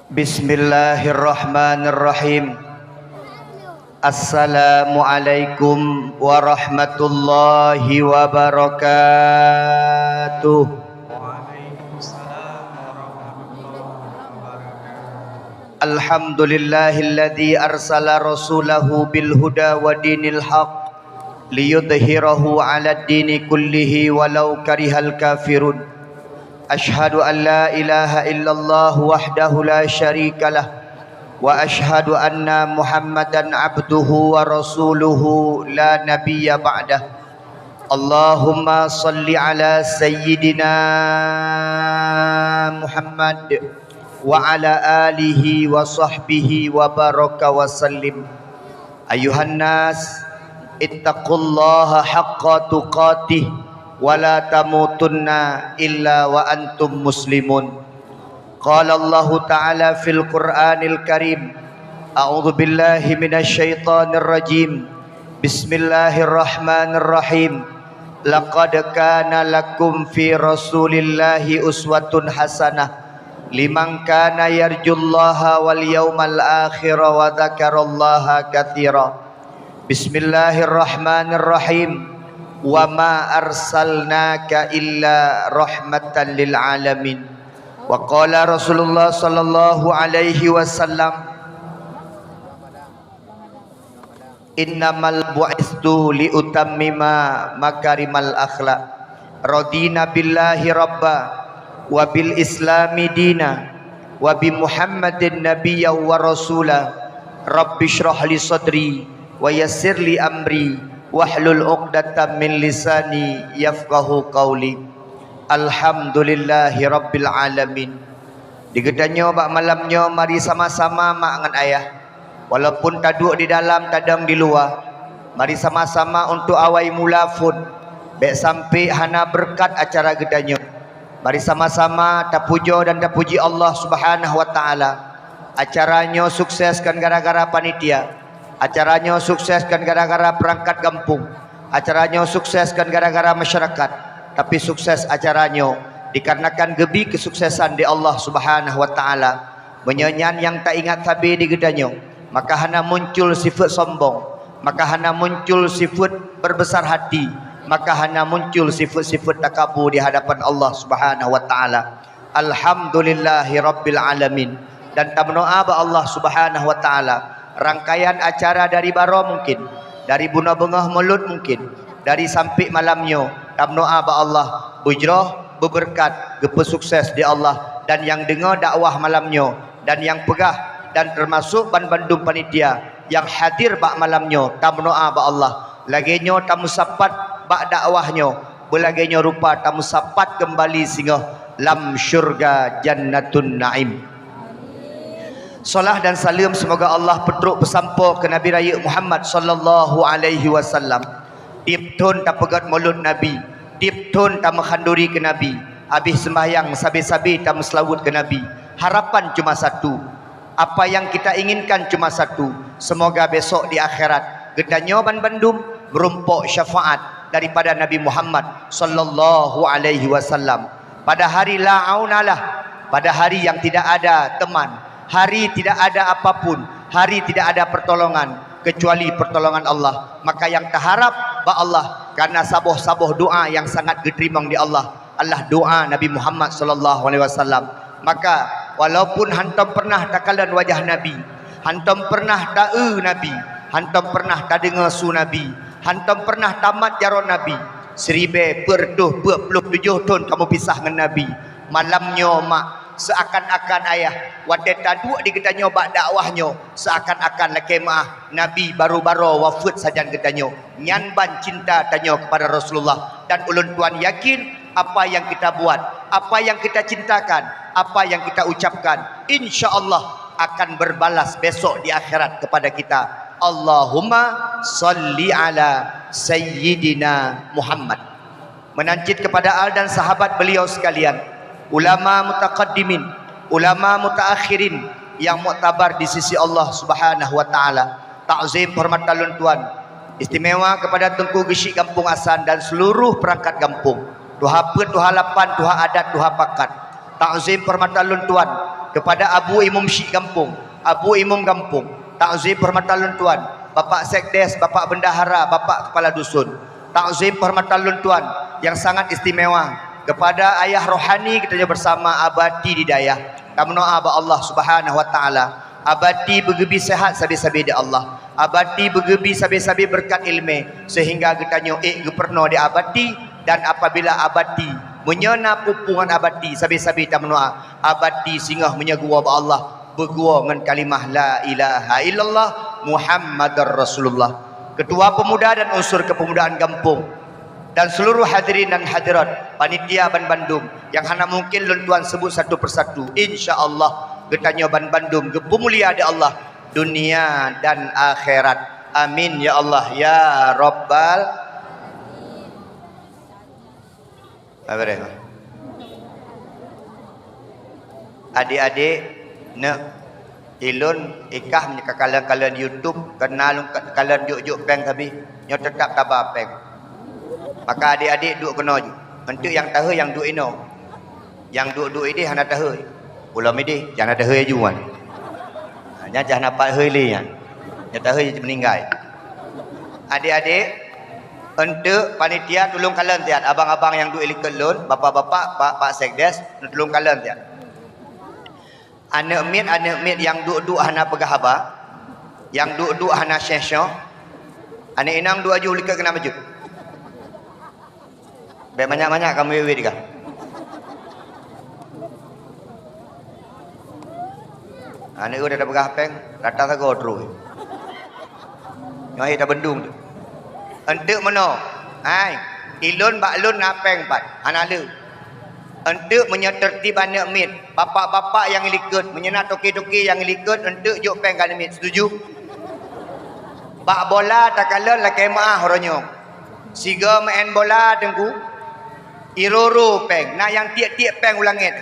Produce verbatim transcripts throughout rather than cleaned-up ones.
Bismillahirrahmanirrahim. Assalamualaikum warahmatullahi wabarakatuh. Alhamdulillahilladzi arsala rasulahu bil huda wa dinil haq liyudhhirahu 'alad dini kullihi walau karihal kafirun. Asyhadu an la ilaha illallah wahdahu la syarikalah, wa asyhadu anna Muhammadan abduhu wa rasuluhu la nabiyya ba'dah. Allahumma shalli ala sayyidina Muhammad wa ala alihi wa sahbihi wa baraka wa sallim. Ayuhan nas, ittaqullaha haqqa tuqatih wa la tamutunna illa wa antum muslimun. Qala Allahu ta'ala fil Qur'anil Karim, a'udzu billahi minasy syaithanir rajim. Bismillahirrahmanirrahim. Laqad kana lakum fi Rasulillahi uswatun hasanah liman kana yarjullaha wal yaumal akhir wa dzakarallaha katsira. Bismillahirrahmanirrahim. Wa ma arsalnaka illa rahmatan lil alamin. Wa qala Rasulullah sallallahu alaihi wasallam, "Innamal bu'istu li utammima makarimal akhlak. Radina billahi rabba, wa bil islami dina, wa bi Muhammadin nabiyya wa rasula. Rabbi shrah li sadri, wa yassir li amri, wahlul 'uqdatam min lisani yafqahu qauli." Alhamdulillahi rabbil alamin. Di geutanyoe bak malam nyoe mari sama-sama mak ngon ayah, walaupun taduek di dalam tadong di luwa, mari sama-sama untuk awai mula phon. Bék sampai hana beureukat acara geutanyoe. Mari sama-sama tapujoe dan tapuji Allah Subhanahu wa Ta'ala. Acara nyoe sukses kan gara-gara panitia. Acara nyoe sukses kan gara-gara peurangkat gampông. Acara nyoe sukses kan gara-gara masyarakat. Tapi sukses acara nyoe dikarenakan geubi keusuksesan di Allah Subhanahu wa Ta'ala. Meunyoe nyan nyang taingat sabe di geutanyoe, maka hana muncul sifeuet sombong, maka hana muncul sifeuet berbesar hati, maka hana muncul sifeuet-sifeuet takabu di hadapan Allah Subhanahu wa Ta'ala. Alhamdulillahi rabbil alamin. Dan tameudoa bak Allah Subhanahu wa Ta'ala, rangkaian acara dari baroe mungkin, dari bunoe beungoh mulod mungkin, dari sampai malam nyoe, tameudoa bak Allah, beujroh, beubeureukat, geupeusukses di Allah, dan nyang deungoe dakwah malam nyoe, dan nyang peugah, dan teumasok ban bandum panitia nyang hadir bak malam nyoe, tameudoa bak Allah, lagée nyoe tameusapat bak dakwah nyoe, beulagée nyoe rupa tameusapat keumbali singoh lam syurga Jannatun Naim. Salah dan saleuem seumoga Allah peutrok peusampoe keu Nabi Rayeuk Muhammad sallallahu alaihi wasallam. Tieb thon tapeugét mulod Nabi, tieb thon tameuhanduri keu Nabi, abéh seumbahyang sabe-sabe tameuseulaweuet keu Nabi. Harapan cuma satu. Apa yang kita inginkan cuma satu, semoga besok di akhirat geutanyoe ban bandum meurumpok syafaat daripada Nabi Muhammad sallallahu alaihi wasallam. Pada hari la aunalah, pada hari yang tidak ada teman, hari tidak ada apapun, hari tidak ada pertolongan kecuali pertolongan Allah. Maka yang taharap bak Allah karena saboh-saboh doa yang sangat geuteurimong di Allah adalah doa Nabi Muhammad sallallahu alaihi wasallam. Maka walaupun hantom pernah takalon wajah Nabi, hantom pernah taeu Nabi, hantom pernah tadeungoe su Nabi, hantom pernah tamat jaroe Nabi, siribée peuet reutôh peuet ploh tujoh thon kamoe pisah ngon Nabi, malam nyoe mak seuakan-akan ayah watée taduek di geutanyoe bak dakwah nyoe seuakan-akan lakée meuah Nabi baru-baroe wafeuet sajan geutanyoe. Nyan ban cinta tanyoe kepada Rasulullah. Dan ulôn tuan yakin, apa yang kita buat, apa yang kita cintakan, apa yang kita ucapkan, insya Allah akan berbalas besok di akhirat kepada kita. Allahumma salli ala Sayyidina Muhammad. Meunan cit kepada al dan sahabat beliau sekalian, ulama mutaqaddimin, ulama mutaakhirin yang muktabar di sisi Allah Subhanahu wa Ta'ala. Takzim penghormatan lôn tuan, istimewa kepada Teungku Geuchik Gampông Asan dan seluruh perangkat gampông, tuha peuet, tuha lapan, tuha adat, tuha pakat. Takzim penghormatan lôn tuan Kepada Abu Imum Syik Gampông, Abu Imum Gampông, takzim penghormatan lôn tuan, Bapak Sekdes, Bapak Bendahara, Bapak Kepala Dusun, takzim penghormatan lôn tuan yang sangat istimewa kepada ayah rohani geutanyoe bersama Abati di dayah. Tameudoa bak Allah Subhanahu wa Taala, Abati beugeubi sehat sabe-sabe di Allah. Abati beugeubi sabe-sabe beureukat ileumé, seuhingga geutanyoe ék geupeurunoe di Abati, dan apabila Abati, meunyoe na peue-peue ngon Abati, sabe-sabe tameudoa, Abati singoh meunyoe geuwoe bak Allah, beuguwoe ngon kalimah la ilaha illallah Muhammadar Rasulullah. Ketua pemuda dan unsur kepemudaan gampông, dan seluruh hadirin dan hadirat, panitia ban bandum nyang hana mungkin lôn tuan sebut satu persatu. Insya Allah, geutanyoe ban bandum geupeumulia di Allah dunia dan akhirat. Amin ya Allah ya Rabbal. Adik-adik, neuk Ilôn ikah meunyoe ka kalon-kalon YouTube, keunan lôn ka-, kalon jok-jok péng sabe, nyoe teutab taba péng. Maka adik-adik duek keunoe ju. Enteuk nyang tahôi nyang duek inoe. Nyang duek-duek idéh hana tahôi. Ulôn idéh, hana tahôi aju nyan. Ha, nyan cah na pat hôi lé nyan. Nyang tahôi meuninggai. Adik-adik, enteuk panitia tulông kalon siat. Abang-abang nyang duek likot lôn, bapak-bapak, pak, pak sekdes, tulông kalon siat. Aneuk miet, aneuk miet nyang duek-duek hana peugah haba, nyang duek-duek hana syeh-syoh, aneuk inong duek aju likot keunan bacut. Bèk manyak-manyak kamoe wét-wét kah. Aneuk udah peugah péng, rata sagoe trôh. Nyoe hai tabendung tu. Enteuk meunoe, hai, ilôn bak lôn na péng pat, hana le. Enteuk meunyoe teurtib aneuk miet, bapak-bapak nyang likot, meunyoe na toke-toke nyang likot, enteuk jok péng keu aneuk miet, setuju? Bak bola takalon lakèe meu'ah uroe nyoe. Sigoe meu'en bola teungku, irô-rô péng, na nyang tiek-tiek péng u langèt,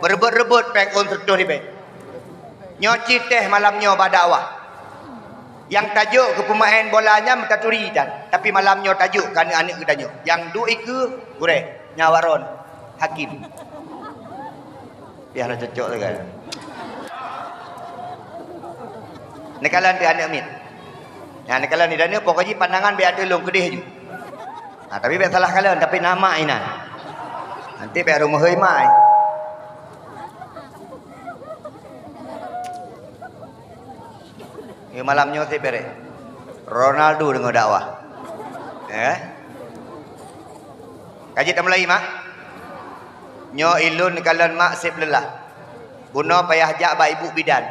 meureubot-reubot péng ôn seureutoh ribèe. Nyoe cit teh malam nyoe bak dakwah. Nyang tajok keu peumeu'en bola nyan meutaturi tan, tapi malam nyoe tajok keu aneuk-aneuk geutanyoe. Nyang duek ikeue gurèe, nyan Waron Hakim. Piah na cocok sagai. Neukalon di aneuk miet. Nyan neukalon di aneuk, pokok jih pandangan bèk ateueh lôn keudeh ju. Ha, tapi bèk salah kalon, tapi nama inan. Nanti bèk rumoh hei mai. Nyoe malam nyoe sibèrèh. Ronaldo deungoe dakwah. Eh? Ka jeuet tamulai, mak? Nyoe ilôn kalon mak seb leulah. Bunoe payah jak bak ibu bidan.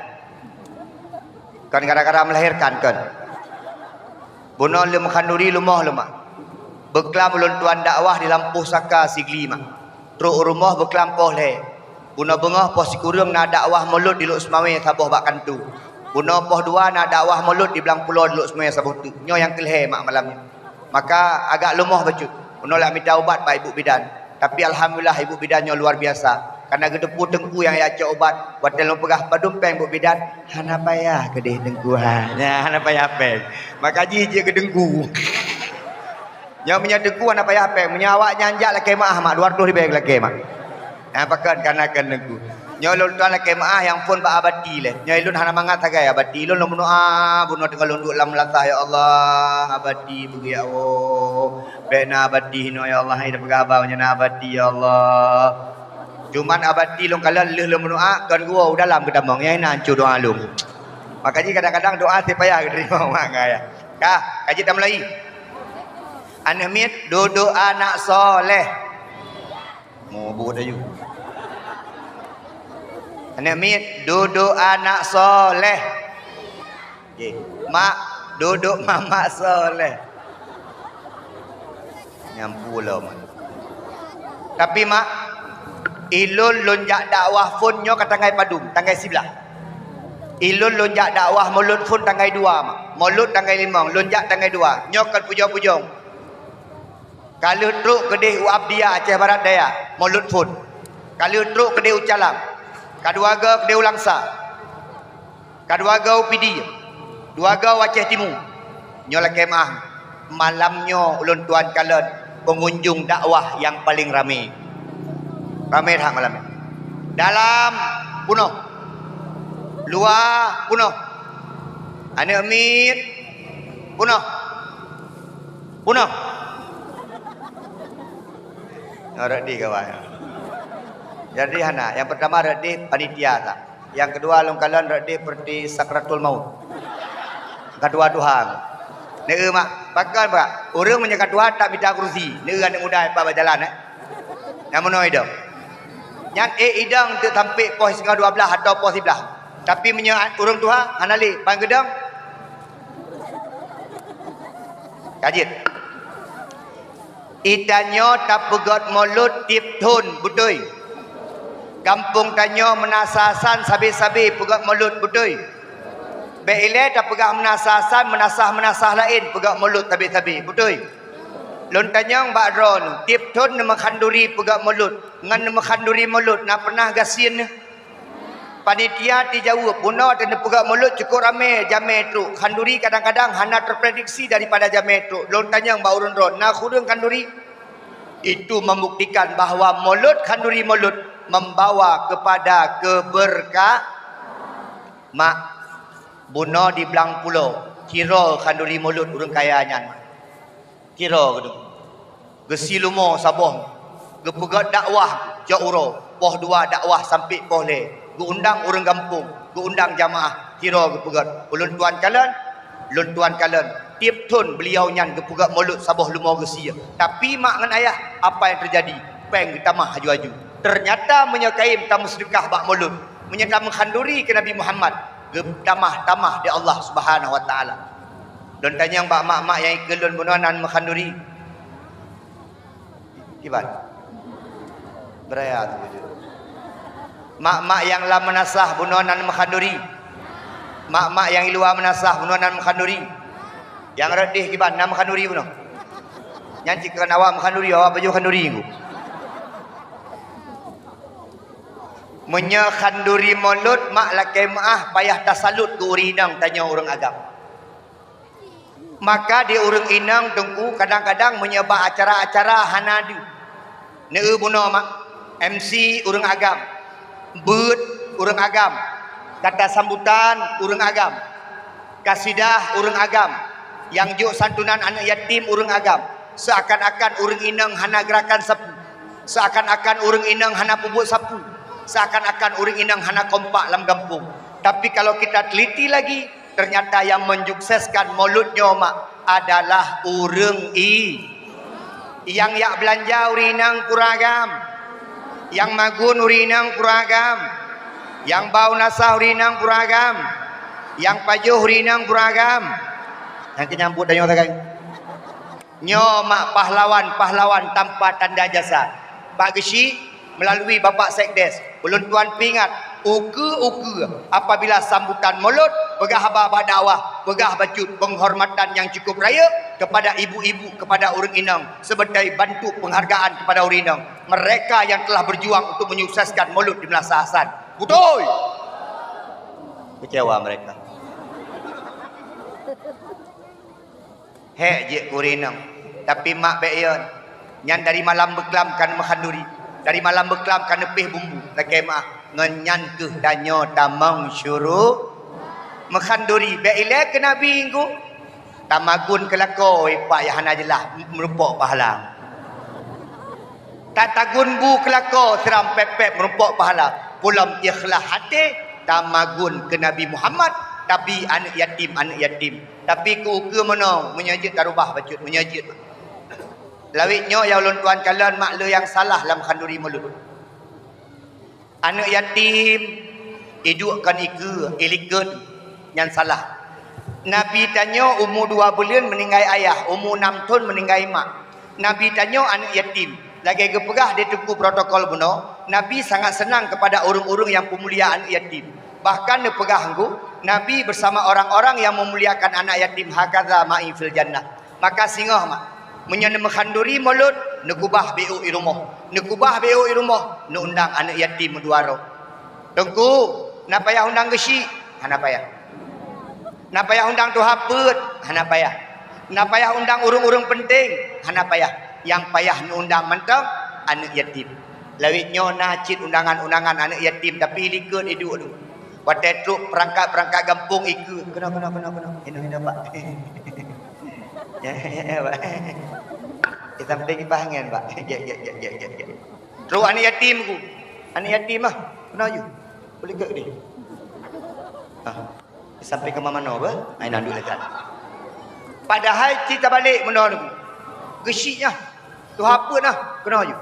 Kon gara-gara melahirkan, kon. Bunoe lé meukhannuri lumoh lé mak. Beuklam ulôn tuan dakwah di lampôh Saka Sigli, mak. Trok u rumoh beuklam poh lhèe. Bunoe beungoh poh sikureueng na dakwah mulod di Lhokseumawe saboh bak kantô. Bunoe poh dua na dakwah mulod di Blang Pulo di Lhokseumawe saboh teuk. Nyoe nyang keulhèe mak malam nyoe. Maka agak lumoh bacut. Bunoe lak mita ubat bak ibu bidan. Tapi alhamdulillah ibu bidan nyoe luar biasa. Karena geuteupeue teungku nyang jak cok ubat. Watèe lôn peugah padum péng ibu bidan, hana payah keudeh teungku ha. Nyan hana payah péng. Maka jih jeuet keu teungku. Nyoe meunyoe teungku hana payah péng, meunyoe awaknyan jak lakèe meu'ah mak, dua reutôh ribèe lakèe mak. Nyan pakon kana keu teungku. Nyoe lôn tuan lakèe meu'ah nyang phôn bak Abati lé. Nyoe ilôn hana mangat sagai Abati. Ilôn lôn meudoa, bunoe teungoh lôn duek lam meulasah, ya Allah, Abati beugèt ya Allah. Bèk na Abati hinoe ya Allah, hai tapeugah haba meunyoe na Abati ya Allah. Cuman Abati lôn kalon lheueh lôn meudoa, kon geuwoe u dalam geutamong, nyan na ancu doa lôn. Maka jih kadang-kadang doa sipayah geuteurimong mak ngon ayah. Ka, ka jeuet tamulai. Aneuk miet, duek-duek anak soleh. Mubut aju. Aneuk miet, duek-duek anak soleh. Okey. Mak, duek-duek mamak soleh. Nyang pulo mak. Tapi mak, ilôn lôn jak dakwah phôn nyoe ka tanggai padum, tanggai siblaih. Ilôn lôn jak dakwah mulod phôn tanggai dua mak. Mulod tanggai limong, lôn jak tanggai dua. Nyoe kon pujong-pujong. Ka lheueh trok keudeh u Abdia Aceh Barat Daya, mulod phôn. Ka lheueh trok keudeh u Calang. Ka dua goe keudeh u Langsa. Ka dua goe u Pidie, dua goe u Aceh Timu. Nyoe lakèe meu'ah, malam nyoe ulôn tuan kalon pengunjung dakwah nyang paleng ramè. Ramè that malam nyoe. Dalam bunoe, Dua, bunoh. Aneuk miet, bunoh. Bunoh. Oh, rot deh kawan. Jadi hana. Yang pertama rot deh panitia tak. Yang kedua lôn kalon rot deh seperti sakratul maut. Ka dua Tuhan. Neu mak, pakon bak. Ureueng meunyoe ka tuha tak mita kursi. Neu aneuk muda ipak bak jalan eh. Nyang meunoe idong. Nyan ék idong teuk sampai poh singoh dua belas atau poh siblaih. Tapi meunyoe ureueng tuha hana lé, ban geudong. Ka jeuet. Itanyoe tapeugét mulod tieb thon, beutôi? Gampông tanyoe Meunasah Hasan sabe-sabe peugét mulod, beutôi? Bék ilée tapeugah Meunasah Hasan, meunasah-meunasah laén peugét mulod sabe-sabe, beutôi? Lôn tanyong bak droeneuh, tieb thon neumeukhaduri peugét mulod, ngon neumeukhaduri mulod na peunah gasien neuh? Panitia tijaweueb, bunoe teuh neupeugét mulod cukôp ramé jamé trok. Khanduri kadang-kadang hana teuprediksi daripada jamé trok. Lôn tanyong bak ureueng droe, na khudeung khanduri? Itu membuktikan bahwa mulod khanduri mulod membawa kepada keberka-, mak, bunoe di Blang Pulo, sidroe khanduri mulod ureueng kaya nyan. Sidroe geuduek. Geusilumo saboh. Geupeugét dakwah jak uroe. Poh dua dakwah sampai poh lhée. Geuundang ureueng gampông. Geuundang jamaah. Sidroe geupeugét. Ulôn tuan kalon. Lôn tuan kalon. Tieb thon beuliau nyan geupeugét mulod saboh lumo geusie. Tapi mak ngon ayah, apa yang terjadi? Péng geutamah aju-aju. Ternyata meunyoe kayém tameuseudeukah bak mulod, meunyoe tameukhaduri keu Nabi Muhammad, geutamah-tamah di Allah Subhanahu wa Taala. Lôn tanyong bak mak-mak nyang ikeu lôn bunoe na neumeukhaduri? Kiban? Beuraya tu. Mak-mak nyang lam meunasah bunoe na neumeukhaduri? Mak-mak nyang i luwa meunasah bunoe na neumeukhaduri? Nyang rot deh kiban na meukhanduri bunoe? Nyan cit kon awak meukhanduri, awak pajoh khanduri ku. Meunyoe khanduri mulod mak lakée meuáh payah tasalot keu ureueng inong tanyoe ureueng agam. Maka di ureueng inong teungku kadang-kadang meunyoe bak acara-acara hana deuh. Neu bunoe mak, M C ureueng agam, beuet ureueng agam, kata sambutan ureueng agam, kasidah ureueng agam, nyang jok santunan aneuk yatim ureueng agam, seuakan-akan ureueng inong hana geurakan sapeue, seuakan-akan ureueng inong hana peubuet sapeue, seuakan-akan ureueng inong hana kompak lam gampông. Tapi kalau kita teliti lagi, ternyata yang menyukseskan mulod nyoe mak adalah ureueng i Nyang jak beulanja ureueng inong pura agam. Nyang magun ureueng inong pura agam. Nyang ba u nasah ureueng inong pura agam. Nyang pajoh ureueng inong pura agam. Nyang keu nyambut tanyoe sagai. Nyoe mak pahlawan-pahlawan tanpa tanda jasa. Bak Geuchik, melalui Bapak Sekdes, ulôn tuan peuingat, ukeue-ukeue apabila sambutan mulod, peugah haba bak dakwah, peugah bacut penghormatan yang cukup rayeuk kepada ibu-ibu, kepada ureueng inong, sebagai bantuk penghargaan kepada ureueng inong, mereka yang telah berjuang untuk menyukseskan mulod di Meunasah Hasan. Beutôi! Kecewa mereka. Hék jeuet keu ureueng inong, tapi mak bék yon. Nyan dari malam beuklam ka neumeuhan duri, dari malam beuklam ka neupéh bumbu, lakée meuáh. Ngon nyan kheueh tanyoe tamong syuru-, meuhan duri bék ilée keu Nabi engku. Tamagun keu lakoe pak nyang hana jeulaih meurumpok pahala. Tatagun bu keu lakoe siram pép-pép meurumpok pahala. Pulom ikhlas até tamagun keu Nabi Muhammad, tapi aneuëk yatim, aneuëk yatim. Tapi keu ukeue meunoe, meunyoe jeuet tarubah bacut, meunyoe jeuet. Lawét nyoe ya ulôn tuan kalon mak le nyang salah lam khanduri mulod. Aneuëk yatim, iduek kon ikeue, ilikot, nyan salah. Nabi tanyoe umu dua buleuen meuninggai ayah, umu nam thon meuninggai mak. Nabi tanyoe aneuëk yatim. Lagée geupeugah di teungku protokol bunoe, Nabi sangat seunang keupada ureuëng-ureuëng nyang peumulia aneuëk yatim. Bahkan neupeugah engku, Nabi beusama orang-orang nyang meumuliakan anak yatim, "Hakaza ma'i fil jannah." Maka singoh mak, meunyoe neumeuhan duri mulod, neukubah B O i rumoh. Neukubah B O i rumoh, neuundang aneuëk yatim meudua droe. Teungku, na payah undang geuchik? Hana payah. Na payah undang tuha peuet? Hana payah. Na payah undang ureuëng-ureuëng peunteng? Hana payah. Nyang payah neuundang mantong aneuëk yatim. Lawét nyoe na cit undangan-undangan aneuëk yatim, tapi likot iduek tu. Watèe trok peurangkat-peurangkat gampông ikeue, "Keunoe, keunoe, keunoe, keunoe. Inoe, inoe, Pak." Ya, ya, ya, Pak. Di sampéng kipas angén, Pak. Gèt, gèt, gèt, gèt, gèt, gèt. Trok aneuk yatim ku. Aneuk yatim ah. Keunoe ju. Peulikot deh. Ah. Di sampéng keu mama noe beuh. Ai nan duek lagèe. Padahai ci tabalek meunoe niku. Geusyik nyan. Tuha peuet nah, keunoe ju.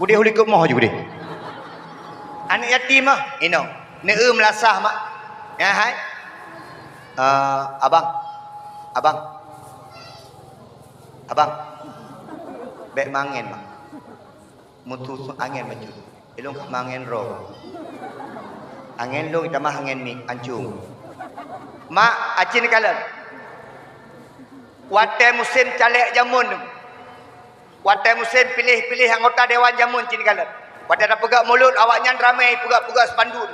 Udeh u likot moh ju udeh. Aneuk yatim ah, inoe. Neu-eu meulasah mak. Nyan hai. Eh, abang. Abang. Abang. Bèk mangén, Bang. Mutu angén bacut. Ilôn ka mangén roh. Angén lôn itamah angén mi ancung. Mak, aci neukalon. Watèe musém caleg jameun, watèe musém piléh-piléh anggota dewan jameun cit kalon. Watèe tapeugöt mulod, awaknyan ramé peugöt-peugöt spanduk.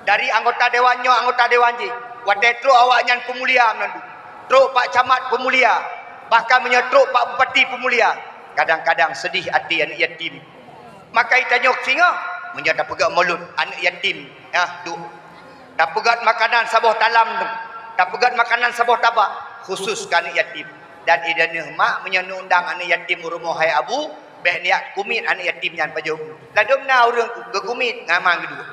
Dari anggota dewan nyoe, anggota dewan jih. Watèe trok awaknyan peumulia meunan dum. Trok pak camat peumulia. Bahkan meunyoe trok pak bupati peumulia. Kadang-kadang seudeh até aneuk yatim. Maka geutanyoe singoh, meunyoe tapeugöt mulod aneuk yatim, nyan duek. Tapeugöt makanan saboh talam, tapeugöt makanan saboh tabak khusus keu aneuk yatim. Dan i droeneuh mak meunyoe neuundang aneuk yatim u rumoh hai abu, bèk niat kumiet aneuk yatim nyan pajoh. Ladôm na ureueng geukumiet ngon mata geuduek.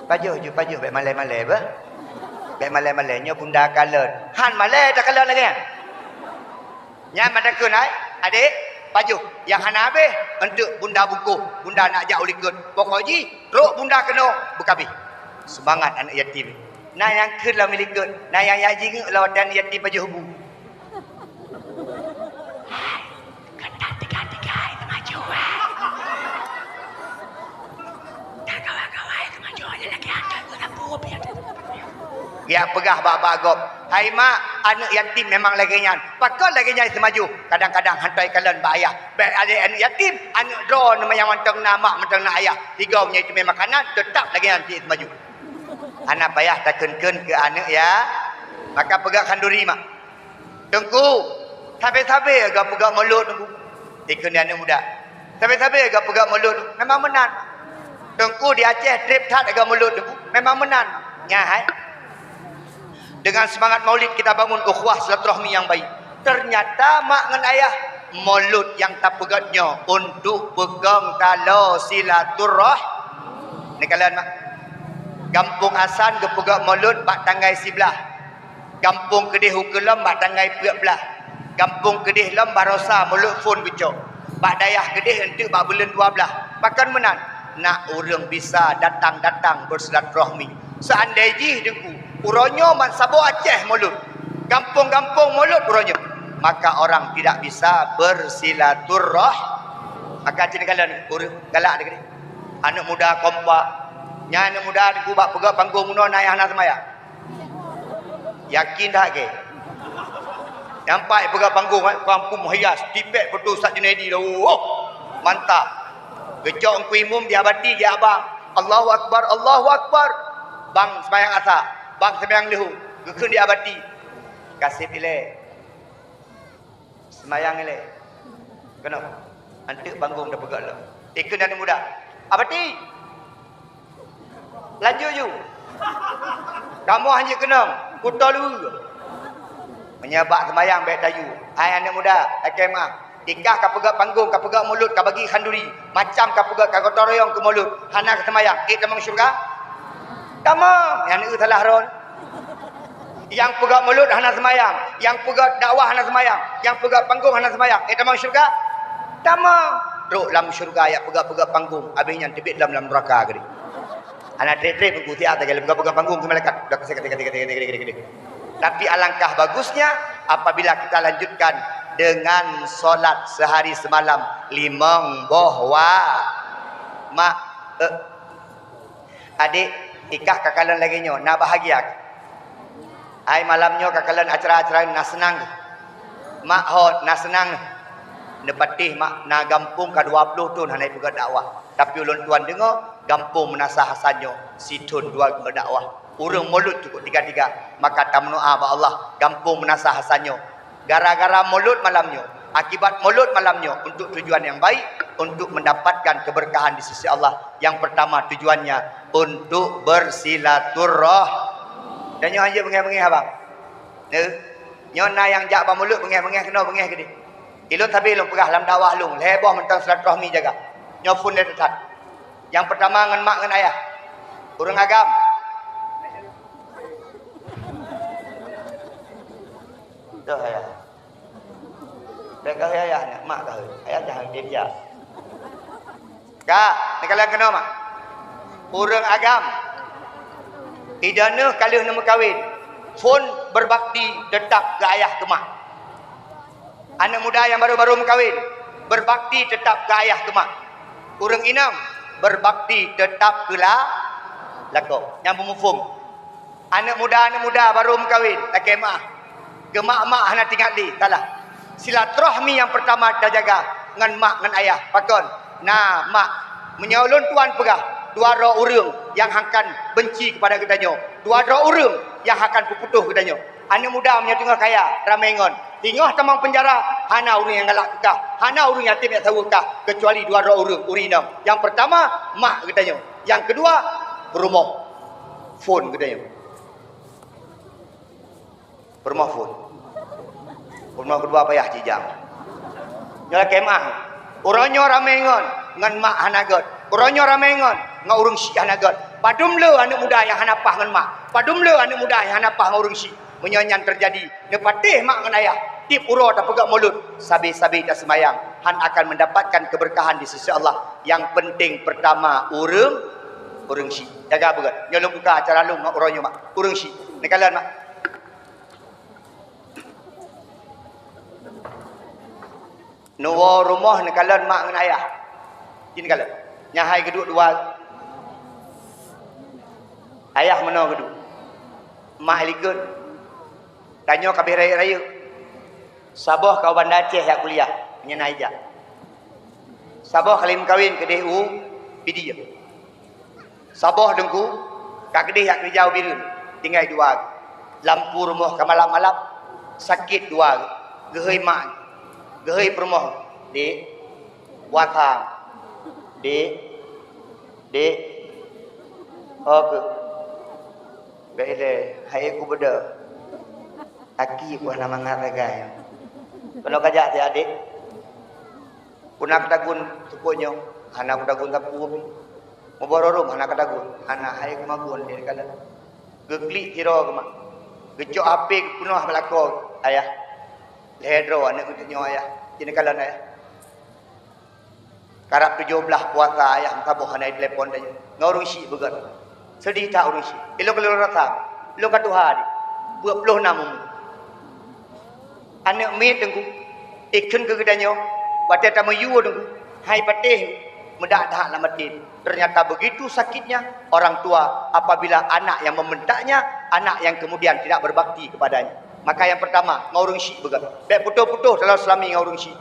Pajoh ju, pajoh, bèk malèe-malèe beuh. Bèk malèe-malèe, nyoe bunda kalon. Han malèe takalon lagèe nyan. Nyan mata kheun hai, adék, pajoh nyang hana habéh, eunteuk bunda bungkôh, bunda nak jak u likot. Pokok jih, trok bunda keunoe, beukabéh. Seumangat aneuk yatim. Na nyang kheun lam likot, na nyang jak jingeuk lam watèe aneuk yatim pajoh bu. Hai, keunan tiga-tiga hai teumaju, hai. Tagawa-gawa hai teumaju, ada lagi ada guna bubu ya. Ya peugah bak-bak gob, "Hai mak, aneuk yatim memang lagèe nyan. Pakon lagèe nyan seumaju?" Kadang-kadang hantom kalon bak ayah. Bèk adék aneuk yatim, aneuk droeneuh mantong na mak, mantong na ayah. Tiga meunyoe teumé makanan, teutap lagèe nyan cit seumaju. Hana payah takheun-kheun keu aneuk ya. Maka peugah khanduri mak. Teungku, sabe-sabe geupeugah mulod Teungku. Dikheun aneuk muda. Sabe-sabe geupeugah mulod memang meunan. Teungku di Aceh trép that geupeugah mulod Teungku memang meunan. Nyan hai. Dengan semangat maulid kita bangun ukhuwah silaturahmi yang baik. Ternyata mak ngon ayah mulod nyang tapeugah nyoe untuk peugong taloe silaturah-, neukalon mak. Gampông Asan geupeugah mulod bak tanggai siblaih. Gampông keudeh ukeue lom bak tanggai peuet blaih. Gampông keudeh lom barosa mulod phon geucok. Bak dayah keudeh eunteuk bak buleuen dua blaih. Pakon meunan? Nak ureueng bisa datang-datang bersilaturahmi. Seandai jih Teungku, uroe nyoe ban saboh Aceh mulod, gampông-gampông mulod uroe nyoe, maka orang tidak bisa bersilaturah-, maka cit neukalon ureueng galak deh. Aneuk muda kompak. Nyan aneuk muda Teungku bak peugah panggong bunoe na nyang hana seumayang. Yakin that keu? Nampak peugah panggong, eh, kampung hias, tipék beutôi Ustaz Junaidi dah. Oh, mantap. Geucok Teungku Imum di abati, di abang. Allahu Akbar, Allahu Akbar. Bang seumayang asa, bang seumayang leuhô. Geukheun di abati. Kaseb ilée. Seumayang ilée. Keunoe. Eunteuk panggong tapeugah lom. Ikheun aneuk muda. Abati. Lanjut ju. Kamoe hanjeuet keunong. Kuto lue. Meunyoe bak seumayang bèk tayue. Hai aneuk muda, lakèe meu'ah. Ikah kapeugah panggong, kapeugah mulod, kabagi khanduri. Macam kapeugah kagotong royong keu mulod. Hana seumayang. Ék tamong syeuruga? Tamong. Nyang neu salah ron. Nyang peugah mulod hana seumayang, nyang peugah dakwah hana seumayang, nyang peugah panggong hana seumayang, ék tamong syeuruga? Tamong! Trok lam syeuruga jak peugah-peugah panggong, abéh nyan teubiet lom lam nuraka keudeh. Hana trép-trép Teungku, siat sagai lé peugah-peugah panggong keu malaikat. Dah kesek, kesek, kesek. Tapi alangkah bagusnya apabila kita lanjutkan dengan solat sehari semalam limong boh wa-, mak, eh, Adék, ikah kakalon lagèe nyoe, na bahagia kah? Hai malam nyoe kakalon acara-acara na seunang kah? Mak ho na seunang kah? Neupatéh mak na gampông ka dua ploh thon hana jipeugöt dakwah. Tapi ulôn tuan deungoe, gampông Meunasah Hasan nyoe sithon dua geupeugöt dakwah. Ureueng mulod cukôp tiga-tiga, maka tameudoa bak Allah, gampông Meunasah Hasan nyoe gara-gara mulod malam nyoe, akibat mulod malam nyoe, untuk tujuan nyang baik, untuk mendapatkan keberkahan di sisi Allah. Yang pertama tujuannya untuk bersilaturrah-. Dan nyoe hana beungéh-beungéh abang. Neu, nyoe na nyang jak bak mulod beungéh-beungéh keunoe beungéh keudéh. Ilôn sabe lôn peugah lam dakwah lôn, lhèe boh mantong silaturahmi jaga. Nyoe phôn lé that. Nyang pertama ngon mak ngon ayah. Ureueng agam. Dah ya. Bèk kah ayah nyan, mak kah. Ayah jangan dia dia. Ka, neukalon keunoe mak. Ureueng agam. Ija neuh ka lheueh neumeukawen. Phôn berbakti teutap keu ayah keu mak. Aneuk muda nyang baru-baru meukawen, berbakti teutap keu ayah keu mak. Ureueng inong, berbakti teutap keu la-, lakoe. Nyang beumuphom. Aneuk muda, aneuk muda baru meukawen, lakèe meu'ah. Keu mak-mak hana teuingat lé, salah. Silaturahmi nyang peurtama tajaga ngon mak ngon ayah. Pakon? Na, mak, meunyoe ulôn tuan peugah, dua droe ureueng nyang akan beunci keupada geutanyoe, dua droe ureueng nyang akan peuputôh geutanyoe. Aneuk muda meunyoe teungoh kaya, ramé ngon, teungoh tamong peunjara, hana ureueng nyang galak keu kah, hana ureueng yatim nyang saweue kah, keucuali dua droe ureueng, ureueng inong. Nyang peurtama, mak geutanyoe. Nyang keudua, peurumoh. Phôn geutanyoe. Peurumoh phôn. Peurumoh keudua payah jijang. Nyoe lakèe meu'ah. Uroe nyoe ramé ngon, ngon mak hana göt. Uroe nyoe ramé ngon, ngon ureueng syik hana göt. Padum le aneuk muda nyang hana paih ngon mak. Padum le aneuk muda nyang hana paih ngon ureueng syik. Meunyoe nyan teujadi, neupatéh mak ngon ayah, tiep uroe tapeugöt mulod, sabe-sabe taseumayang, han akan mendapatkan keberkahan di sisi Allah. Nyang peunteng peurtama ureueng, ureueng syik. Jaga beugöt. Nyoe lôn buka acara lôn ngon uroe nyoe mak. Ureueng syik. Neukalon mak. Neuwoe rumoh neukalon mak ngon ayah. Jih neukalon. Nyan hai geuduek dua. Ayah meunoe geuduek. Mak likot. Tanyoe ka abéh rayeuk-rayeuk. Saboh ka u Banda Aceh jak kuliah, nyan na ijak. Saboh ka lheueh meukawen keudeh u Pidie. Saboh teungku ka keudeh jak keureuja u Bireuen, tinggai dua. Lampu rumoh ka malap-malap, sakét dua. Geuhôi mak, geuhôi peurumoh, "Dek, puasa. Dek, dek." "Ho keuh?" "Bèk ilèe, hai kubeudôh. Aki ku hana mangat sagai." "Keunoe kajak siat, Dek." "Peue na katagun seupôt nyoe?" "Hana kutagun sapeue pih." "Muboh rhueng hana katagun?" "Hana, hai kumagun," jih neukalon. Geuklik sidroe geuh mak. Geucok H P geupeunoh bak lakoe, "Ayah, lhèe droe aneuk geutanyoe, Ayah," jih neukalon, "Ayah." Karab tujoh blah puasa, ayah meusaboh hana jitelepon tanyoe. Ngon ureueng syik beugöt. Seudeh that ureueng syik. Ilôn ka lôn rasa. Ilôn ka tuha deh. Dua ploh nam umu. Aneuk miet teungku. Ikheun keu geutanyoe. Watèe tameuyue teungku. Hai patéh. Meudak that lam até. Ternyata begitu sakitnya orang tua apabila anak yang membentaknya, anak yang kemudian tidak berbakti kepadanya. Maka yang pertama, ngon ureueng syik beugöt. Bèk putôh-putôh taloe seulami ngon ureueng syik.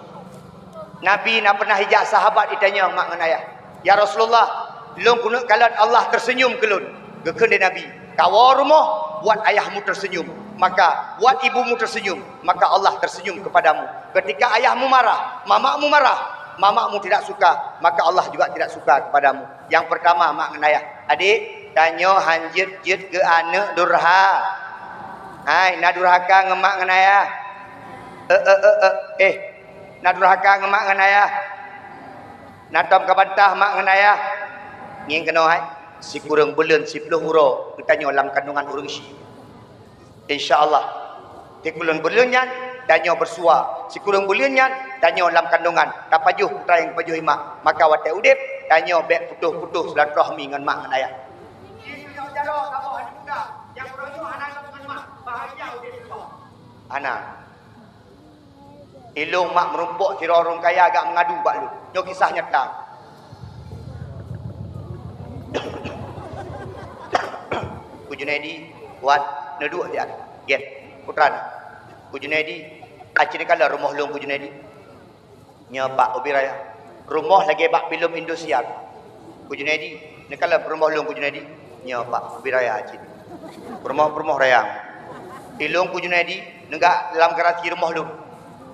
Nabi na peunah ijak sahabat itanyong mak ngon ayah, "Ya Rasulullah, lôn keuneuk kalon Allah tersenyum keu lôn." Geukheun lé Nabi, "Kawoe rumoh, buat ayahmu tersenyum. Maka, buat ibumu tersenyum, maka Allah tersenyum kepadamu. Ketika ayahmu marah, mamakmu marah, mamakmu tidak suka, maka Allah juga tidak suka kepadamu." Nyang peurtama, mak ngon ayah. Adék, tanyoe han jeuet-jeuet keu aneuk durha. Hai, na durhaka ngon mak ngon ayah? Eh, eh, eh, eh, eh. Na durhaka ngon mak ngon ayah? Na tom ka bantah mak ngon ayah? Ngieng keunoe hai, sikureueng buleuen siploh uroe geutanyoe lam kandongan ureueng syik. Insya Allah, sikureueng buleuen nyan tanyoe beusua, sikureueng buleuen nyan tanyoe lam kandongan, tapajoh peue nyang geupajoh i mak. Maka watèe udép, tanyoe bèk putôh-putôh silaturahmi ngon mak ngon ayah. Hana. Ilôn mak meurumpok sidroe ureueng kaya jak meungadu bak lôn. Nyoe kisah nyata. Ku Junaidi, Wan, neuduek siat. Gét. Putra na. Ku Junaidi, aci neukalon rumoh lôn, Ku Junaidi. Nyoe, Pak, ubé raya. Rumoh lagèe bak filem Indosiar. Ku Junaidi, neukalon rumoh lôn, Ku Junaidi. Nyoe, Pak, ubé raya cit. Peurumoh-peurumoh raya. Ilôn, Ku Junaidi, neugak lam garasi rumoh lôn.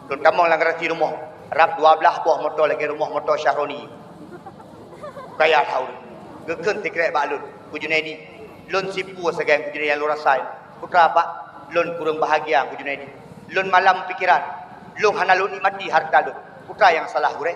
Lôn tamong lam garasi rumoh. Rab dua blaih boh moto lagèe rumoh moto Syahroni. Kaya thaun. Geukheun sikrek bak lôn, "Ku Junaidi, lôn sipue sagai Ku Junaidi nyang lôn rasa. Peue teuma, Pak? Lôn kureueng bahagia Ku Junaidi. Lôn malam pikeran. Lôn hana lôn nikmati hareuta lôn. Peue teuma nyang salah gurèe?"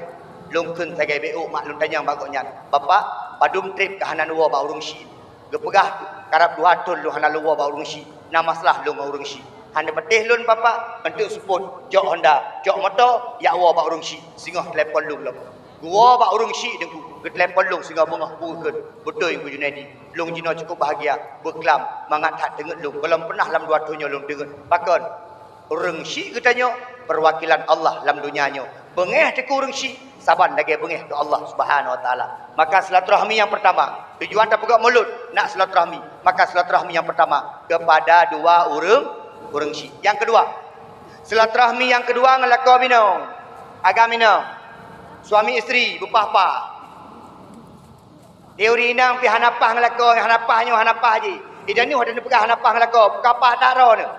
Lôn kheun sagai beuôk mak lôn tanyong bak gobnyan, "Bapak, padum trép ka hana neuwoe bak ureueng syiek?" Geupeugah, "Karab dua thôn lôn hana lôn woe bak ureueng syiek, na masalah lôn ngon ureueng syiek. Hana patéh lôn, Bapak, eunteuk seupôt, cok honda, cok moto, jak woe bak ureueng syiek, singoh teulepon lôn lom." Geuwoe bak ureueng syiek Teungku, geuteulepon lôn singoh beungoh, peue geukheun, "Beutôi Teungku Junaidi, lôn jinoe cukup bahagia, beuklam, mangat that teungeut lôn, gohlom peunah lam dua thôn nyoe lôn teungeut." Pakon? Ureueng syiek geutanyoe perwakilan Allah lam donya nyoe. Beungèh Teungku ureueng syiek, saban lagèe beungèh keu Allah Subhanahu wa Taala. Maka silaturahmi nyang pertama, tujuan tapeugöt mulod nak silaturahmi. Maka silaturahmi nyang pertama kepada dua ureueng, ureueng syiek. Nyang keudua, silaturahmi nyang keudua ngon lakoe binoe, agam inong, suami isteri, beupah-pah. Di ureueng inong pih hana paih ngon lakoe, hana paih nyoe, hana paih jih. Di danuh ada neupeugah hana paih ngon lakoe, peukapah that droeneuh.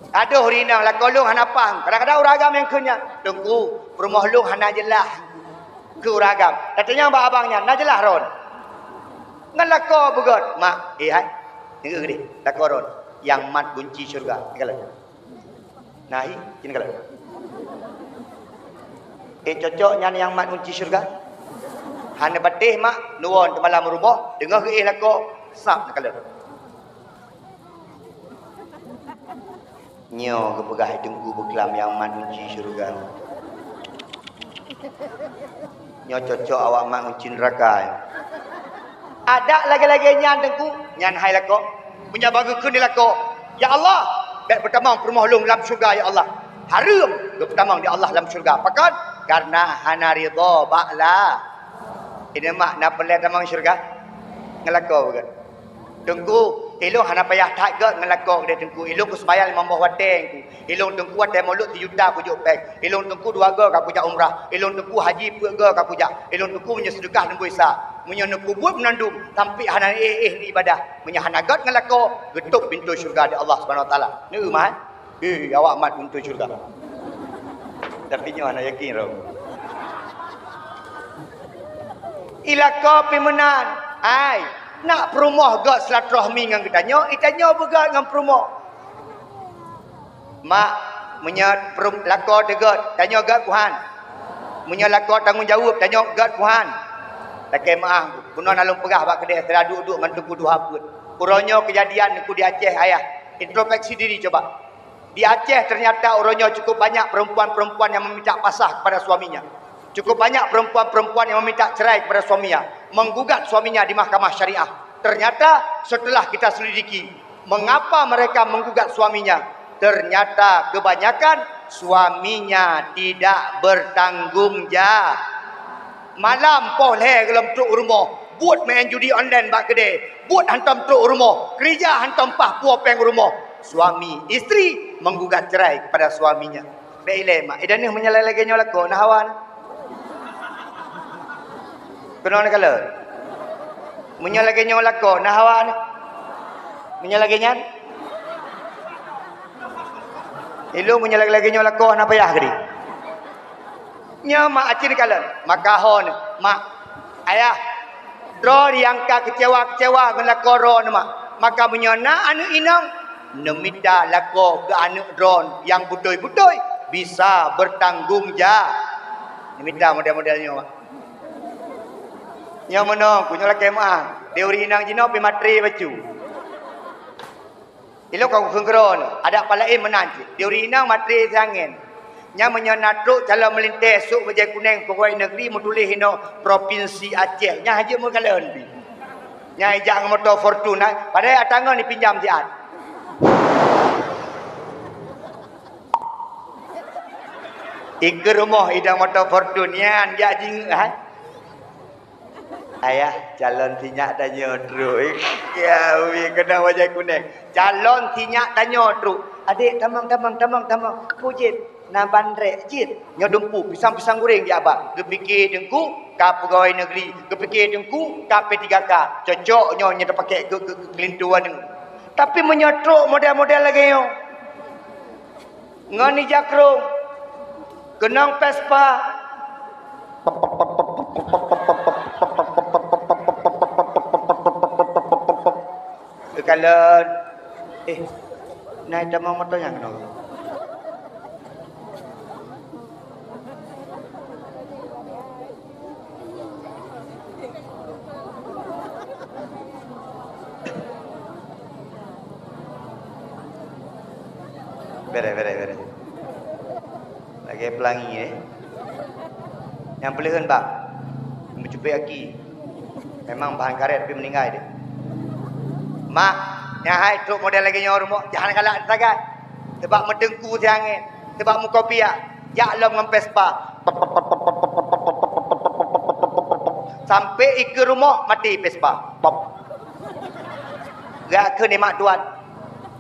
Adoh ureueng inong, lakoe lôn hana paih. Kadang-kadang ureueng agam nyang kheun nyan, "Teungku, peurumoh lôn hana jeulaih keu ureueng agam." Tatanyong bak abang nyan, "Na jeulaih droeneuh?" Ngon lakoe beugöt, "Mak, eh hai, deungö deh, lakoe droeneuh nyang mat gunci syeuruga." Nah, hi, cit kalon. Eh, cocok nyan nyang mat gunci syeuruga? Hana patéh mak, neuwoe teumalam rumoh, teungoh geuéh lakoe, sab neukalon. Nyoe geupeugah Teungku beuklam nyang mat gunci syeuruga. Nyoe cocok awak mat gunci neuraka nyoe. Adak lagèe-lagèe nyan Teungku, nyan hai lakoe. Meunyoe bah geukheun di lakoe, "Ya Allah, bèk peutamong peurumoh lôn lam syeuruga, ya Allah." Hareuem geupeutamong di Allah lam syeuruga. Pakon? Kareuna hana ridha bak la. Ini mak na peureulèe tamong syeuruga? Ngon lakoe beugöt. "Teungku, ilôn hana payah that göt ngon lakoe keudéh Teungku. Ilôn kuseumbahyang limong boh watèe Teungku. Ilôn Teungku watèe mulod sijuta kujok péng. Ilôn Teungku dua goe ka kujak umrah. Ilôn Teungku haji peuet goe ka kujak. Ilôn Teungku meunyoe seudeukah neubri sa. Meunyoe neupeubuet meunandum, sampoe hana éh-éh ibadah. Meunyoe hana göt ngon lakoe, geutôp pintoe syeuruga di Allah Subhanahu Wa Taala." Neu mah, eh? Eh, awak mat pintoe syeuruga. Tapi nyoe hana yakin roh. Ilako pih meunan. Ai, nak peurumoh göt silaturahmi ngon geutanyoe, itanyoe beugöt ngon peurumoh. Mak, meunyoe peurum-, lakoe teuh göt, tanyoe göt kuhan. Meunyoe lakoe tanggong jaweueb, tanyoe göt kuhan. Lakèe meu'ah, bunoe na lôn peugah bak keudè, sira duek-duek ngon Teungku tuha peuet. Uroe nyoe keujadian Teungku di Aceh, ayah. Introspeksi diri coba. Di Aceh ternyata uroe nyoe cukup banyak perempuan-perempuan yang meminta pasah kepada suaminya. Cukup banyak perempuan-perempuan yang meminta cerai kepada suaminya, menggugat suaminya di mahkamah syariah. Ternyata setelah kita selidiki, mengapa mereka menggugat suaminya? Ternyata kebanyakan suaminya tidak bertanggung jawab. Malam poh lhèe gohlom trok u rumoh, buet main judi online bak keudè, buet hantom trok u rumoh, keurija hantom paih puwoe péng u rumoh. Suami isteri menggugat cerai kepada suaminya. Bèk ilèe mak, eh, dan meunyoe lagèe nyoe lakoe, na hawa na. Keunoe neukalon. Meunyoe lagèe nyoe lakoe, na hawa na. Meunyoe lagèe nyan, ilôn meunyoe lagèe-lagèe nyoe lakoe, hana payah keudéh. Nyoe mak aci neukalon, maka hon mak, ayah, droe nyang ka keucewa-keucewa ngon lakoe droeneuh mak. Maka meunyoe na aneuk inong, neumita lakoe keu aneuk droeneuh nyang beutôi-beutôi bisa bertanggung jawab. Neumita model-model nyoe mak. Nyoe meunoe, ku nyoe lakèe meu'ah, di ureueng inong jinoe pih matre bacut. Ilôn ka kukheun keudroe, adak pat laén meunan cit. Di ureueng inong matre siangén. Nyan meunyoe na trok calon meulintèe sôk bajèe kunèng pegawai negeri meutuléh inoe Provinsi Aceh, nyan hana jeuet meukalon pih. Nyan ijak ngon moto Fortuner, padahai ata ngon ipinjam siat. Ikeue rumoh idong moto Fortuner, nyan jak jingieng, hai. Ayah, calon sinyak tanyoe trok. Ya, ui, keunong bajèe kunèng. Calon sinyak tanyoe trok. Adék, tamong, tamong, tamong, tamong. Peue jeuet? Na bandrek jeuet. Nyoe dumpeue, pisang-pisang goreng jak ba. Geupike Teungku ka pegawai negeri. Geupike Teungku ka P tiga K. Cocok nyoe, nyoe tapakèk keu, keu, keu keulinto aneuk. Tapi meunyoe trok model-model lagèe nyoe, ngon ija krông, Keunong Vespa. Geukalon. Eh, na tamong moto nyang keunong. Beres, beres, beres. Lagèe peulangi, eh. Nyang peuleuheun bak meucupat aki. Memang bahan karet tapi meuninggai deh. Mak, nyan hai trok model lagèe nyoe rumoh, jangan galak sagai. Sebab meuteungku siangét, sebab muka piak, jak lom ngon Vespa. Sampai ikeue rumoh mati Vespa. Pop. Gerak kheun nibak tuan.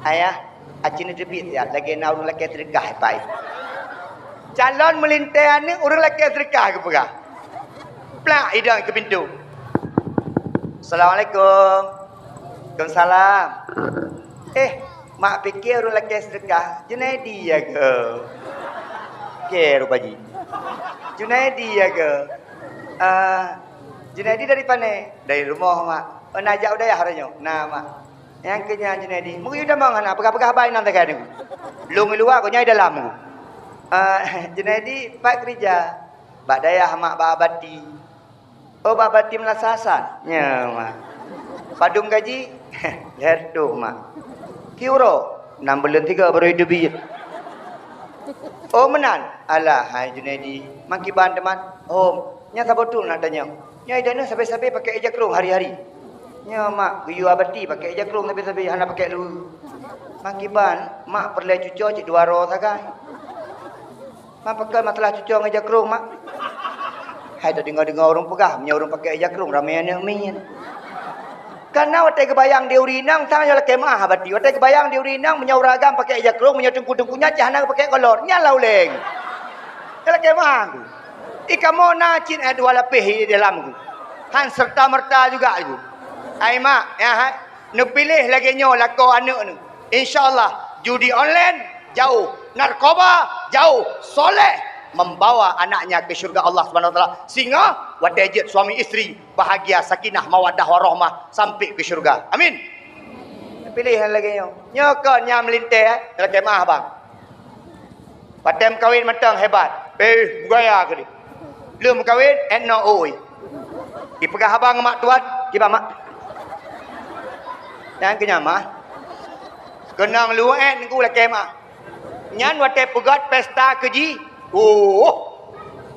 Ayah, aci neuteubiet siat lagèe na ureueng lakèe seudeukah ipai. Calon meulintèe aneuk ureueng lakèe seudeukah geupeugah. Plak idong keu pintoe. Assalamualaikum. Waalaikumsalam. Eh, mak piké ureueng lakèe seudeukah, Junaidi ya keuh? Oke, rupa jih. Junaidi ya keuh? Ah, Junaidi dari pane? Dari rumoh, mak. Oh, na jak u dayah uroe nyoe? Na, mak. Nyang keu nyan Junaidi. Meunyoe tamong hana peugah-peugah haba inan sagai nyoe. Lôn i luwa, gobnyan i dalam. Ah, Junaidi pat keurija? Bak dayah, mak, bak Abati. Oh, bak Abati Meulasa Hasan? Nyo, mak. Padum gaji? Lhèe reutôh, mak. Kiuro? Nam buleuen tiga baru iteubiet. Oh, meunan? Alah, hai Junaidi. Mak kiban teuma? Hom. Nyan saboh thôn na tanyong. Nyan ideh nyoe sabe-sabe pakai ija krông hari-hari. Nyo mak geuyue Abati pakai ija krông sabe-sabe hana pakai luweue. Mak kiban, mak peureulèe cuco cit dua droe sagai. Mak pakon masalah cuco ngon ija krông, mak? Hai tadeungoe-deungoe ureueng peugah, meunyoe ureueng pakai ija krông ramè aneuk miet. Kana watèe geubayang di ureueng inong, sang nyoe lakèe meu'ah Abati. Watèe geubayang di ureueng inong, meunyoe ureueng agam pakai ija krông, meunyoe teungku-teungku nyan cit hana geupakai kolor. Nyan lah ulèe. Nyan lakèe meu'ah. I kamoe na cit, eh, dua lapéh i dalam tu. Han serta-merta juga tu. Ai mak, ya, hai. Neupiléh lagèe nyoe lakoe aneuk neuh. Insya Allah, judi online jauh, narkoba jauh, soleh membawa anaknya ke syurga Allah Subhanahu wa Taala. Sehingga watèe jeuet suami isteri bahagia, sakinah, mawaddah, warahmah sampai ke syurga. Amin. Neupiléh lagèe nyoe. Nyoe kon nyang meulintèe, eh, lakèe meu'ah bang. Watèe meukawen mantong hebat. Eh, bugaya keu lé. Lheueh meukawen, eh, no, oi. Ipeugah haba ngon mak tuan, kiban mak. Nyan keu nyan mah. Keunong luwah, eh, nunggu lakèe mah. Nyan watèe peugöt pesta keu jih. Oh.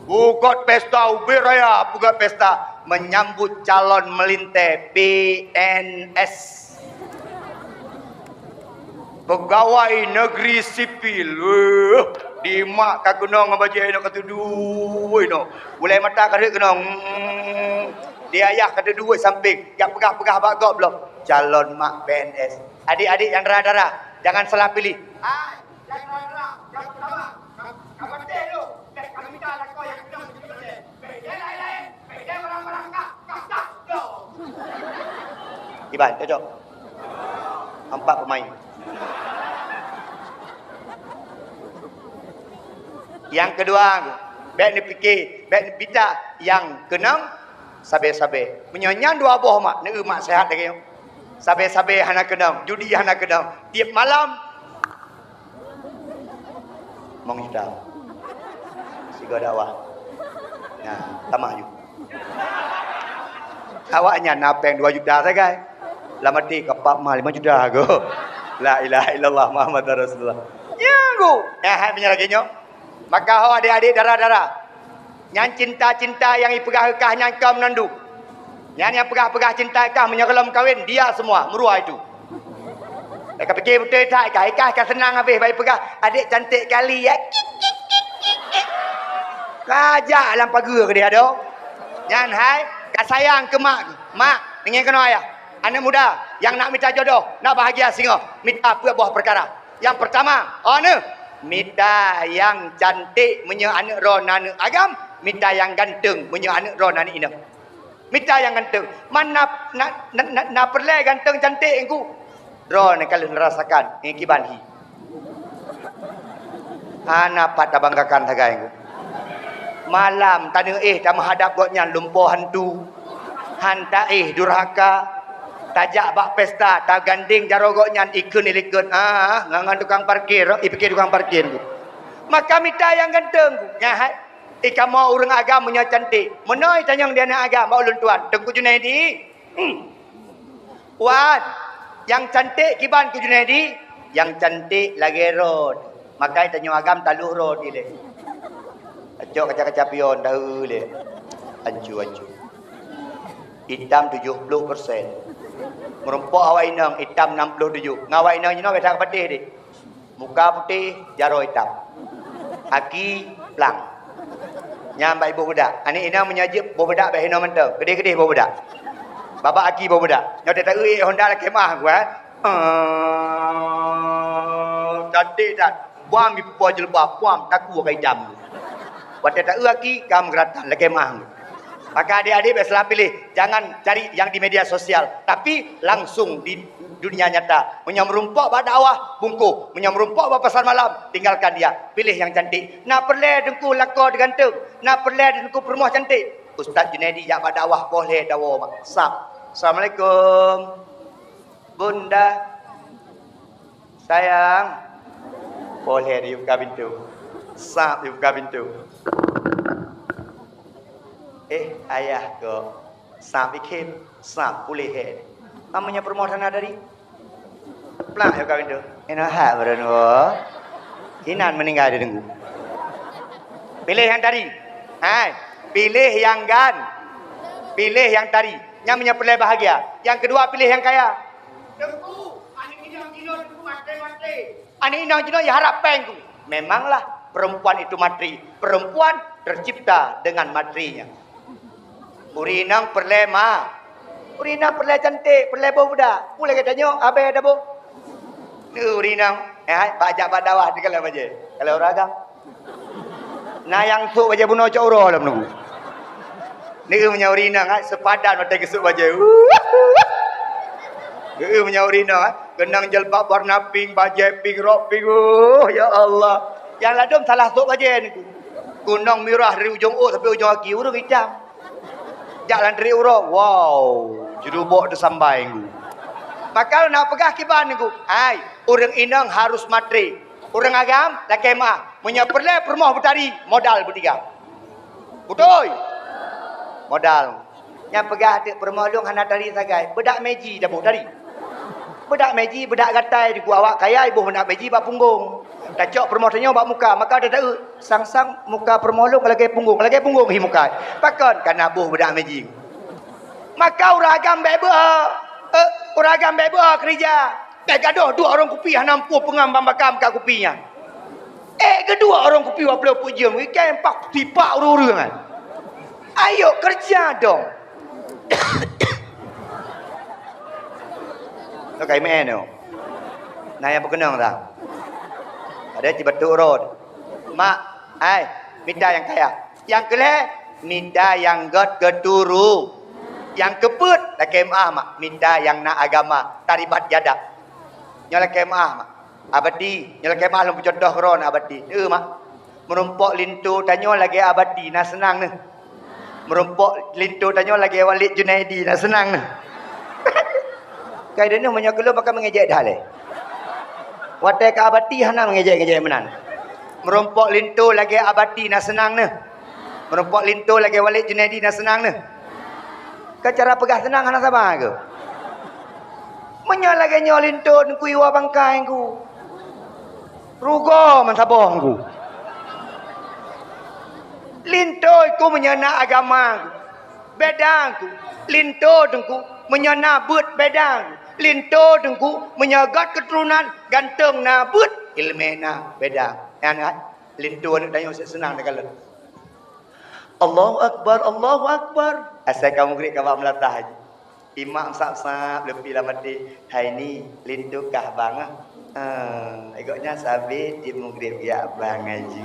Peugöt pesta ubit raya, peugöt pesta menyambut calon meulintèe P N S. Pegawai negeri sipil, weueh, di mak ka keunong ngon bajèe inoe ka teuduek inoe. Ulèe mata ka rhot keunong, hmm, di ayah ka teuduek sampéng, jak peugah-peugah bak gob lom, calon mak P N S. Adik-adik nyang dara-dara, jangan salah pilih. Hai, nyang dara-dara, nyang peutama, ka, ka patéh lôn, bèk ka mita lakoe nyang keunong jadi patéh. Iban, cocok. Empat pemain. Nyang keudua, bèk neupiké, bèk neupita nyang keunong sabé-sabé. Meunyoe nyan dua boh mak, neueu mak seuhat lagèe nyoe. Sabé-sabé hana keunong, judi hana keunong. Tiep malam, Mong juta. Sigoe dakwah. Nah, tamah ju. Awaknyan na pèng dua juta sagai. Lam até ka pat mah lima juta go. La ilaha illallah Muhammadur Rasulullah. Nyan go. Eh, hai meunyoe lagèe nyoe. Maka ho adik-adik dara-dara. Nyan cinta-cinta nyang ipeugah keu kah nyan ka meunandum. Nyan nyang peugah-peugah cinta kah meunyoe gohlom kawen, dia semua, meurua itu. Ka piké beutôi that kah, ikah ka seunang habéh bak ipeugah, "Adék cantik kali ya." Ka jak lam pageue keudéh adoe. Nyan hai, ka sayang keu mak. Mak, deungö keunoe ayah. Aneuk muda nyang nak mita jodoh, nak bahagia singoh, mita peuet boh peukara. Nyang peurtama, oh neuh, mita nyang cantik meunyoe aneuk droe na aneuk agam, mita nyang ganteng meunyoe aneuk droe na aneuk inong. Mita nyang ganteng. Man na, na, na, na, na peureulèe ganteng cantik engku. Droeneuh ka lheueh neurasakan ngon kiban hi. Hana pat tabanggakan sagai engku. Malam taneuéh tameuhadab gobnyan lumpoe hantu, han taéh durhaka, tajak bak pesta, tagandeng jaroe gobnyan ikheun ilikot, ah, ngon, ngon tukang parkir, ipike tukang parkir. Maka mita nyang ganteng, nyan hai. Ikamoe ureuëng agam meunyoe cantik, meunoe tanyong di aneuëk agam bak ulôn tuan, Teungku Junaidi. Hmm. Wan, nyang cantik kiban ku Junaidi, nyang cantik lagée rot. Makai tanyoe agam taloh rot ilée. Acok kaca-kaca pion dah ilée. Ancu-ancu. Itam tujoh ploh persen. Meurumpok awak inong itam nam ploh tujoh. Ngon awak inong jinoe beda patéh deh. Muka putéh, jaroe itam. Aki plang. Nyan bak iboh beudak. Aneuëk inong meunyoe jeuet boh beudak bak hinoe mantong. Keudeh-keudeh boh beudak. Babah aki boh beudak. Nyoe teuta eu ék honda lakée meuah ku, eh. Ah, cantik that. Buam ipupo jilbab, buam taku ka itam. Watée ta eu aki ka meugeuratan lakée meuah. Maka adik-adik biasalah pilih, jangan cari yang di media sosial, tapi langsung di dunia nyata. Meunyoe meurumpok bak dakwah, bungkôh. Meunyoe meurumpok bak pasar malam, tinggalkan dia. Pilih yang cantik. Na peureulée Teungku lakoe ganteng, na peureulée Teungku peurumoh cantik. Ustaz Junaidi jak bak dakwah boh lhée dawoe mak. Sab. Assalamualaikum. Bunda. Sayang. Boh lhée dibuka pintu. Sab dibuka pintu. Eh, ayah kok. Sab ikhem, sab puléh hai. Namanya peurumoh hana dari. Plak ya kawin tu. Ina hak badan gua. Inan meninggal di dengku. Pilih yang tadi. Hai, pilih yang gan. Pilih yang tadi. Nyang meunyoe peureulée bahagia. Yang kedua pilih yang kaya. Teungku, aneuk inong jinoe teungku maté-maté. Aneuk inong jinoe ya harap péng ku. Memanglah perempuan itu materi. Perempuan tercipta dengan materinya. Ureueng inong peureulée ma. Ureueng inong peureulée cantik, peureulée boh beudak. Peue lagée tanyoe, abée daboh. Ureueng inong, eh, bak jak bak dakwah teukalon bajée. Kalau ureueng agam. Na nyang sôk bajée bunoe cok uroe lom nunggu. Neu meunyoe ureueng inong, hai, sepadan watée geusôk bajée. Neu meunyoe ureueng inong, hai, keunong jilbab warna pink, bajée pink, rok pink. Oh, ya Allah. Nyang ladôm salah sôk bajée nunggu. Keunong mirah dari ujong ôk sampai ujong aki, ureueng itam. Jak lam treuk uroe, wow, jurubok teusambai nunggu. Maka na peugah kiban nunggu, hai, ureueng inong harus materi. Ureueng agam lakée meuah, meunyoe peureulée peurumoh beutari, modal beutiga. Beutôi? Modal. Nyang peugah teuk peurumoh lôn hana tari sagai, beudak meji daboh tari. Beudak meji, beudak gatai, diku awak kaya iboh beudak meji bak punggong. Tacok peurumoh tanyoe bak muka, maka tata eu, sang-sang muka peurumoh lôn lagée punggong, lagée punggong hi muka. Pakon? Kana boh beudak meji. Maka ureueng agam bék beuha, eh, ureueng agam bék beuha keurija. Bék gadôh duek ureueng kupi hana muphom peungam bak makam ka kupi nyan. Eh, geuduek ureueng kupi waploh peuet jeuem, ikai empat tipak ureueng-ureueng nyan. Ayo keurija dong. Tokai meu'en nyoe. Na nyang peukeunong tang. Ada cibatuk rot. Mak, ai, mita nyang kaya. Nyang keulhée, mita nyang gét geuturu. Nyang keupeuet, lakée meu'ah mak, mita nyang na agama, taribat jadak. Nyoe lakée meu'ah mak. Abati, nyoe lakée meu'ah lôn peucuntoh keudroe abati. Neu mak. Meurumpok linto tanyoe lagée abati, na seunang neuh. Meurumpok linto tanyoe lagée Walid Junaidi, na seunang neuh. Kai deuneuh meunyoe keu lôn maka meungejek that lé. Watée ka abati hana meungejek-ngejek meunan. Meurumpok linto lagée abati, na seunang neuh. Meurumpok linto lagée Walid Junaidi, na seunang neuh. Ka cara peugah seunang hana saban keuh. Meunyoe lagée nyoe linto teungku iwa bangkai ku. Rugoe meusaboh ku. Linto ku meunyoe na agama ku. Beda ku. Linto teungku meunyoe na beuet beda ku. Linto teungku meunyoe gét keuturonan ganteng na beuet iéleumé na beda. Nyan kan? Linto aneuk tanyoe seunang teukalon. Allahu Akbar, Allahu Akbar. Asai ka mugreb ka bak meulatah haji. Imak sab-sab leupi lam até, "Hai ni, linto kah bang ah?" Ah, gobnyan sabe tiep mugreb geujak bang haji.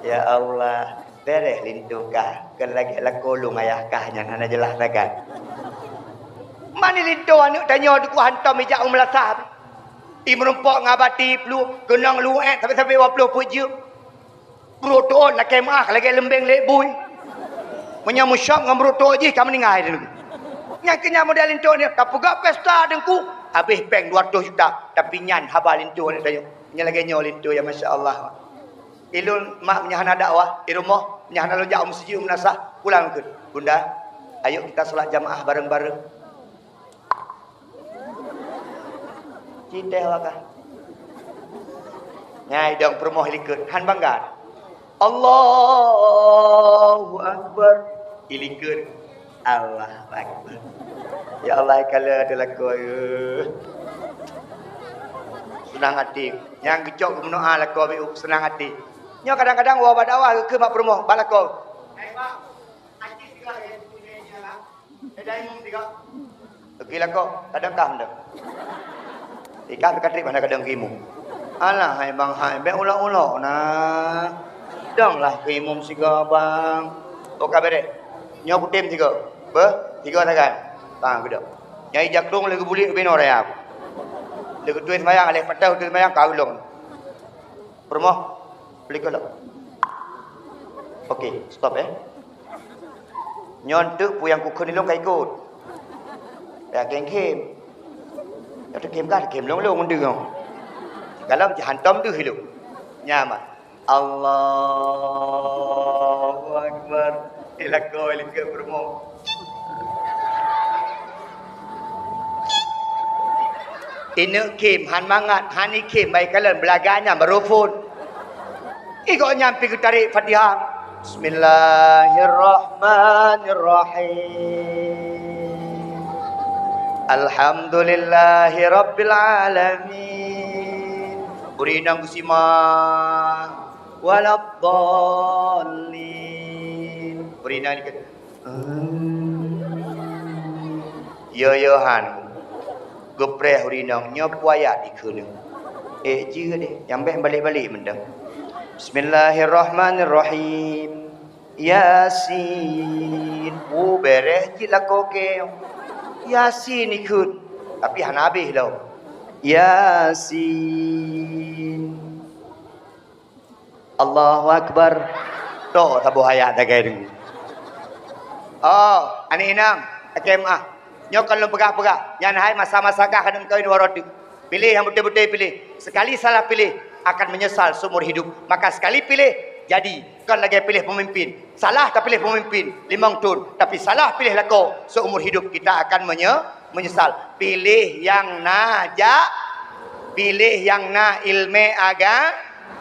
Ya Allah, bereh linto kah, kon lagée lakoe lôn ayah kah nyan hana jeulaih sagai. Mani linto aneuk tanyoe teungku hantom ijak u meulatah. I meurumpok ngon abati plu, keunong luwék sabe-sabe waploh peuet jeuem. Brôk tuôt lakée meuáh lagée leumbeng lé bui. Meunyoe meusyöp ngon brôk tuôt jih ka meuninggai teungku. Nyang keu nyan model linto nyoe, tapeugah pesta teungku, habéh péng dua ratus juta, tapi nyan haba linto nyoe tanyoe. Nyan lagée nyoe linto ya, masya Allah. Ilôn mak meunyoe hana dakwah di rumoh, meunyoe hana lôn jak u meuseujid u meunasah, pulang keuh. Bunda, ayo kita salat jamaah bareng-bareng. Citeh awak kah? Nyan idong peurumoh ilikot, han bangga. Allahu Akbar. Ilikot. Allahu Akbar. Ya Allah, kala ada lakoe. Seunang até. Nyang geucok geumeunoe lakoe biôh seunang até. Nyoe kadang-kadang wa bak dakwah geukheun bak peurumoh, bak lakoe. Oke lakoe, kadang kah meudoe. Ikah ka trép hana kadang keu imum. Alah hai bang hai, bék ulok-ulok na. Dong lah keu imum sigoe bang. Oh ka bèrèh. Nyoe kutem sigoe. Beuh, sigoe sagai. Bang geudoe. Nyai jakrong lé geubulik binoe raya. Lé geutueng seumayang, lé patah geutueng seumayang ka ulong. Peurumoh, beli kolok. Oke, stop eh. Nyoe teuk peue nyang kukheun ilong ka ikot. Ya kém-kém. Ya kém kah, kém long-long deungoe. Galom jihantom deuh ilong. Nyaman. Allahu Akbar. Ilako ilike peurumoh. Ineuk khém, han mangat, han ikhém, bai kalon beulaga nyan baroe phon. Igoe nyan pi geutarek Fatihah. Bismillahirrahmanirrahim. Alhamdulillahirabbil alamin. Ureueng inong geusimak. Waladdallin. Ureueng inong ikheun. Yo, yo, han. Geupreh ureueng inong, nyoe peue ayat ikheun. Eh, jeuet deh, nyang bék balek-balek mantong. Bismillahirrahmanirrahim. Yasin. Oh, bèrèh cit lakoe keu. Yasin ikheun. Tapi hana habéh lom. Yasin. Allahu Akbar. Tok saboh ayat sagai deungoe. Oh, aneuk inong, lakée meuáh. Nyoe kon lôn peugah-peugah. Nyan hai masa-masa kah keuneuk kawin waroe teuk. Piléh nyang beutôi-beutôi piléh. Sekali salah piléh, akan menyesal seumur hidup. Maka sekali piléh, jadi. Kon lagée piléh peumimpin. Salah tapiléh peumimpin limong thon, tapi salah piléh lakoe, seumur hidup kita akan menye-, menyesal. Piléh nyang na jak, piléh nyang na ileumé aga-,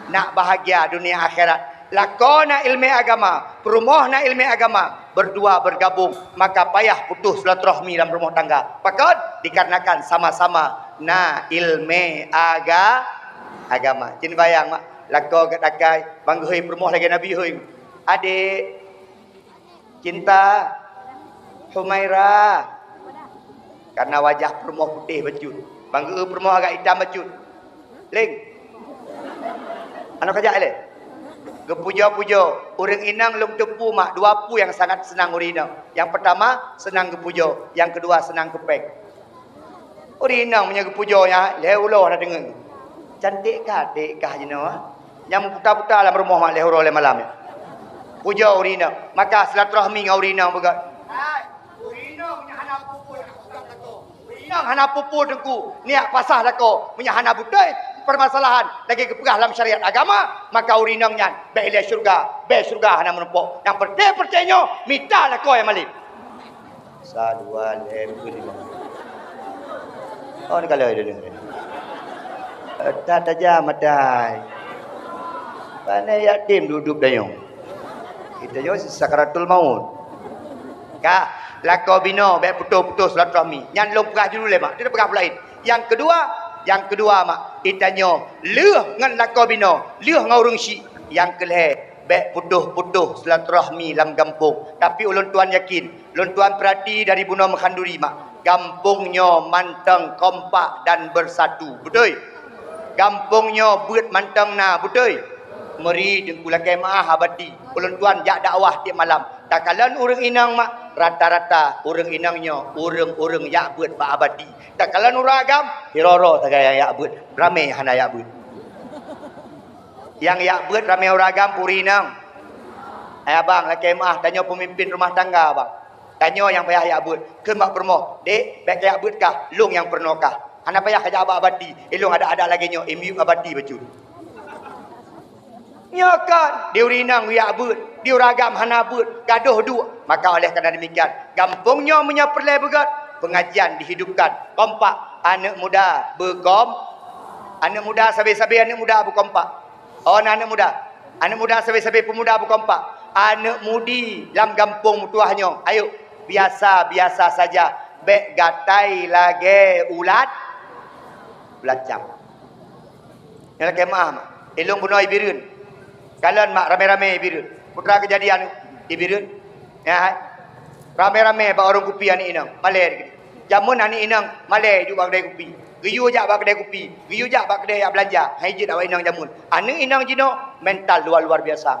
nak bahagia dunia akhirat. Lakoe na ileumé agama, peurumoh na ileumé agama, berdua bergabung, maka payah putus silaturahmi dalam rumah tangga. Pakon? Dikarenakan sama-sama na ileumé aga-, agama. Cit bayang mak, lakoe geudakai, bang geuhôi peurumoh lagée Nabi hôi. Adek, Cinta, Humaira. Karena wajah peurumoh putéh bacut. Bang geu peurumoh agak itam bacut. Leng. Aneuk kajak lé. Geupujoe-pujoe. Ureueng inong lôn teupeu mak dua peue nyang sangat seunang ureueng inong. Nyang peutama, seunang geupujoe. Nyang keudua, seunang keupéng. Ureueng inong meunyoe geupujoe nyan lhée uroe na deungoe. Cantik kah, dek kah jinoe. Nyang meuputa-puta lam rumoh mak lhée uroe lhée malam nyan. Pujoe ureueng inong, maka silaturahmi ngon ureueng inong beugét. Hai, ureueng inong nyang hana peue-peue, ureueng inong hana peue-peue teungku, niyak pasah lakoe, meunyoe hana beutôi permasalahan lagée geupeugah lam syariat agama, maka ureueng inong nyan bék ilée syeuruga, bék syeuruga hana meurumpok. Nyang peureté-peureté nyoe mita lakoe nyang malém. Sa, dua, lhée, peuet, limong. Oh, ni kalau ada ni. Eh, tak tajam matai. Pane yatim duduk dayong. Kita nyoe sakaratul maut. Ka, lakoe binoe bék putus-putus silaturahmi. Nyan lôn peugah julu lé mak. Tidak peugah peulaén. Nyang keudua, nyang keudua mak, kita nyoe lheueh ngon lakoe binoe, lheueh ngon ureueng syik. Nyang keulhée, bék putus-putus silaturahmi lam gampông. Tapi ulôn tuan yakin, lôn tuan peurati dari bunoe meukhanduri mak, gampông nyoe mantong kompak dan beusatu. Beutôi? Gampông nyoe beuet mantong na, beutôi? Meuri teungku lakée meuáh abati, ulôn tuan jak dakwah tieb malam. Takalon ureueng inong mak, rata-rata ureueng inong nyoe ureueng-ureueng jak beuet bak abati. Takalon ureueng agam, hiroe-roe sagai nyang jak beuet, ramé nyang hana jak beuet. Nyang jak beuet ramé ureueng agam peue ureueng inong? Hai abang, lakée meu'ah, tanyoe peumimpén rumah tangga, abang. Tanyoe nyang payah jak beuet. Kheun bak peurumoh, "Dek, bék jak beuet kah, lôn nyang peurunoe kah." Hana payah kajak bak abati, ilôn adak-adak lagée nyoe, imiyueb abati bacut. Nyoe kan, di ureueng inong jak beuet, di ureueng agam hana beuet, gadôh duek. Maka oleh karena demikian, gampông nyoe meunyoe peureulée beugét, pengajian dihidupkan. Kompak, aneuk muda beukom-, aneuk muda sabe-sabe aneuk muda beukompak. Oh, na aneuk muda. Aneuk muda sabe-sabe peumuda beukompak. Aneuk mudi lam gampông meutuwah nyoe, ayo, biasa-biasa saja, bék gatai lagée ulat, ulat cam. Nyang lakée meu'ah, mak. Ilôn bunoe i Bireuen. Kalon, mak, ramé-ramé i Bireuen. Peue teuma keujadian i Bireuen? Nyan hai. Ramé-ramé bak warong kupi aneuk inong. Malée dikeue. Jameun aneuk inong malée duek bak keudai kupi. Geuyue jak bak keudai kupi, geuyue jak bak keudai jak beulanja. Hai jeuet awak inong jameun. Aneuk inong jinoe mental luar, luar biasa.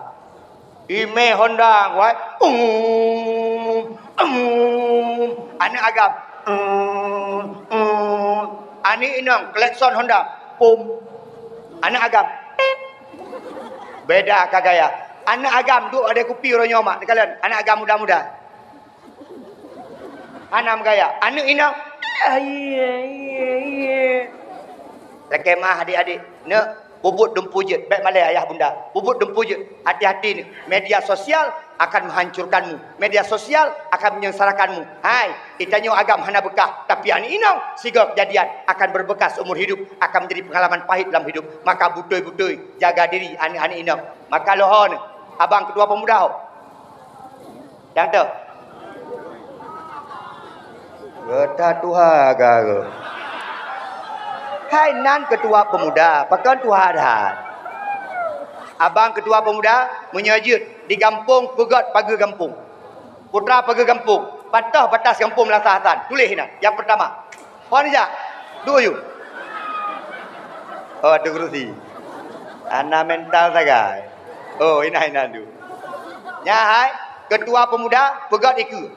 Imé Honda, wai. Um, um. Aneuk agam. Um, um. Aneuk inong klakson Honda. Pom. Aneuk agam. Beda ka gaya. Aneuk agam duek bak keudai kupi uroe nyoe, mak. Neukalon, aneuk agam muda-muda. Hana meugaya. Aneuk inong, lakée meu'ah adik-adik, neuk, peubuet dumpeue jeuet, bék malée ayah bunda. Peubuet dumpeue jeuet, hati-hati neuk. Media sosial akan menghancurkanmu. Media sosial akan menyengsarakanmu. Hai, geutanyoe agam hana beukah, tapi aneuk inong sigoe keujadian akan berbekas seumur hidup, akan menjadi pengalaman pahit dalam hidup. Maka beutôi-beutôi jaga diri aneuk-aneuk inong. Maka lôn ho neuk, abang ketua pemuda ho. Nyang toh. Geuta tuha ka geuh. Hai nan ketua pemuda, pakon tuha that. Abang ketua pemuda, meunyoe jeuet di gampông, peugét pageue gampông. Peue teuma pageue gampông, patoh batas gampông Meulasan. Tuléh inan. Nyang peurtama, Ho neujak? Duek yue. Oh, atu keurusi. Hana mental sagai. Oh, inan-inan tu. Nyan hai, ketua pemuda peugét dikeue.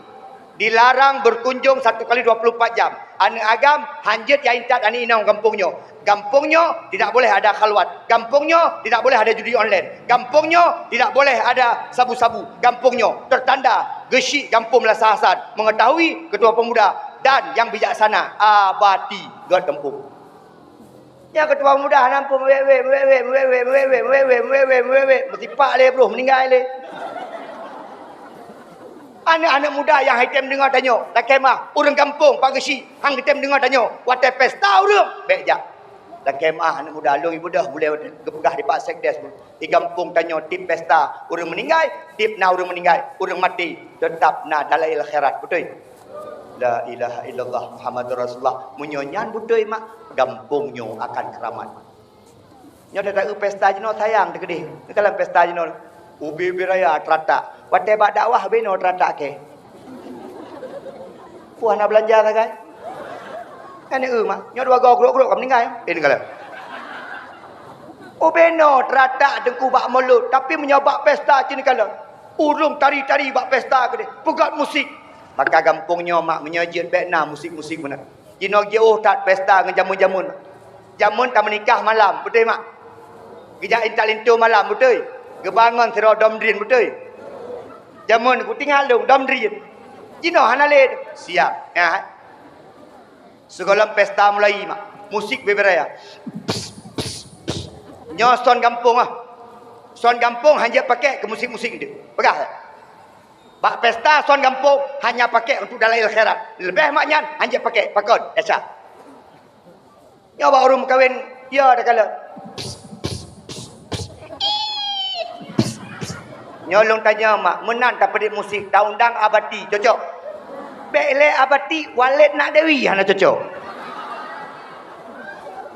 Dilarang berkunjung satu kali dua puluh empat jam. Aneuk agam hanjeuet jak intat aneuk inong gampông nyoe. Gampông nyoe tidak boleh ada khalwat. Gampông nyoe tidak boleh ada judi online. Gampông nyoe tidak boleh ada sabu-sabu. Gampông nyoe tertanda geusyik gampông Meulasan. Mengetahui ketua pemuda dan yang bijaksana, abati gét gampông. Nyang ketua muda hana ampôn, meuwék-wék, meuwék-wék, meusipak lé broh, meuninggai lé. Aneuk-aneuk muda nyang han tem deungoe tanyoe, lakée meu'ah, ureuëng gampông, Pak Geuchik, han tem deungoe tanyoe, watée pesta ureuëng, bék jak. Lakée meu'ah aneuk muda, lôn ibeudôh bulée geupeugah dipat sekdes. Di gampông tanyoe tiep pesta ureuëng meuninggai, tiep na ureuëng meuninggai, ureuëng maté, teutab na dalail akhirat. Beutôi? La ilaha illallah Muhammadur Rasulullah. Meunyoe nyan beutôi mak, gampông nyoe akan keuramat. Nyoe tata-eu pesta jinoe sayang teukeudeh. Nyoe kalon pesta jinoe. Ubé-ubé raya teuratak. Watée bak dakwah binoe teuratak kée. Wah, na beulanja sagai. Kan eu mak, nyoe dua goe grok-grok ka meuninggai. Eh, neukalon. Ubenoe teuratak teungku bak mulod, tapi meunyoe bak pesta cit neukalon. Ureuëng tari-tari bak pesta keudeh, peugét musik. Maka gampông nyoe mak meunyoe jeuet bék na musik-musik meunan. Jinoe jiôh that pesta ngon jameun-jameun. Jameun tameunikah malam, beutôi mak? Geujak intat linto malam, beutôi? Geuba ngon sidroe dom drin, beutôi? Jameun kutinggai lôn dom drin. Jinoe hana lé. Siap, nyan. Sigohlom pesta mulai mak. Musik beuberaya. Nyoe son gampông ah. Son gampông hanjeuet pakai keu musik-musik deuh. Peugah. Bak pesta son gampông hanya pakai untuk dalail khairat. Leubeh mak nyan hanjeuet pakai. Pakon? Biasa. Nyoe bak ureuëng meukawen, ya takalon. Nyoe lôn tanyong mak, meunan tapeudiek musik, taundang abati, cocok? Bék lé abati, Waled Nak Dewi hana cocok.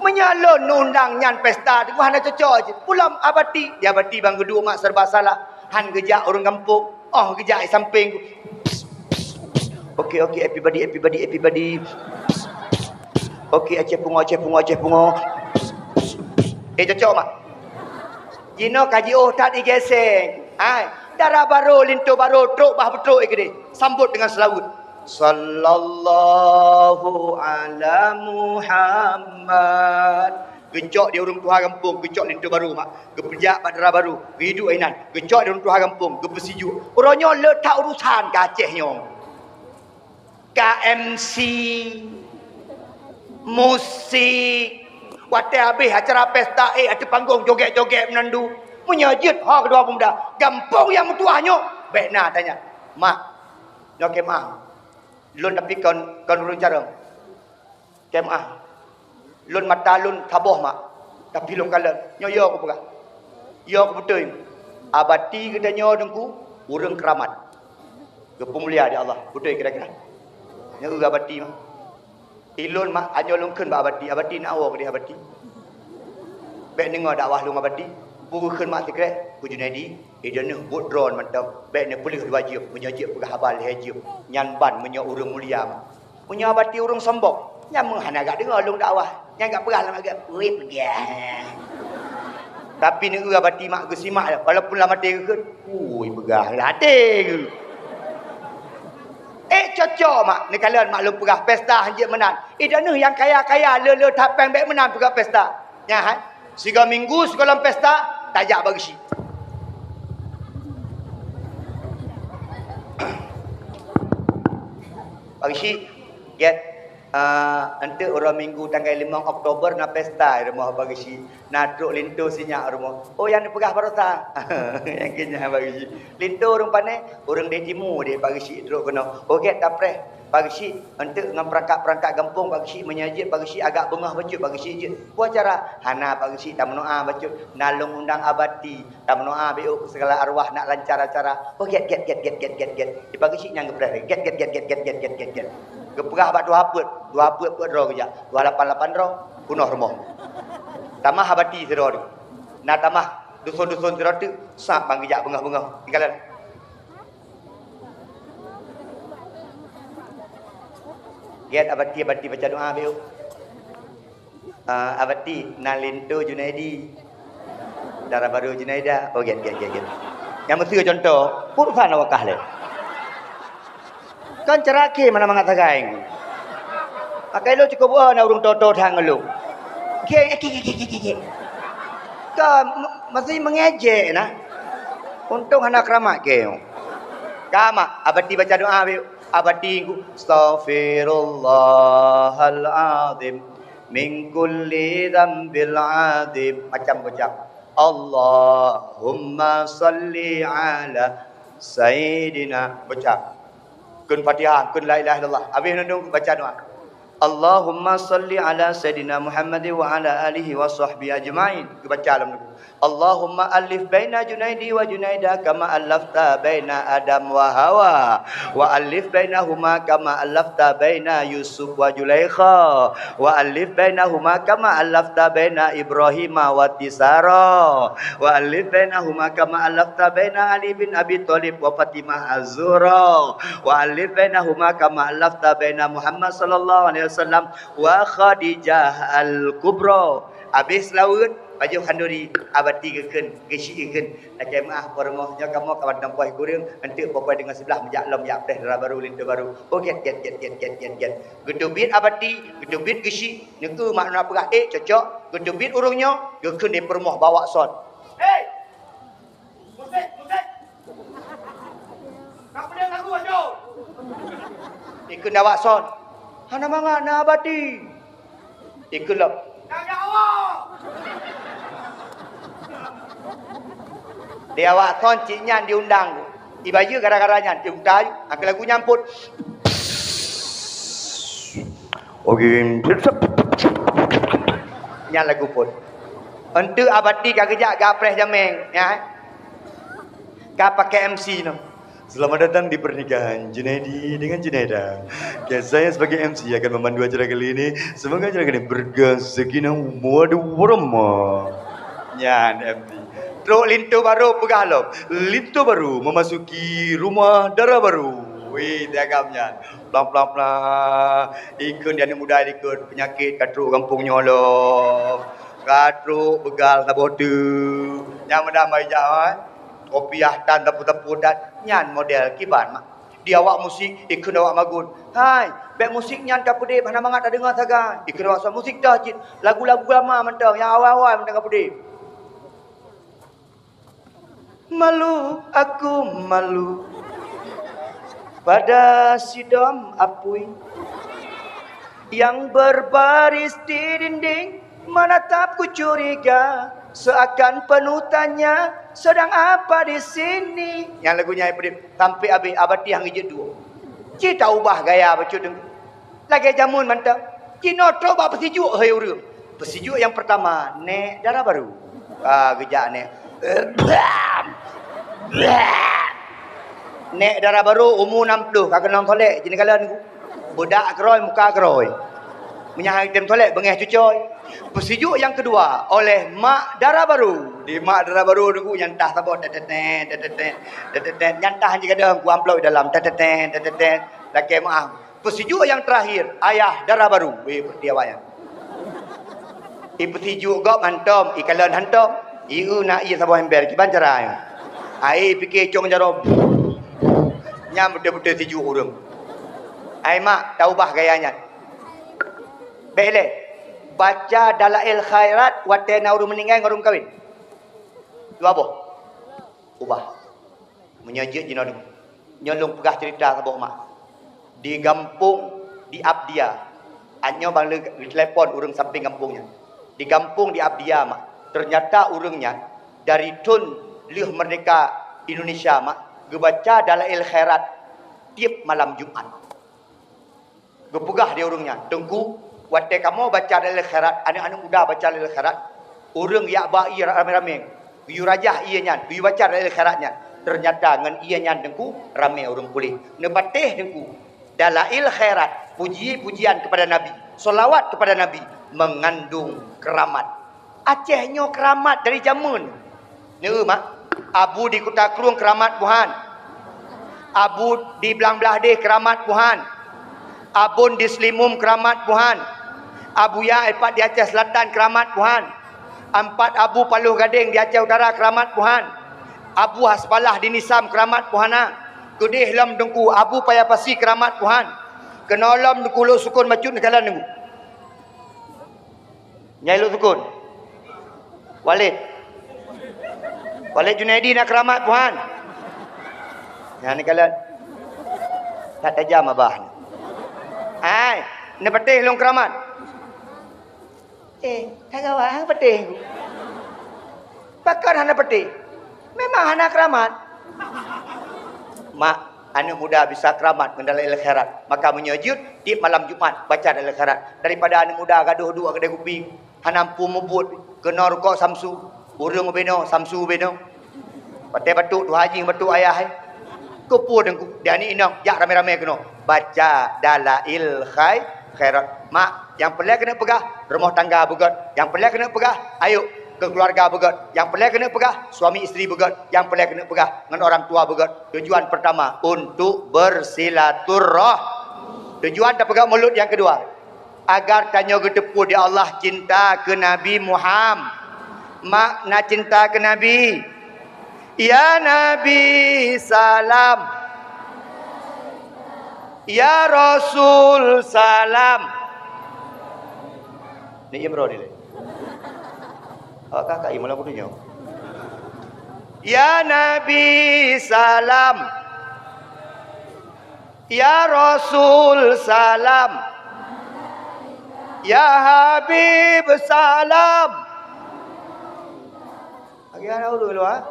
Meunyoe lôn undang nyan pesta, teungoh hana cocok cit. Pulom abati, ya abati bang geuduek mak serba salah. Han geujak ureuëng gampông, oh geujak i sampéng. Oke, oke, everybody, everybody, everybody. Oke, Aceh Pungo, Aceh Pungo, Aceh Pungo. Eh, cocok mak. Jinoe ka jiôh that igeseng. Hai, dara barô, linto barô, trok bah beutrok ikeu deh. Sambot dengan selawat. Sallallahu ala Muhammad. Geucok di ureuëng tuha gampông, geucok linto barô mak. Geupeujak bak dara barô, geuhidup inan. Geucok di ureuëng tuha gampông, geupeusijuek. Uroe nyoe le that urusan ka Aceh nyoe. Ka M C, musik. Watée habéh acara pesta, eh, ateueh panggong jogét-jogét meunandu. Meunyoe jeuet, ha, keudua pemuda. Gampông nyang meutuah nyoe, bék na tanya. Mak, nyoe keumaang. Lôn tapi kon, kon ureuëng carông. Keumaang. Lôn mata lôn saboh mak. Tapi lôn kalon. Nyoe yo kupeugah. Yo kupeutôi. Abati geutanyoe teungku, ureuëng keuramat. Geupeumulia di Allah. Beutôi kira-kira. Nyoe eu abati mak. Ilôn mak, anyoe lôn kheun bak abati. Abati na woe keudeh abati. Bék deungoe dakwah lôn abati. Peue geukheun mak sikrek, keu Junaidi. Eh, droeneuh buet droe mantong, bék neupeuleueh dua jeuem, meunyoe jeuet peugah haba lhée jeuem. Nyan ban meunyoe ureuëng mulia. Meunyoe abati ureuëng sombong, nyan meuhana gak deungoe lôn dakwah. Nyan gak peugah lam agam, "Woi, peugah." Tapi neueu abati mak geusimak, walaupun lam até geukheun, "Woi, peugah lam até geuh." Eh, cocok mak, neukalon mak lôn peugah pesta hanjeuet meunan. Eh, droeneuh nyang kaya-kaya le-le that péng bék meunan peugah pesta. Nyan hai. Sigoe minggu sigohlom pesta, tajak bak geuchik. Bak geuchik, gét, ah, enteuk uroe minggu tanggai limong Oktober na pesta i rumoh bak geuchik. Na trok linto sinyak rumoh. Oh, nyang neupeugah baroesa. Nyang keu nyan bak geuchik. Linto ureuëng pané, ureuëng deh timu deh bak geuchik trok keunoe. Oh, gét tapreh. Bak geuchik, enteuk ngon peurangkat-peurangkat gampông bak geuchik, meunyoe jeuet bak geuchik agak beungoh bacut bak geuchik jeuet. Peue cara? Hana bak geuchik tameudoá bacut, na lôn undang abati, tameudoá beu segala arwah nak lancar acara. Oh, gét, gét, gét. Di bak geuchik nyang geupreh, gét, gét. Geupeugah bak tuha peuet, tuha peuet peuet droe geujak, tuha lapan lapan droe, peunoh rumoh. Tamah abati sidroe teuk. Na tamah dusun-dusun sidroe teuk, sab ban geujak beungoh-beungoh. Tinggalan. Gét abati, abati baca doa beu. Ah, abati, na linto Junaidi. Dara barô Junaida. Oh, gét, gét, gét, gét. Nyang meuseue contoh, urusan awak kah lé. Kan cara khe mana mangat sagai. Pakai lo cukup oh, na ureuëng toto thang lo. Gét, gét, gét, gét, gét, gét. Ka ma-, masih mengejek nah. Untung hana keramat khe. Ka mak, abati baca doa beu. Abati ku, "Astaghfirullahal azim min kulli dzambil azim." Macam beucap, "Allahumma salli ala sayyidina." Beucap. Kheun Fatihah, kheun la ilaha illallah. Habéh nundung baca doa. "Allahumma salli ala sayyidina Muhammad wa ala alihi wa sahbihi ajma'in." Geubaca lam nundung. Allahumma allif baina Junaidi wa Junaida kama allafta baina Adam wa Hawa. Wa allif bainahuma kama allafta baina Yusuf wa Julaikha. Wa allif bainahuma kama allafta baina Ibrahima wa Tisara. Wa allif bainahuma kama allafta baina Ali bin Abi Thalib wa Fatimah Az-Zuhra. Wa allif bainahuma kama allafta baina Muhammad sallallahu alaihi wasallam wa Khadijah Al-Kubra. Habéh seulaweuet, pajoh khanduri, abati geukheun, geuchik geukheun. Lakée meuáh, po rumoh nyoe kamoe ka mantong poh kureueng, enteuk po-po deungon siblah meujak lom jak preh dara barô, linto barô. Oh, gét, gét, gét. Geuteubiet abati, geuteubiet geuchik, neukeu mak na peugah, "Eh, cocok." Geuteubiet ureuëng nyoe, geukheun di peurumoh bak awak son. Hei! Musik, musik. Ka peudeueng lagu ajo. Ikheun awak son. Hana mangat na abati. Ikheun lom. Ka nyawa. Di awak son cit nyan diundang. Ibayeue gara-gara nyan diundang, angka lagu nyampot. Oke. Nyan lagu phon. Enteuk abati ka geujak gapreh jameng, ya. Ka pakai M C nyoe. Selamat datang di pernikahan Junaidi dengan Junaida. Oke, saya sebagai M C akan memandu acara kali ini. Semoga acara kali ini berkah, sakinah, mawaddah, warahmah. Nyan M C. Trok linto barô peugah lom. Linto barô memasuki rumah dara barô. Weh, diagam nyan. Plang, plang, plang. Ikheun di aneuëk muda likot, peunyakét ka trok gampông nyoe lom. Ka trok beugal saboh teuk. Nyang meunan bak ijak, eh. Kopiah tan teupeu-teupeu that. Nyan model kiban mak. Di awak musik, ikheun awak magun. Hai, bèk musik nyan ka peudeh, hana mangat tadeungoe sagai. Ikheun awak sa musik dah cit, lagu-lagu lama mantong, nyang awai-awai mantong ka peudeh. Malu, aku malu pada sidom apui yang berbaris di dinding, menatapku curiga seakan penuh tanya, sedang apa di sini? Nyang lagu nyan peudeh sampai habéh, abati hang ijeuet dua. Ci taubah gaya bacut teungku. Lagèe jameun mantong. Jinoe trok bak peusijuek hai ureueng. Peusijuek nyang peurtama, nèk dara barô. Ah, geujak nèk. Nèk dara barô umu nam ploh ka keunong solek, jinoe kalon ku. Beudak keurôi, muka keurôi. Meunyo han tem solek, beungèh cucoe. Peusijuek nyang keudua, oleh mak dara barô. Di mak dara barô teungku nyang tah saboh, tetetet, tetetet, tetetet. Nyang tah jigadong ku amplop dalam, tetetet, tetetet. Lakèe meu'ah. Peusijuek nyang teurakhir, ayah dara barô. Weh, peuti awak nyan. Ipeusijuek gob hantom, ikalon hantom. Ieu na ié saboh ember, kiban cara nyan. Ai pike cong jaroe. Nyan beutôi-beutôi sijuek ureueng. Ai mak, taubah gaya nyan. Bèk lé. Baca Dalail Khairat watèe na ureueng meuninggai ngon ureueng kawen. Dua boh. Ubah. Meunyoe jeuet jinoe, nyoe lôn peugah ceurita saboh mak. Di gampông di Abdia, nyoe ban lé geutelepon ureueng sampéng gampông nyan. Di gampông di Abdia mak, teunyata ureueng nyan dari thôn lheueh meurdéhka Indonesia mak, geubaca Dalail Khairat tiep malam Jumat. Geupeugah di ureueng nyan, "Teungku, watèe kamoe baca Dalail Khairat, aneuk-aneuk muda baca Dalail Khairat, ureueng jak ba ié ramé-ramé, geuyue rajah ié nyan, geuyue baca Dalail Khairat nyan. Teunyata ngon ié nyan Teungku, ramé ureueng puléh. Neupatéh Teungku, Dalail Khairat, puji-pujian kepada Nabi, selawat kepada Nabi, mengandung keramat." Aceh nyoe keuramat dari jameun. Neu mak, Abu di Kuta Krueng keuramat buhan. Abu di Blang Blahdeh keuramat buhan. Abon di Seulimum keuramat buhan. Abuya Ipat di Aceh Selatan keuramat buhan. Ampat Abu Paloh Gadeng di Aceh Utara keuramat buhan. Abu Hasbalah di Nisam keuramat buhana. Keudeh lom Teungku Abu Paya Pasi keuramat buhan. Keunoe lom Teungku Lhoksukon bacut neukalon Teungku. Nyai Lhoksukon. Walid. Walid Junaidi na keuramat buhan. Nyan neukalon. That tajam abah. Ai, neupatéh lôn keuramat. Eh, ka gawat hana patéh. Pakon hana patéh? Memang hana keuramat. Mak, aneuk muda bisa keuramat ngon Dalail Khairat. Maka meunyoe jeuet, tiep malam Jumat baca Dalail Khairat. Daripada aneuk muda gadoh duek keudè kupi, hana mampu mubuet, keunoe rukok Samsu, ureueng ubenoe, Samsu ubenoe. Watèe batuk tuha jih batuk ayah, eh. Keupeue Teungku, di aneuk inong, jak ramé-ramé keunoe. Baca Dalail Khai-, Khairat. Mak, nyang peureulèe keuneuk peugah, rumoh tangga beugöt. Nyang peureulèe keuneuk peugah, ayo, keu keuluwarga beugöt. Nyang peureulèe keuneuk peugah, suami istri beugöt. Nyang peureulèe keuneuk peugah, ngon orang tua beugöt. Tujuan pertama, untuk bersilaturrah-, tujuan tapeugah mulod nyang keudua. Agar tanyoe geuteupeue di Allah cinta keu Nabi Muham-, makna cinta keu Nabi. Ya Nabi salam. Ya Rasul salam. Ni Imran ni lé. Awak kakak Imran aku tunjuk. Ya Nabi salam. Ya Rasul salam. Ya Habib salam. Lagi ada urut luar.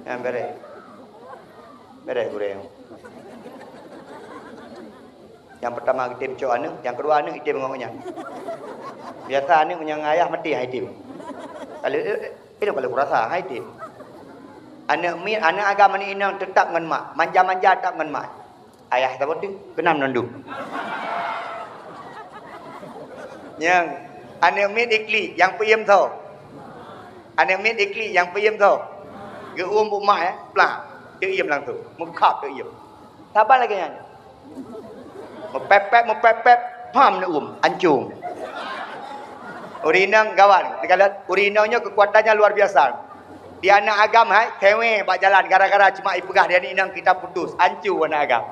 Yang beri. Beri gureng. Nyang peurtama item cok aneuk, nyang keudua aneuk item ngon nyan. Biasa aneuk nyang ayah maté hai item. Kalau, eh, eh, kalau kurasa hai item. Aneuk miet, aneuk agam aneuk inong teutap ngon mak, manja-manja teutap ngon mak. Ayah saboh teuk, keunam nandum. Nyang aneuk miet iklik, nyang peuiem tho. Aneuk miet iklik, nyang peuiem tho. Geuuem bak mak, eh, plak. Teuiem langsung, meukhab teuiem. Saban lagèe nyan. Meupèp-pèp, meupèp-pèp, pham neuuem, ancong. Ureueng inong gawat, teukalon ureueng inong nyoe keukuatannya luar biasa. Di aneuk agam hai, tewe bak jalan gara-gara cuma ipeugah di aneuk inong kita putus, ancu aneuk agam.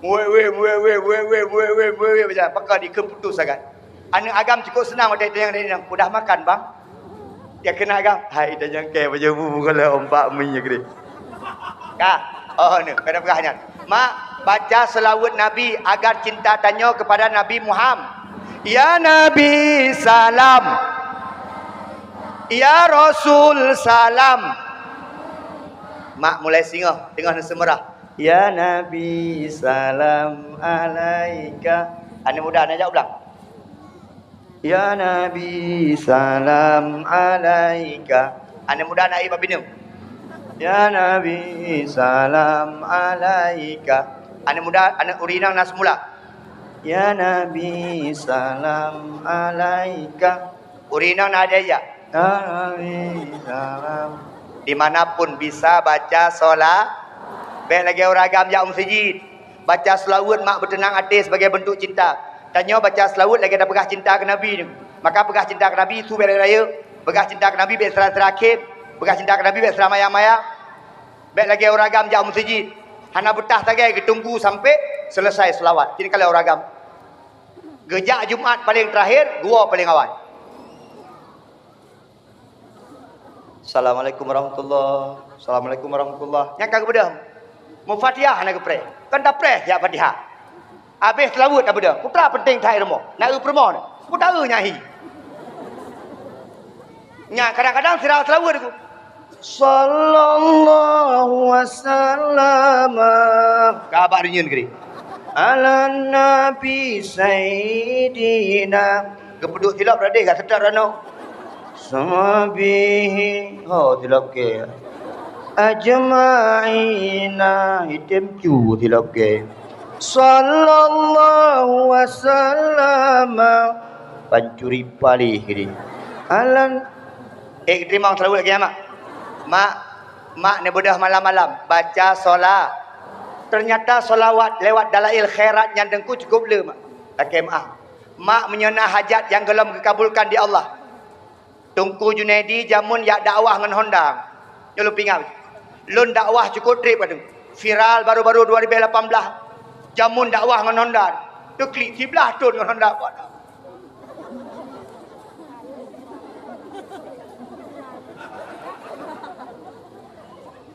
Weh, weh, weh, weh, weh, weh, weh, weh, weh, weh, baca, pakon dikheun putus sagai. Aneuk agam cukup seunang watèe itanyong aneuk inong, "Udah makan, Bang?" Ya keunan agam, "Hai, itanyong kèe baju bu, bu, kalau ompak mi ya, Kri." Ka. Oh, ni, kada peugah nyan. Mak, baca seulaweuet Nabi agar cinta tanyoe kepada Nabi Muhammad. Ya Nabi salam. Ya Rasul salam. Mak mulai singoh, teungoh neuseumeurah. Ya Nabi salam alaika. Aneuk muda, aneuk jak u blang. Ya Nabi salam alaika. Aneuk muda na ié bak bineum. Ya Nabi salam alaika. Aneuk muda, aneuk ureueng inong na seumula. Ya Nabi salam alaika. Ureueng inong na adak jak. Ya Nabi salam. Di mana pun bisa baca sola-, bèk lagèe ureueng agam jak u meuseujid. Baca seulaweuet mak beuteunang até sebagai bentuk cinta. Tanyoe baca seulaweuet lagèe tapeugah cinta keu Nabi nyoe. Maka peugah cinta keu Nabi su bèk rayeuk-rayeuk, peugah cinta keu Nabi bèk sira-sira khém, peugah cinta keu Nabi bèk sira maya-maya. Bèk lagèe ureueng agam jak u meuseujid, hana beutah sagai geutunggu sampai selesai seulaweuet. Kira kalau ureueng agam geujak Jumat paleng teurakhir, geuwoe paleng awai. Assalamualaikum warahmatullah. Assalamualaikum warahmatullah. Nyang ka geubeudôh. Mufatihah hana geupreh. Kan tapreh siat Fatihah. Abéh seulaweuet tabeudôh. Putra penting that rumoh. Na eu peurumoh ni. Putra eu nyahi. Nya kadang-kadang sira seulaweuet aku. Sallallahu wasallam. Ka bak reunyeun kri. Ala Nabi Sayyidina. Geupeuduek silop radeh ka seutôt ranoe. Sahbihi, ho, tilap ke. Ajma'ina, item cu tilap ke. Sallallahu wasallama, pancuri palih gini. Alan, eh, terima salawat lagi ya, Mak. Mak, Mak ni bedah malam-malam baca solat. Ternyata solawat lewat dalail khairat nyan dengku cukup le, Mak. Lakée maaf. Mak meunyoe na hajat nyang golom geukabulkan di Allah. Teungku Junaidi jameun jak dakwah ngon Honda. Nyoe lôn pingat. Lôn dakwah cukop treb ka teuk. Viral baru-baru dua ribu lapan belas. Jameun dakwah ngon Honda. Teuklik siblaih thon ngon Honda.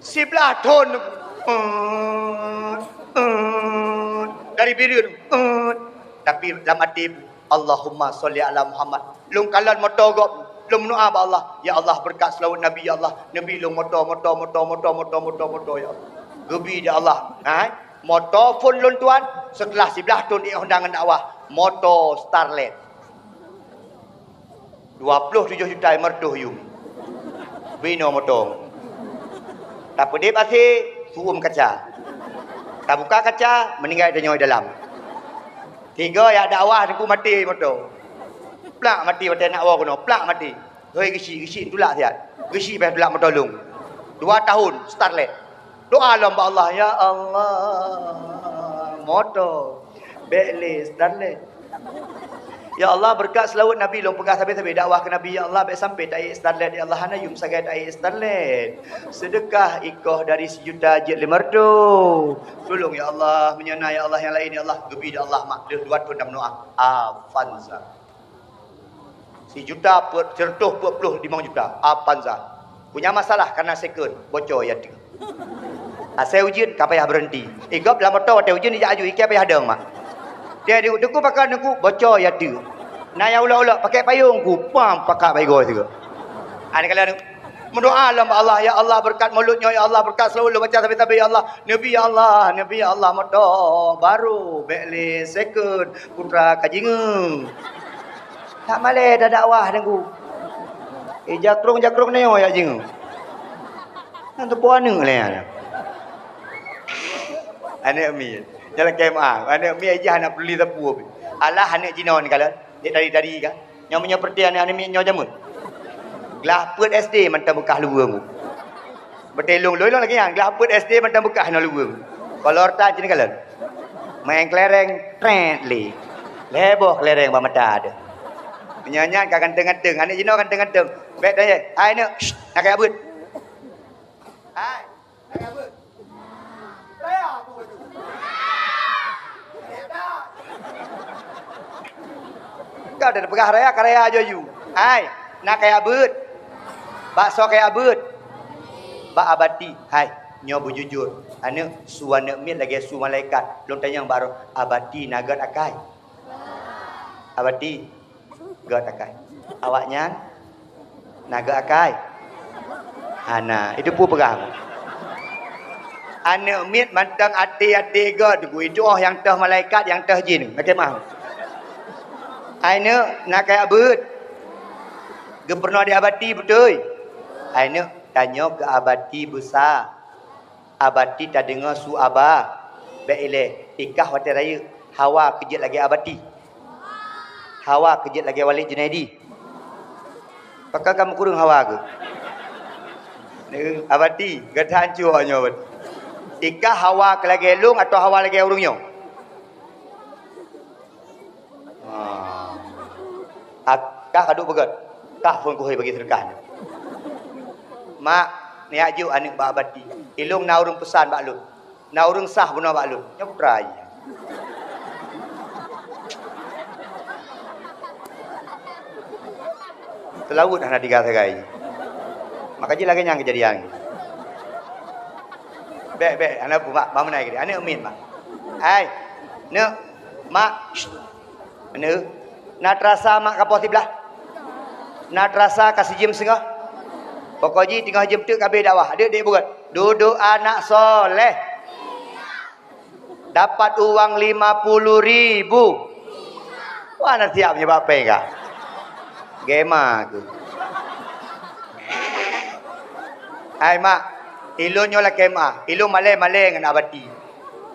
Siblaih thon. Dari Bireuen. Tapi lam até Allahumma sholli ala Muhammad. Lôn kalon moto gob, lôn meudoa bak Allah, "Ya Allah, beureukat seulaweuet Nabi, ya Allah, neubi lôn moto, moto, ya Allah." Geubi di Allah. Hai, moto phon lôn tuan, seuteulah siblaih thon ék Honda ngon dakwah, moto Starlet. Dua ploh tujoh juta lhèe reutôh yuem. Binoe moto. Tapeudeb asé, su'uem kaca. Tabuka kaca, meuninggai tanyoe dalam. Tiga jak dakwah teungku maté moto. Plak maté watée nak woe keunoe, plak maté. Hoi geuchik, geuchik tulak siat. Geuchik bah tulak moto lôn. Dua tahun, Starlet. Doa lom bak Allah, "Ya Allah, moto, bék lé Starlet." Ya Allah, beureukat seulaweuet Nabi lôn peugah sabe-sabe dakwah keu Nabi, ya Allah, bék sampai taék Starlet, ya Allah, hana yuem sagai taék Starlet. Seudeukah ikoh dari sijuta jeuet lima reutôh. Tulông ya Allah, meunyoe na ya Allah nyang laén ya Allah, geubi di Allah mak deuh dua thon lam meudoa. Avanza. Sijuta peuet, sireutôh peuet ploh limong juta. Avanza. Punya masalah karena second, bocor ya tu. Asai ujeuen ka payah berhenti. Igob lam moto watée ujeuen ijak aju, ikée payah dong mak. Dia di deku pakai deku bocor ya tu. Na ya ulok-ulok pakai payung ku, pam pakak bai goi sigo. Ani kalian meudoa lom bak Allah, ya Allah beureukat mulod nyoe, ya Allah beureukat seulaweuet lôn baca sabe-sabe ya Allah. Nabi ya Allah, Nabi ya Allah moto baru bék lé second putra ka jingeue. Tak malée dakwah deungku. Eh, jakrong-jakrong nyoe ya jingeue. Nang teupeue aneuk lé nyan. Aneuk mi. Nyan lakée maaf. Aneuk mi ijah hana peuli sapeue pih. Alah aneuk jinoe ni kalon. Dek tadi-tadi kan. Nyoe meunyoe peureuté aneuk-aneuk mi nyoe jameun. Glah peuet S D mantong beukah luweue mu. Beutélong lôn lôn lagée nyan. Glah peuet S D mantong beukah nyoe luweue mu. Kolor tan cit ni kalon. Main kelereng, tret lé. Lhée boh kelereng bak mata teuh. Nyan-nyan ka ganteng-ganteng, aneuk jinoe ganteng-ganteng. Bèk tanyong, "Hai neuk, shh, na kaya beuet." Hai, na kaya beuet. Raya aku baju. Kau dah peugah raya, ka raya aju-aju. Hai, na kaya beuet. Bakso kaya beuet. Bak Abati, hai, nyoe beujujur. Aneuk, su aneuk miet lagèe su malaikat. Lôn tanyong bak droe, Abati na gèt akai? Abati, gèt akai. Awaknyan na gèt akai? Hana. Itu peue peugah. Aneuk miet mantong até-até gèt, itu oh nyang toh malaikat, nyang toh jin. Macam mana? Hai neuk, na kaya beuet. Geupeurunoe di Abati, beutôi? Hai neuk, tanyoe keu Abati beusa. Abati tadeungoe su aba. Bèk ilèe, i kah watèe rayeuk, hawa keu jeuet lagèe Abati. Hawa keu jeuet lagèe Walid Junaidi. Pakon ka meukureueng hawa keuh? Abati, gata hanco nyoe, Abati. I kah hawa keu lagèe lôn atawa hawa lagèe ureueng nyoe? Ah. Ah, kah ka duek beugèt. Kah phôn kuhôi bagi seudeukah. Mak, neujak jok aneuk bak Abati. Ilôn na ureueng peusan bak lôn. Na ureueng sah bunoe bak lôn. Nyoe putra jih. Seulaweuet hana tiga sagai. Maka jih lagèe nyan keujadian. Bèk, bèk, hana peue, Mak, banmeunan keudéh. Aneuk miet, Mak. Hai, neuk, Mak. Aneuk, na teurasa mak ka poh siblaih? Na teurasa ka sijeuem singoh? Pokok jih teungoh jeuem teuk ka abéh dakwah. Adeuk, dek beugèt. Dudoe anak soleh. Dapat uang lima puluh ribu. Wah, na siap nyoe bak péng ka. Gema aku. Hai mak, ilôn nyoe lakèe meu'ah. Ilôn malèe-malèe ngon Abati.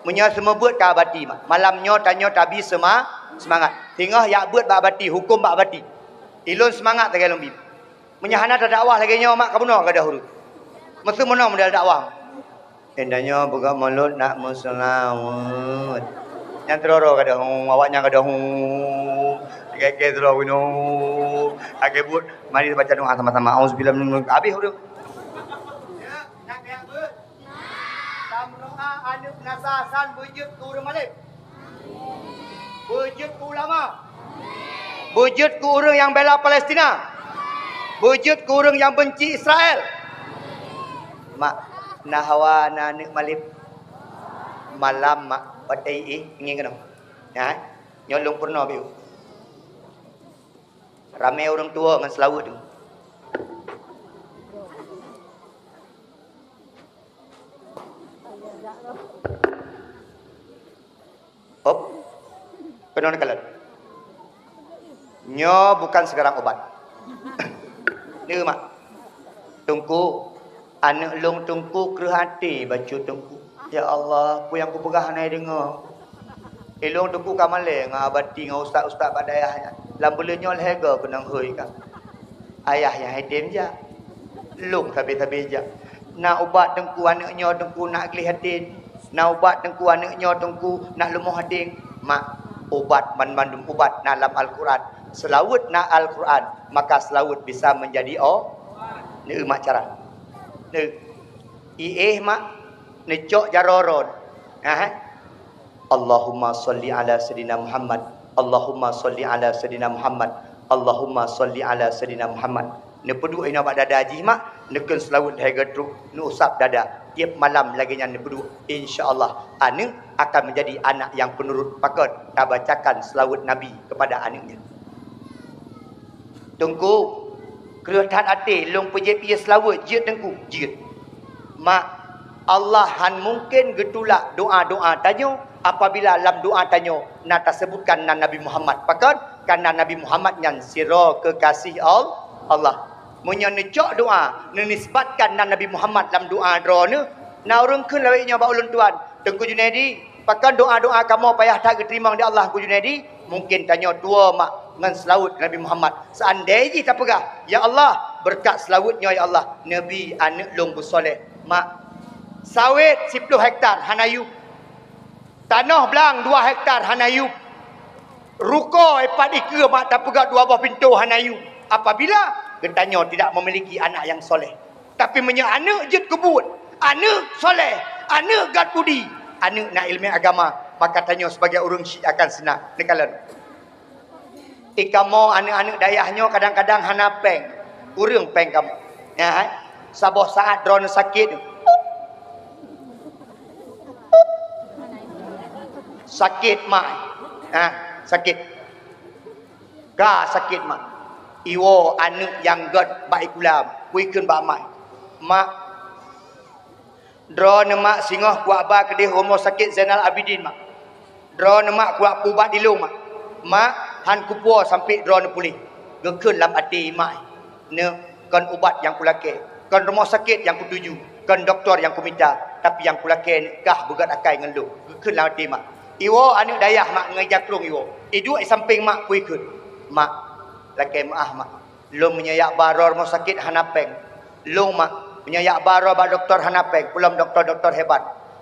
Meunyoe seumeubeuet ka Abati, mak. Malam nyoe tanyoe tabi seuma-, seumangat. Singoh jak beuet bak Abati, hukôm bak Abati. Ilôn seumangat lagèe lôn bi. Meunyoe hana tadakwah lagèe nyoe, mak, ka bunoe gadôh ureueng. Meuseu meunoe model dakwah. Indak nyoe peugah mulod nak meuseulaweuet. Nyang keudroe-droe gadôh, hmm, awaknyan gadôh, hmm, kèe-kèe sidroe bunoe. Akhé buet, mari baca doa sama-sama. Auzubillah min, habéh ureueng. Ya, nak kaya beuet. Tamroa aneuk meunasah san beujeuet keu ureueng malém. Beujeuet keu ulama. Beujeuet keu ureueng nyang bela Palestina. Beujeuet keu ureueng nyang benci Israel. Mak, na hawa na aneuk malém? Malam, mak, watèe éh, ngieng keunoe. Nyan, nyoe lôn peurunoe beu. Ramé ureueng tuha ngon seulaweuet tu. Hop. Keunoe neukalon. Nyoe bukan sekarang ubat. Ni, mak. Teungku, aneuk lôn Teungku kreueh até bacut Teungku. Ya Allah, peue nyang kupeugah hana jideungoe. Ilôn Teungku ka malèe ngon Abati ngon ustaz-ustaz bak dayah nyan. Lam buleuen nyoe lhèe goe keunong hôi ka. Ayah nyang hèe tém jak. Lôn sabe-sabe jak. Na ubat Teungku aneuk nyoe Teungku nak gleh até. Na ubat Teungku aneuk nyoe Teungku nak leumoh até. Mak, ubat banmandum ubat na lam Al-Quran. Seulaweuet na Al-Quran, maka seulaweuet bisa meunjadi o-, neu mak cara. Neu. Iéh mak, neucok jaroe droe. Nah, eh. Allahumma shalli ala sayyidina Muhammad. Allahumma shalli ala sayyidina Muhammad. Allahumma shalli ala sayyidina Muhammad. Neupeuduek inoe bak dada jih mak, neukheun seulaweuet lhèe goe trok, neuusap dada. Tiep malam lagèe nyan neupeuduek. Insya Allah, aneuk akan menjadi anak yang penurut. Pakon? Tabacakan seulaweuet Nabi kepada aneuk nyan. Teungku, kreueh that até lôn peujeuet ie seulaweuet jeuet Teungku, jeuet. Mak, Allah han mungken geutulak doa-doa tanyoe apabila lam doa tanyoe na taseubutkan nan Nabi Muhammad. Pakon? Karena Nabi Muhammad nyan sidroe keukasih Al-, Allah. Meunyoe neucok doa, neunisbatkan nan Nabi Muhammad lam doa droeneuh, na ureueng kheun lawét nyoe bak ulôn tuan, Teungku Junaidi, pakon doa-doa kamoe payah that geuteurimong di Allah, Teungku Junaidi? Mungken tanyoe tuwoe mak ngon seulaweuet Nabi Muhammad. Seandai jih tapeugah, "Ya Allah, beureukat seulaweuet nyoe, ya Allah, neubi aneuk lôn beusoleh." Mak, sawét siploh hektar hana yup. Tanoh blang dua hektar hana yup. Rukoe pat ikeue mak tapeugah dua boh pintoe hana yue apabila geutanyoe tidak memiliki anak yang soleh. Tapi meunyoe aneuk jeuet keu buet, aneuk soleh, aneuk gat budi, aneuk na ileumèe agama, maka tanyoe sibagai ureueng syiek akan seunang. Neukalon. Di kamoe aneuk-aneuk dayah nyoe kadang-kadang hana péng. Kureueng péng kamoe. Nyan hai. Saboh saat droeneuh sakét. Sakét mak. Ha, sakét. Ka sakét mak. Iwoe aneuk nyang gét bak sikula, peue ikheun bak mak. Mak, droeneuh mak singoh kuba keudéh rumoh sakét Zainal Abidin mak. Droeneuh mak kuba peuubat di lôn mak. Mak, han kupuwoe sampoe droeneuh puléh. Geukheun lam até mak. Neuk, kon ubat nyang kulakée, kon rumoh sakét nyang kutuju, kon dokto nyang kumita, tapi nyang kulakée neuk kah beugét akai ngon lôn. Geukheun lam até mak. Iwoe aneuk dayah mak ngon ija krông iwoe. Iduek di sampéng mak peue ikheun. Mak, lakée meuáh mak. Lôn meunyoe jak ba droe rumoh sakét hana péng. Lôn mak, meunyoe jak ba droe bak dokto hana péng, peulom dokto-dokto hebat.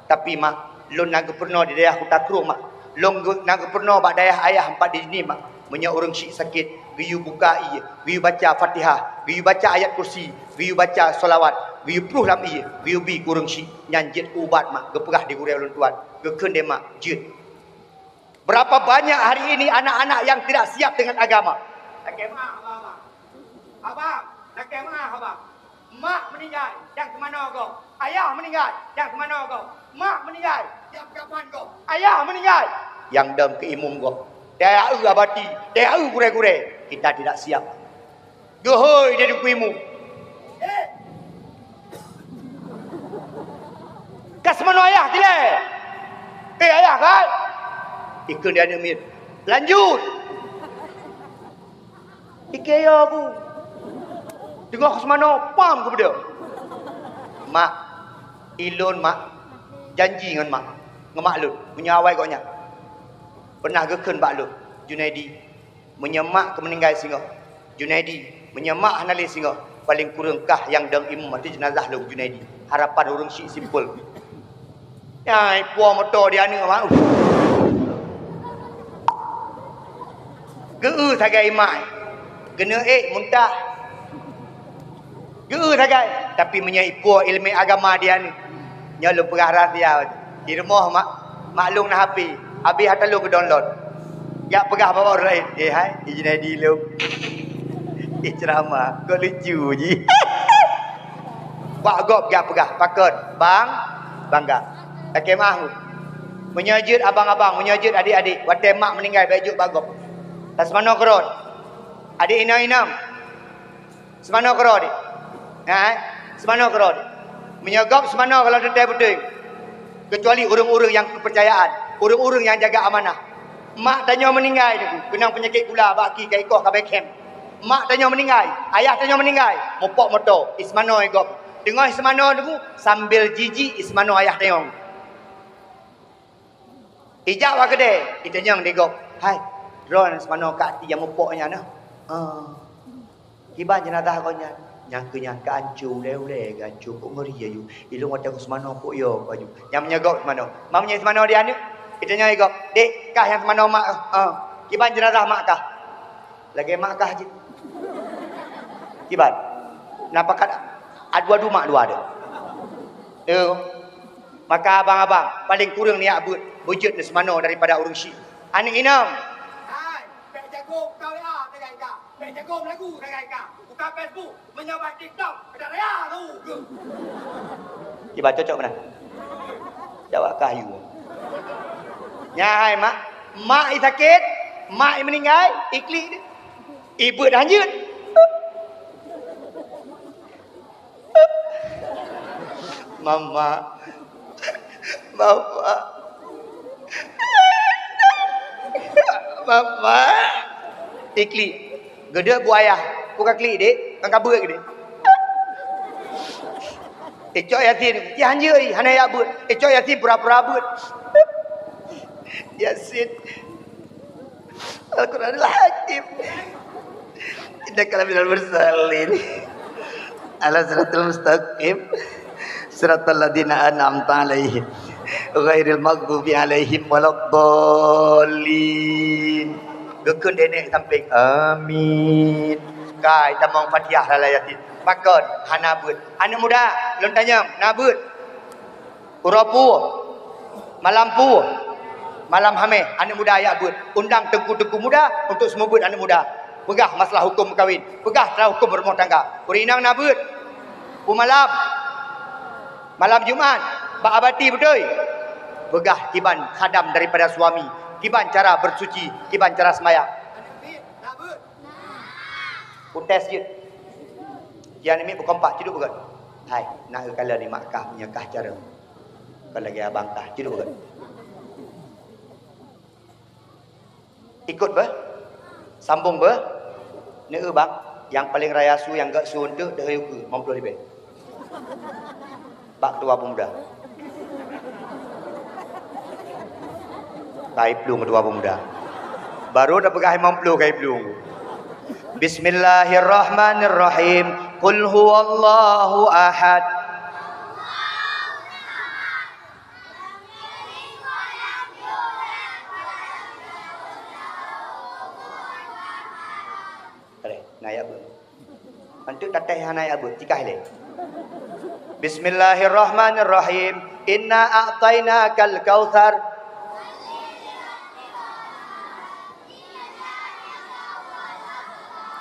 Tapi mak, lôn na geupeurunoe di dayah Kuta Krueng mak. Lôn geu-, na geupeurunoe bak dayah ayah mpat di sini mak. Meunyoe ureueng syiek sakét, geuyue buka ié, geuyue baca Fatihah, geuyue baca ayat kursi, geuyue baca shalawat, geuyue pruh lam ié, geuyue bi keu ureueng syiek, nyan jeuet ubat mak, geupeugah di gurée ulôn tuan. Geukheun lé mak, jeuet. Berapa banyak hari ini anak-anak yang tidak siap dengan agama? Lakée meuáh, abang, abang. Abang, lakée meuáh, abang. Mak meuninggai, nyang seumanoe gob. Ayah meuninggai, nyang seumanoe gob. Mak meuninggai, nyang peukapan gob. Ayah meuninggai, nyang dong keu imum gob. Dayah eu abati, dayah eu gurée-gurée. Kita tidak siap. Geuhôi di teungku imum. Ka seumanoe ayah dilée. Eh, ayah kan? Ikheun di aneuk miet. Lanjut. Ikheun yo ku. Teungoh seumanoe, pam geubeudôh. Mak, ilôn mak, janji ngon mak, ngon mak lôn, meunyoe awai gobnyan. Pernah geukheun bak lôn, Junaidi, meunyoe mak ka meuninggai singoh, Junaidi, meunyoe mak hana lé singoh, paleng kureueng kah nyang dong imum ateueh jeunazah lôn, Junaidi. Harapan ureueng syiek simpel. Nyan, ipuwoe moto di aneuk mak. Geu-eu sagai mak. Geuneuk ék muntah. Geu-eu sagai. Tapi meunyoe ipuwoe ileumèe agama di aneuk, nyoe lôn peugah rahsia. Di rumoh mak, mak lôn na H P, habéh ata lôn geudownload. Jak peugah bak ureueng laén, "Eh hai, Junaidi lôn." Eh, ceramah, kok lucu jih. Bak gob jak peugah, pakon? Bang, bangga. Lakée meuáh. Meunyoe jeuet abang-abang, meunyoe jeuet adik-adik, watée mak meuninggai bèk jeuet bak gob. Taseumanoe keudroe. Adik inong-inong. Seumanoe keudroe deh. Ha? Seumanoe keudroe deh. Meunyoe gob seumanoe kalau teuntée beutôi. Kecuali ureueng-ureueng nyang keupeurcayaan, ureueng-ureueng nyang jaga amanah. Mak tanyoe meuninggai teungku, keunong peunyakét gula bak aki ka ikoh ka bèk khem. Mak tanyoe meuninggai, ayah tanyoe meuninggai, mupok moto, iseumanoe gob. Teungoh iseumanoe teungku, sambil jijik iseumanoe ayah tanyoe. Ijak bak keudè, itanyong di gob, "Hai, droeneuh seumanoe ka até nyang mupok nyan na?" "Ah." "Kiban jeunazah gobnyan?" "Nyang keu nyan ka anco ulèe-ulèe, ka anco kok ngeuri aju. Ilôn watèe kuseumanoe kok yo kok aju." Nyang meunyoe gob seumanoe. Meunyoe seumanoe di aneuk, itanyong di gob, "Dek, kah nyang seumanoe mak?" "Ah." "Kiban jeunazah mak kah?" "Lagèe mak kah jih." "Kiban?" "Na pakat adu-adu mak dua deh." Maka abang-abang, paleng kureueng nijak beuet, beujeuet neuseumanoe daripada ureueng syiek. Aneuk inong. Hai, bèk jago buka W A sagai ka. Bèk jago meulagu sagai ka. Buka Facebook, meunyoe bak TikTok, beudaraya lu geuh. Kiban cocok meunan. Jaweueb kah yue. Nyan hai mak, mak i sakét, mak i meuninggai, i klik deh. I beuet hanjeuet. Mama. Mama. Mama. I klik. Geudeuk buet ayah. Buka klik dek. Kan ka beuet geude. Icok Yasin. Ci hanjeuet i. Hana jak beuet. Icok Yasin pura-pura beuet. Yasin. Al-Quranil Hakim. Innaka laminal mursalin. Ala siratal mustaqim. Siratal ladzina an'amta alaihim. Ghairil maghdubi alaihim waladdallin. Geukheun deh neuk sampéng, "Amin." Kai tamong Fatihah lalai Yasin. Pakon? Hana beuet. Aneuk muda, lôn tanyong, na beuet? Uroe peue? Malam peue? Malam Hamèh, aneuk muda jak beuet. Undang teungku-teungku muda untuk seumeubeuet aneuk muda. Peugah masalah huköm meukawen. Peugah masalah huköm rumoh tangga. Ureueng inong na beuet? Peue malam? Malam Jumat, bak Abati, beutôi? Peugah kiban khadam daripada suami, kiban cara bersuci, kiban cara sembahyang. Kutes jeuet. Kian namiet beukompak, cit duek beugot. Hai, na eu kalon nibak kah meunyoe kah carông. Kon lagèe abang kah, cit duek beugot. Ikot beuh. Sambong beuh. Neu bang, nyang paleng raya su nyang gèt su eunteuk deuh yue keu lima ploh ribèe. Bak ketua pemuda. Kai plueng ketua pemuda. Baru tapeugah lima ploh kai plueng. Bismillahirrahmanirrahim. Qul huwallahu ahad. Tadeh, na jak beuet. Eunteuk tadeh hana jak beuet, tikah ilèe. Bismillahirrahmanirrahim. Inna a'tainakal kautsar.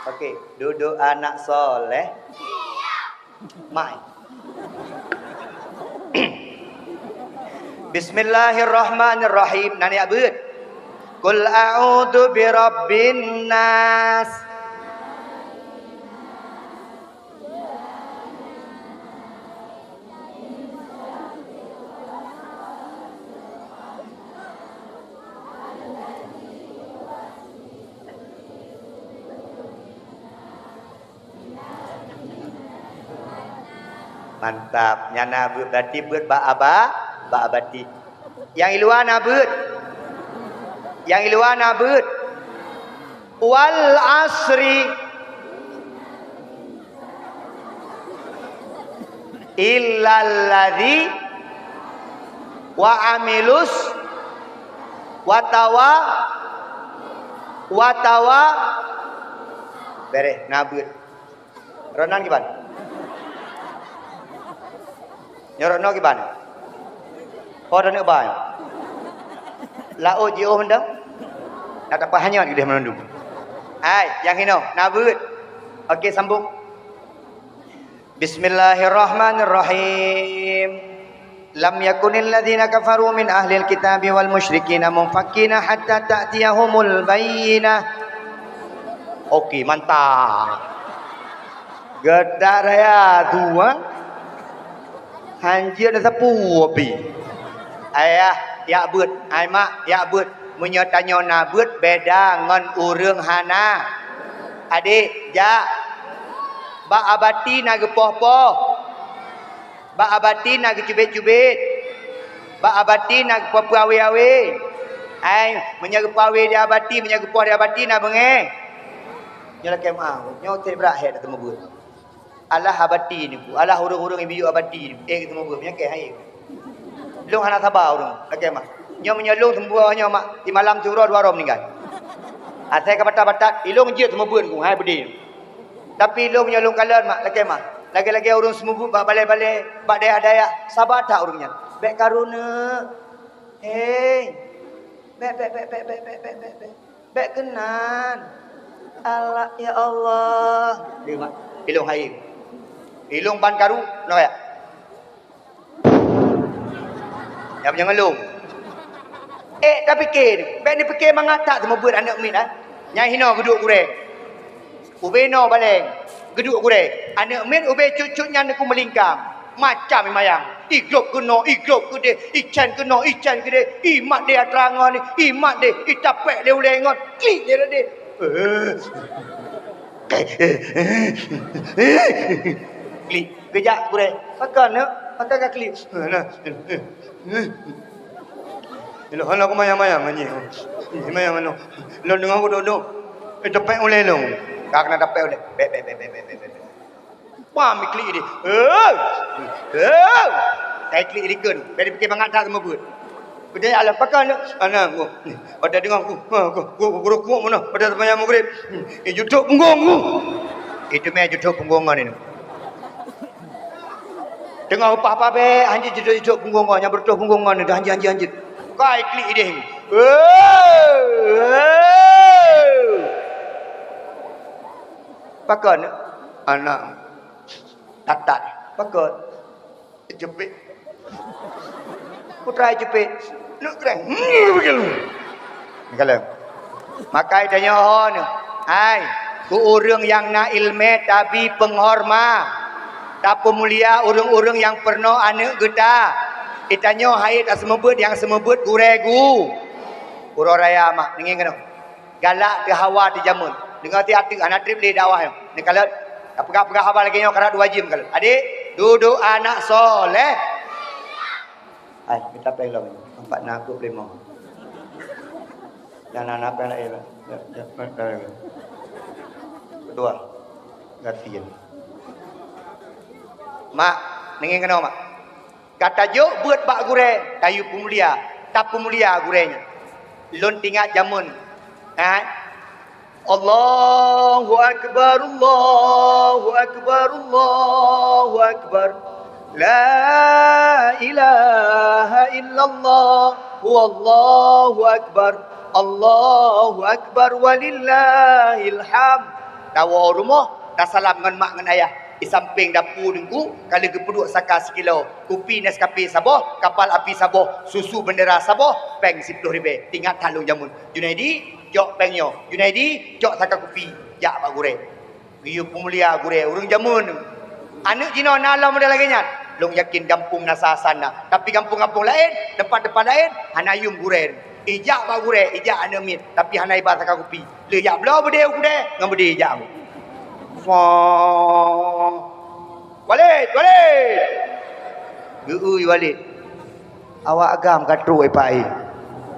Oke, dudoe anak soleh. Mai. Bismillahirrahmanirrahim. Na jak beuet. Qul a'udzu birabbin nas. Mantap. Nyan na beuet, berarti beuet bak aba-, bak Abati. Nyang i luwa na beuet. Nyang i luwa na beuet. Wal asri. Illal ladzi wa amilus wa tawa-, wa tawa-, bereh, na beuet. Ronan kiban? Nyoe rono kiban? Ho taneuk ba nyoe? Laôt jiôh mantong? Na tapeuhanyot keudeh meunandum. Hai, nyang hinoe, na beuet. Oke, sambung. Bismillahirrahmanirrahim. Lam yakunil ladzina kafaru min ahlil kitabi wal musyrikina munfakkina hatta ta'tiyahumul bayyinah. Oke, mantap. Geutak raya tu, ha? Hanjeuet na sapeue pi. Ayah, jak beuet. Ai mak, jak beuet. Meunyoe tanyoe na beuet, beda ngon ureueng hana. Adék, jak. Bak Abati na geupoh-poh. Bak Abati na geucubet-cubet. Bak Abati na geupeue-peue awe-awe. Hai, meunyoe geupeue awe di Abati, meunyoe geupoh di Abati na beungéh. Nyoe lakèe meu'ah, nyoe trép brat hék na teumeubeuet. Alah Abati niku, alah ureueng-ureueng nyang miyueb Abati niku. Eh, teumeubeuet, meunyoe kèe hai. Lôn hana saba ureueng, lakèe meu'ah. Nyoe meunyoe lôn teumeubeuet nyoe mak, di malam siuroe dua droe meuninggai. Asai ka batat-batat, ilôn jeuet teumeubeuet niku, hai beudé. Tapi lôn meunyoe lôn kalon mak, lakèe meu'ah. Lagèe-lagèe ureueng seumeubeuet bak balèe-balèe, bak dayah-dayah, saba that ureueng nyan. Bèk karu neuk. Hei. Bèk, bèk, bèk. Bèk keunan. Allah, ya Allah. Dia mak, ilôn hai. Ilôn ban karu, noh ya. Nyang meunyoe ngon lôn. Eh, tapike, bèk neupike mangat that teumeubeuet aneuk miet, ah. Nyang hinoe geuduek gurèe. Ubé noe baleng, geuduek gurèe. Aneuk miet ubé cut-cut nyan neukeu meulingkang. Macam imayang. Iglôb keunoe, iglôb keudeh, icen keunoe, icen keudeh. Imat deh atra ngon, imat deh, itapèk lé ulèe ngon. Klik lé deh. Klik. Geujak gurèe. Pakon, neuk? Pakon ka klik. Nah. Ilôn hana kumayang-mayang ngon jih. Jih mayang ngon lôn. Lôn deungoe geuduek-duek. Eh, tapèk ulèe lôn. Ka keunan tapèk ulèe. Bèk, bèk, bèk. Pam, iklik idéh. Heuh! Heuh! Ka iklik idéh kheun. Bèk dipike mangat that teumeubeuet. Beutanya alam pakon tu. Ana ku. Pada dengar ku. Ha, ku, ku, ku, ku, ku, mana? Pada sembahyang maghrib. Hmm. Eh, jutuk punggung ku. Itu meh jutuk punggung ngon ini. Tengah upah pabe, hanjeuet jutuk-jutuk punggung ngon, nyang bertuh punggung ngon, hanjeuet, hanjeuet, hanjeuet. Kai klik ideh. Hei, hei. Pakon? Anak. Tatat. Pakon? Jepit. Putra jepit. Nuk keren. Hmm, begitu. Kalau. Maka tanyoe ho nyoe. Hai, keu ureueng nyang na ileumé tabi peunghorma. Tapeumulia ureueng-ureueng nyang peurunoe aneuk geuta. Itanyoe hai taseumeubeuet nyang seumeubeuet gurée gu. Uroe raya mak, ninggi keunoe. Galak teu hawa teu jameun. Deungoe ti ateueh hana treb lé dakwah nyoe. Neukalon, tapeugah-peugah haba lagée nyoe karab dua jeuem kalon. Adik, dudoe anak soleh. Hai, mita péng lom. Empat na aku lima. Dan anak péng lain. Ya, ya, ya, ya. Kedua. Ganti je. Mak, ninggi keunoe mak. Ka tajok beuet bak gurée, tayue peumulia, tapeumulia gurée nyan. Lôn teuingat jameun, ha? Allahu akbar, Allahu akbar, Allahu akbar. La ilaha illallah, wallahu akbar, Allahu akbar, walillahil hamd. Tawoe rumoh, tasalam ngon mak ngon ayah. Di sampéng dapu teungku, ka lheueh geupeuduek saka sikilo, kupi Nescafe saboh, kapal api saboh, susu bendera saboh, péng siplôh ribée. Teuingat that lôn jameun. Junaidi, cok péng nyoe. Junaidi, cok saka kupi. Jak bak gurée. Geuyue peumulia gurée ureueng jameun. Aneuk jinoe na lom model lagée nyan. Lôn yakin gampông na sa-sa na. Tapi gampông-gampông laén, teumpat-teumpat laén, hana yuem gurée. Ijak bak gurée, ijak aneuk miet, tapi hana iba saka kupi. Lheueh jak bloe beudé u keudè, ngon beudé ijak. Fa. Walid, Walid! Geu-ui Walid. Awak agam ka trok ipai.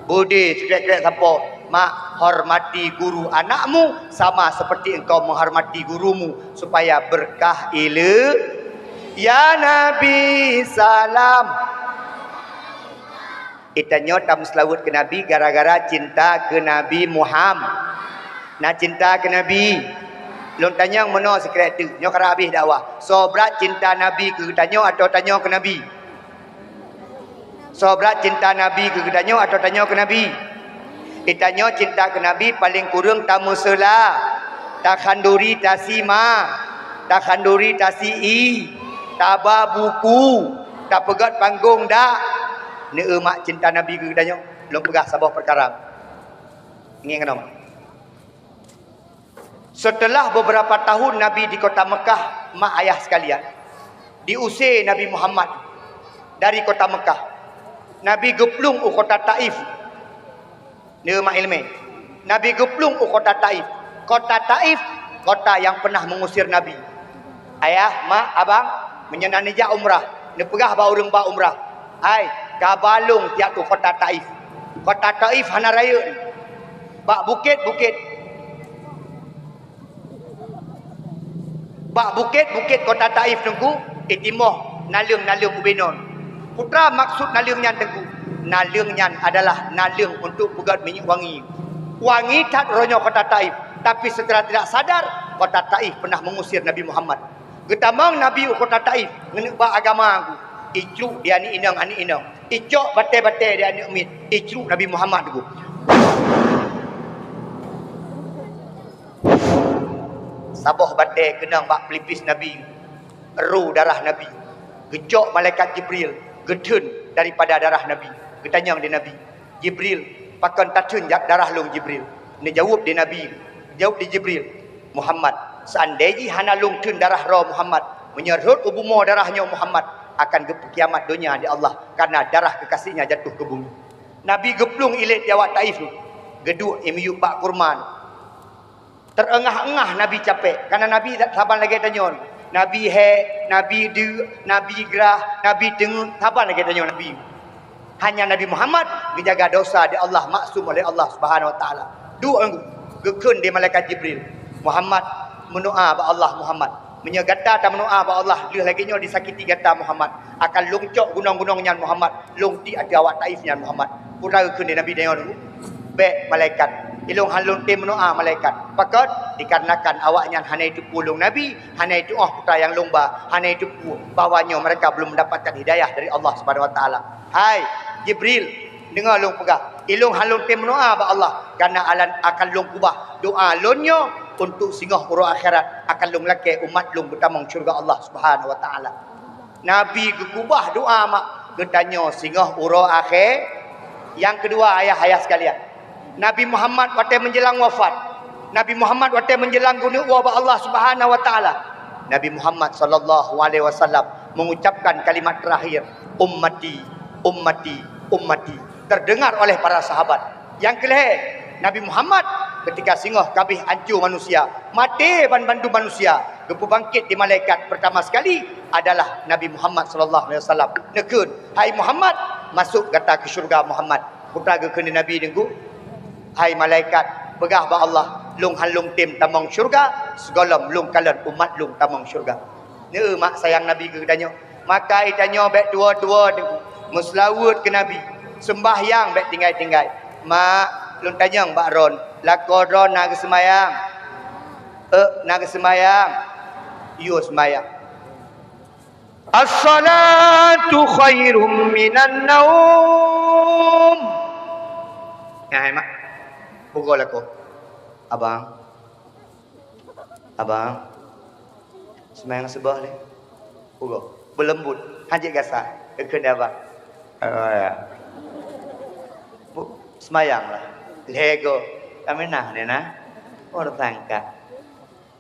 Beudé sikrek-krek sapo, "Mak, hormati guru anakmu sama seperti engkau menghormati gurumu, supaya berkah ile-" Ya Nabi salam. Itanyoe tameuseulaweuet keu Nabi gara-gara cinta keu Nabi Muham-, na cinta keu Nabi. Lôn tanyong meunoe sikrek teuk, nyoe ka habéh dakwah. Soe brat cinta Nabi keu tanyoe atawa tanyoe keu Nabi? Soe brat cinta Nabi keu geutanyoe atawa tanyoe keu Nabi? Geutanyoe cinta keu Nabi paleng kureueng tameuseula, takhanduri tasi ma, takhanduri tasi ie, taba buku, tapeugét panggong dak. Neu-eu mak cinta Nabi keu geutanyoe? Lôn peugah saboh peukara. Ingat keunoe. Setelah beberapa tahun Nabi di kota Mekah, mak ayah sekalian, diusé Nabi Muhammad dari kota Mekah. Nabi geuplueng u kota Taif. Neu mak ileumé. Nabi geuplueng u kota Taif. Kota Taif, kota yang pernah mengusir Nabi. Ayah, mak, abang, meunyoe na neujak umrah, neupeugah bak ureuëng bak umrah, "Hai, kaba lôn tiak u kota Taif." Kota Taif hana rayeuk. Bak bukét-bukét, bak bukét-bukét kota Taif teungku, itimoh naleueng-naleueng ubé non. Peue maksud naleueng nyan teungku? Naleueng nyan adalah naleueng untuk peugét minyeuk wangi. Wangi that uroe nyoe kota Taif, tapi secara tidak sadar kota Taif pernah mengusir Nabi Muhammad. Geutamong Nabi u kota Taif, ngeuneuk ba agama geuh. Icruk di aneuk inong, aneuk inong. Icok batée-batée di aneuk miet. Icruk Nabi Muhammad geuh. Saboh batée keunong bak pelipis Nabi. Ro darah Nabi. Geucok malaikat Jibril. Geutheun daripada darah Nabi. Geutanyong di Nabi. "Jibril, pakon tatheun jak darah lôn, Jibril?" Neujaweueb di Nabi, jaweueb di Jibril, "Muhammad, seandai jih hana lôn theun darah droe Muhammad, meunyoe rhot u bumoe darah nyoe Muhammad, akan geupeukiamat donya di Allah, karena darah kekasihnya jatuh ke bumi." Nabi geuplueng ilét di awak Taif, geuduek imiyueb bak kurma. Teuengah-engah Nabi capek, karena Nabi saban lagée tanyoe. Nabi hék, Nabi deuk, Nabi grah, Nabi teungeut, saban lagée tanyoe Nabi. Hanya Nabi Muhammad geujaga dosa di Allah, maksum oleh Allah Subhanahu Wa Taala. Duek geuh, geukheun di malaikat Jibril, "Muhammad, meudoá bak Allah, Muhammad. Meunyoe gata tameudoá bak Allah, lheueh lagée nyoe disakiti gata, Muhammad, Akan lôn cok gunong-gunong nyan Muhammad, lôn tiek ateueh awak Taif nyan Muhammad. Peue geukheun lé Nabi nyoe, bèk malaikat. Ilôn hana lôn tem meudoa malaikat. Pakon? Dikarenakan awaknyan hana jiteupeue lôn Nabi, hana jiteu'oh peue nyang lôn ba, hana jiteupeue bahwa nyoe mereka belum mendapatkan hidayah dari Allah Subhanahu Wa Taala. Hai Jibril, deungö lôn peugah, ilôn hana lôn tem meudoa bak Allah, karena akan lôn keubah doa lôn nyoe untuk singoh uroe akhirat akan lôn lakèe umat lôn beutamong syeuruga Allah Subhanahu Wa Taala. Nabi geukeubah doa mak geutanyoe singoh uroe akhé. Nyang keudua, ayah-ayah sekalian, Nabi Muhammad watèe menjelang wafat, Nabi Muhammad watèe menjelang geuneuk woe bak Allah Subhanahu Wa Taala, Nabi Muhammad sallallahu alaihi wasallam mengucapkan kalimat terakhir, "Ummati, ummati, ummati," terdengar oleh para sahabat. Nyang keulhèe, Nabi Muhammad ketika singoh ka abéh ancô manusia, maté banmandum manusia, geupeubangkét di malaikat pertama sekali adalah Nabi Muhammad sallallahu alaihi wasallam. Neukheun, "Hai Muhammad, masôk gata keu syeuruga Muhammad." Peue geukheun lé Nabi Teungku, "Hai malaikat, peugah bak Allah, lôn hana lôn tem tamong syeuruga sigohlom lôn kalon umat lôn tamong syeuruga." Neu mak sayang Nabi keu geutanyoe. Maka geutanyoe bèk tuwo-tuwo Teungku, meuseulaweuet keu Nabi, seumbahyang bèk tinggai-tinggai. Mak, lôn tanyong bak droen, lakoe droen na geuseumbahyang? Euk, na geuseumbahyang? Yue seumbahyang. As-salatu khairum minan naum. Nyan hai mak, peugoe lakoe. Abang, Abang, seumayang suboh lé. Peugoe. Beuleumbut. Hana jeuet gasa. Geukheun lé abang. Oh, ya. Bu, seumayang lah. Lhèe goe. Ka minah nyan na. Oh, tersangka.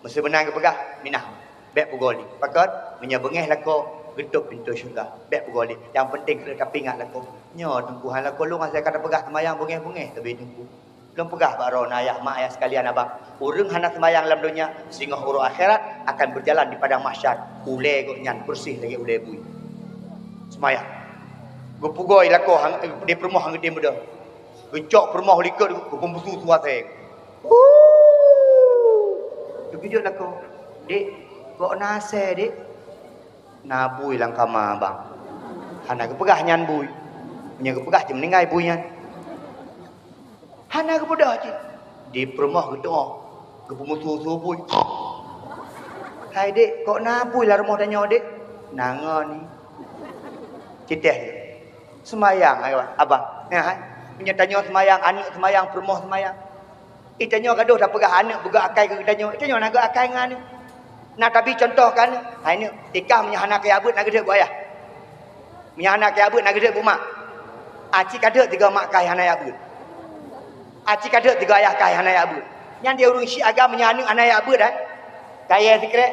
Meuseu meunan geupeugah, minah. Bèk peugoe lé. Pakon? Meunyoe beungèh lakoe, geutôp pintoe syeuruga. Bèk peugoe lé. Nyang penting keuneuk tapeuingat lakoe. Nyoe Teungku, hai lakoe lôn, asai ka tapeugah seumayang beungèh-beungèh teubiet Teungku. Lôn peugah bak droeneuh ayah, mak, ayah sekalian, abang, ureueng hana seumayang lam donya, singoh uroe akhirat akan berjalan di padang mahsyar, ulèe gobnyan beureuséh lagèe ulèe bui. Seumayang. Geupeugoe lakoe han, di peurumoh han geutem beudôh. Geucok peurumoh likot, geupeumeusu-su asèe. Huu! Teukeujot lakoe. "Dek, kok na asèe, Dek?" "Na bui lam kama, Bang." Hana geupeugah nyan bui. Meunyoe geupeugah cit meuninggai bui nyan. Hana geubeudôh cit. Di peurumoh geutu'oh, geupeumeusu-su bui. "Hai Dek, kok na bui lam rumoh tanyoe Dek?" "Na ngon." Citéh. Seumayang, abang. Nyan hai. Meunyoe tanyoe seumayang, aneuk seumayang, peurumoh seumayang. Geutanyoe gadôh tapeugah aneuk beugöt akai keu geutanyoe. Geutanyoe na göt akai ngon aneuk. Na tabi cuntoh keu aneuk. Hai neuk, tikah meunyoe hana kaya beuet na geudeuek bak ayah. Meunyoe hana kaya beuet na geudeuek bak mak. Aci kadeuek tiga mak kai hana ya beuet. Aci kadeuek tiga ayah kai hana ya beuet. Nyan di ureueng syiek agam meunyoe aneuk hana ya beuet, eh. Kaya sikrek.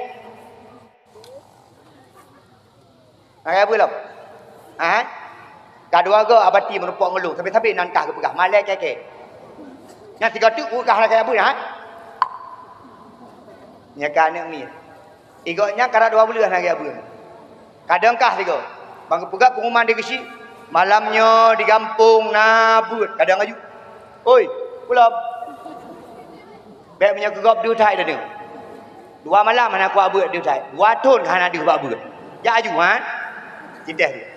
Hai, beuh lom. Ha? Ka dua go abati meureumpok ngon lôn, sabe-sabe nan kah geupeugah, malèe kèe-kèe. Nyang sigoe teuk peugah lagèe abeuh, ha? Nyan ka aneuk miet. Igoe nyan karab dua buleuen lagèe abeuh. Kadang kah sigoe. Ban geupeugah pengumuman di geuchik, malam nyoe di gampông na beuet, kadang aju. Oi, ulôn. Bèk meunyoe keu gob deuh that teuh. Dua malam hana kuat beuet deuh that. Dua thon hana deuh bak beuet. Jak aju, ha? Citeh deuh.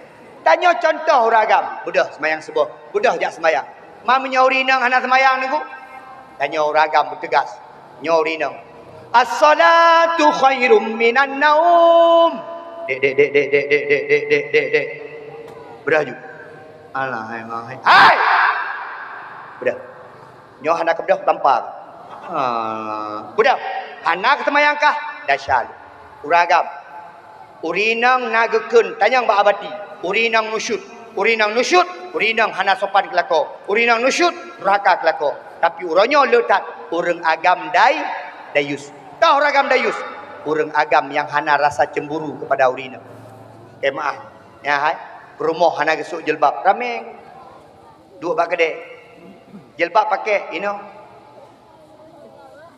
Tanyoe cuntoh ureueng agam, beudôh seumayang suboh, beudôh jak seumayang. Ma meunyoe ureueng inong hana seumayang Teungku? Tanyoe ureueng agam beuteugas. Nyoe ureueng inong. As-salatu khairum minan naum. Dek, dek, dek. Beudôh aju. Alah, hai, hai. Hai! Beudôh. Nyoe hana keubeudoh tampa. Ha, beudôh. Hana keuseumayang kah? Dasya lôn. Ureueng agam. Ureueng inong na geukheun, tanyong bak abati. Ureueng inong nusyut. Ureueng inong nusyut, ureueng inong hana sopan keulakoe. Ureueng inong nusyut, durhaka keulakoe. Tapi uroe nyoe le that, ureueng agam dai-, dayus. Toh ureueng agam dayus? Ureueng agam nyang hana rasa cemburu keupada ureueng inong. Keu maah, nyan hai, peurumoh hana geusôk jilbab, ramé. Duek bak keudè. Jilbab pakè, inoe.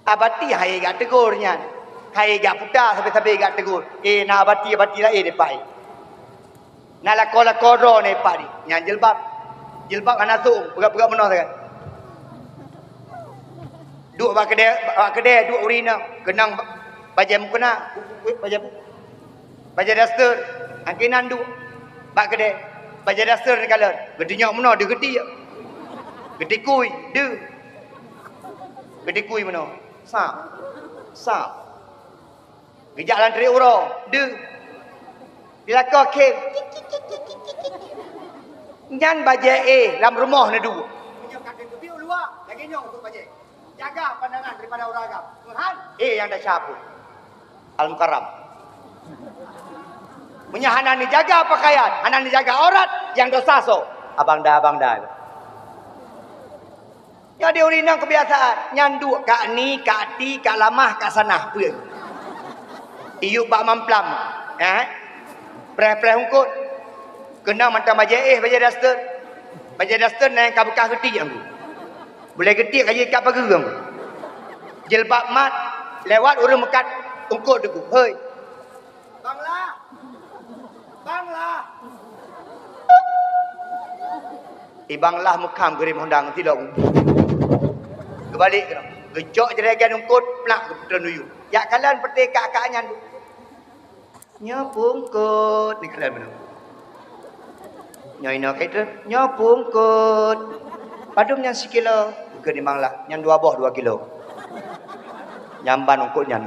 Abati han ék jak teugor nyan. Han ék jak puta sabe-sabe jak teugor. Eh, na abati-abati laén di pat. Na lakoe-lakoe droe na di pat. Nyan jilbab. Jilbab hana song, peugah-peugah meunoe sagai. Duek bak keudè, bak keudè duek ureueng inong, keunong ba-, bajèe mukena, bajèe, bajèe daster, angkenan duek. Bak keudè, bajèe daster neukalon. Geutunyok meunoe deuh geutiek. Geutikui, deuh. Geutikui meunoe. Sap. Sap. Geujak lam trép uroe, deuh. Dilakoe khém. Nyan bajèe éh lam rumoh neuduek. Meunyoe ka teubiet u luwa, lagèe nyoe untuk bajèe. Jaga pandangan daripada ureueng agam. Tuhan, éh nyang desya pun. Al-Mukarram. Meunyoe hana neujaga pakaian, hana neujaga aurat, nyang desya soe? Abang da, abang da. Nyoe di ureueng inong keubiasaan, nyan duek ka ni, ka ti, ka lamah, ka sanah, peue? Iyup bak mamplam, eh? Preh-preh ungkot. Keunong mantong bajèe éh, bajèe daster. Bajèe daster na nyang ka beukah geutiek. Bulèe geutiek ka jikat pageue. Jilbab mat, lewat ureueng meukat ungkot teungku. Hei. Bang Lah. Bang Lah. Ibang Lah meukham geurem honda ngon tilok. Geubalek keunoe. Geucok jeuregan ungkot, plak, geupeutrön u yup. Jak kalon peuté kak-kak nyan. Nyoe pungkot, neukalon meunoe. Nyoe inoe ka itrön, nyoe pungkot. Padum nyan sikilo? Geukheun Ibang Lah, nyan dua boh dua kilo. Nyan ban ungkot nyan.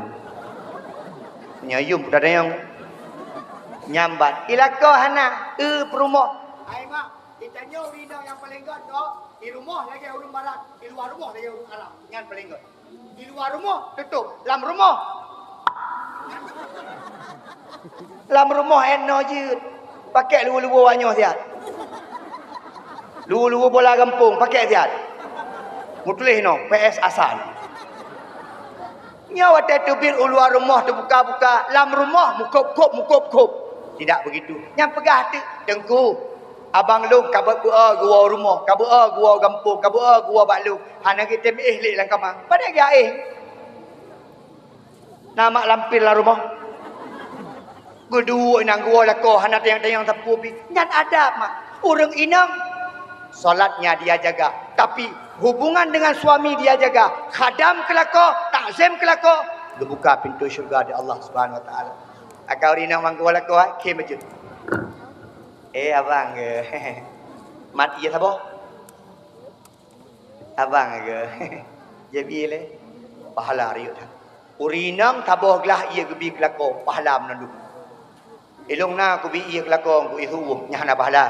Nyoe yum peudadayong. Nyan ban. Ilakoe hana, eu peurumoh. Hai mak, di tanyoe ureueng inong nyang paleng göt kok, di rumoh lagèe ureueng barat, di luwa rumoh lagèe ureueng Arab. Nyan paleng göt. Di luwa rumoh tutôp, lam rumoh. Lam rumoh enoe jeuet. Pakèk luweue-luweue wanyoe siat. Luweue-luweue bola gampông, pakèk siat. Meutuléh inoe, P S Asan. Nyoe watèe teubiet u luwa rumoh teubuka-buka, lam rumoh mukôb-kôb, mukôb-kôb. Tidak begitu. Nyang peugah teuk, Teungku, abang lôn ka beuet beu-e geuwoe u rumoh, ka beuet beu-e geuwoe u gampông, ka beuet beu-e geuwoe bak lôn. Hana geutem éh lé lam kama. Padahai geuéh. Na mak lampir lam rumoh. Geuduek inong geuwoe lakoe hana tanyong-tanyong sapeue pih. Nyan adab mak. Ureueng inong salatnya dia jaga, tapi hubungan dengan suami dia jaga. Khadam keu lakoe, takzim keu lakoe, geubuka pintoe syeuruga di Allah Subhanahu Wa Taala. Akai ureueng inong ban geuwoe lakoe, khém bacut. Eh abang ke. Mat ié saboh. Abang ke. Jadi lé. Pahala riuk dah. Ureueng inong saboh glah ié geubi keu lakoe, pahala meunan dum. Ilong na kubi ié keu lakoe, ku ié suwuh, nyan hana pahala.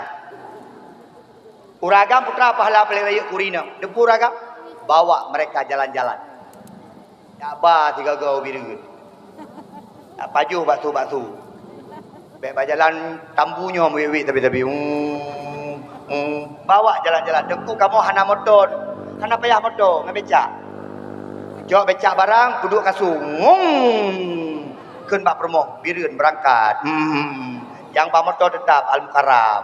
Ureueng agam peue treuk pahala paleng rayeuk keu ureueng inong. Deungoe ureueng agam, bawa mereka jalan-jalan. Jak ba sigoe-goe u Bireuen. Jak pajoh bakso-bakso. Bèk bak jalan Tambu nyoe meuwét-wét tapi-tapi. Hmm, hmm. Bawa jalan-jalan. Teungku kamoe hana moto, hana payah moto ngon becak. Jok becak barang, peuduek kasong. Hmm. Kheun bak peurumoh, Bireuen beurangkat. Hmm. Nyang ba moto teutap Al-Mukarram.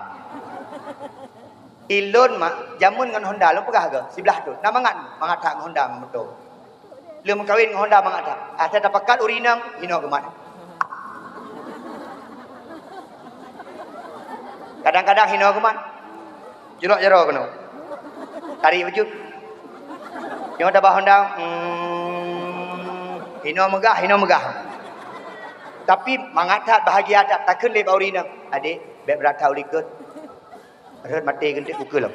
Ilôn mak, jameun ngon honda lôn peugah goe, siblah thôn. Na mangat, mangat that ngon honda ngon moto. Lheueh meukawen ngon honda mangat that. Asai tapakat ureueng inong, hinoe geumat. Kadang-kadang hinoe geumat. Jurok jaroe keunoe. Tarék bacut. Nyoe tabah honda, hmm, hinoe meugah, hinoe meugah. Tapi mangat that, bahagia that, takheun lé bak ureueng inong, "Adék, bèk brat that u likot." Rhot maté geunteuk ukeue lom.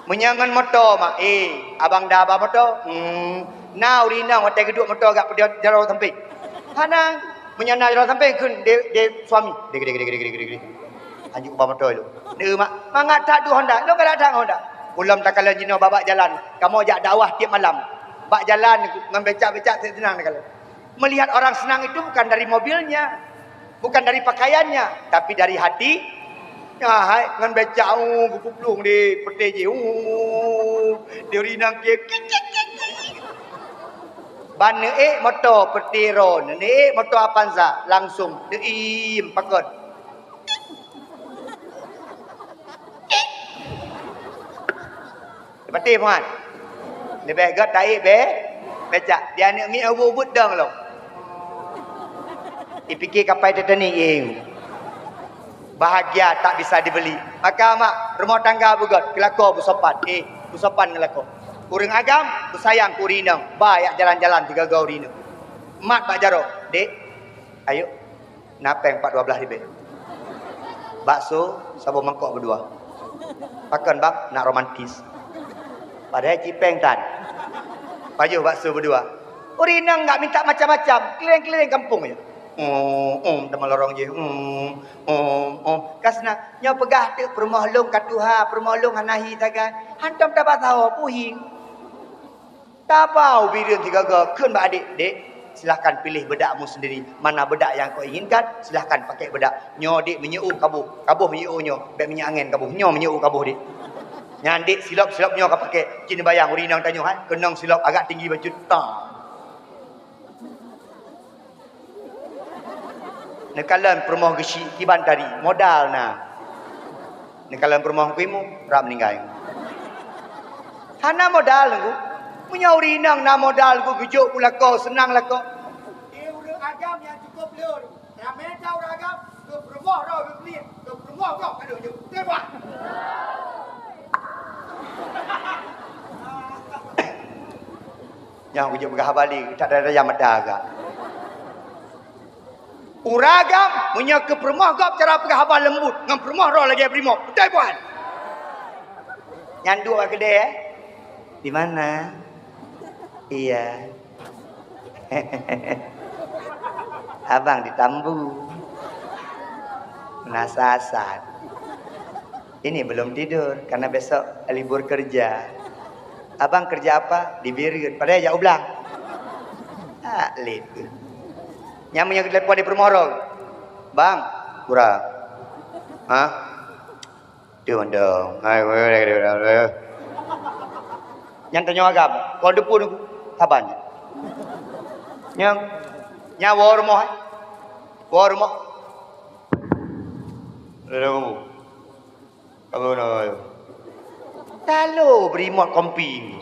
Meunyoe ngon moto mak, eh, abang da ba moto, hmm, na ureueng inong watèe geuduek moto gak peudeuh jaroe sampéng. Hana, meunyoe na jaroe sampéng kheun dek, dek suami. Dek, dek, dek. Anjuk ba moto lom. Neu mak, mangat that duek honda, lôn galak that ngon honda. Ulôn takalon jinoe bak jalan, kamoe jak dakwah tiep malam. Bak jalan ngon becak-becak seunang takalon. Melihat orang senang itu bukan dari mobilnya, bukan dari pakaiannya, tapi dari hati. Nyan hai ngon becak, uh, geuplueng di peuté jih, uh, di ureueng inong keu. Ban neuék moto peuté droeneuh, neuék moto Avanza, langsung deuim pakon. Patéh muat. Leubeh gèt taék be-, becak. Di aneuk miet ubit-ubit dong lom. Ipike kapai Titanic, eh. Bahagia tak bisa dibeli. Maka mak, rumah tangga beugèt, keu lakoe beusopan. Eh, beusopan ngon lakoe. Ureueng agam, beusayang keu ureueng inong. Ba jak jalan-jalan sigoe-goe ureueng inong. Mat bak jaroe, "Dek, ayo, na péng pat dua blaih ribèe." Bakso saboh mangkok beudua. Pakon, Bang? Nak romantis. Padahai cit péng tan. Pajoh bakso beudua. Ureueng inong nggak minta macam-macam, keliling-keliling kampung je. Oh, oh, teuma lorong jih. Oh, oh, oh. Ka seunang. Nyoe peugah teuk peurumoh lôn ka tuha, peurumoh lôn hana hi sagai. Hantom tabasaho, puhieng. Taba u Bireuen sigoe-goe, kheun bak adék, "Dék, silahkan pilih bedak mu sendiri. Mana bedak yang kau inginkan, silahkan pakai bedak. Nyoe, Dék, meunyoe kaboh, kaboh meunyoe nyoe, bèk minyeuk angén kaboh. Nyoe meunyoe kaboh, Dék." Nyan, Dék, silop-silop nyoe ka pakai. Cit neubayang ureueng inong tanyoe, hai, keunong silop agak tinggi bacut. Tang. Neukalon peurumoh geuchik kiban tari, modal na. Neukalon peurumoh keu imeum, rab meuninggai. Hana modal, Teungku. Meunyoe ureueng inong na modal, Teungku, geujok u lakoe, seunang lakoe. Di ureueng agam nyang cukup lôn. Ramé that ureueng agam, keu peurumoh droe geuklik, keu peurumoh gob ka lheueh jok. Teuba! Nyang kujak peugah haba lé, that tajam mata agak. Ureueng agam, meunyoe keu peurumoh gob cara peugah haba leumbut, ngon peurumoh droe lagèe beurimong. Beutôi, Puan? Nyan duek bak keudè, eh? Di mana? Iya. Abang di Tambu. Peunasah-asah. Ini belum tidur karena besok libur kerja. Abang kerja apa? Di Bireuen. Padahai jak u blang. Ah, lé tu. Nyang meunyoe telepon di peurumoh droe. Bang, kurang. Hah? Tu mantong. Hai, weh, weh, weh, weh. Nyang tanyoe agam, kon deupun saban. Nyang, nyang woe rumoh, eh. Woe rumoh. Lalu, apa nama tu? Talo beri mot kompi.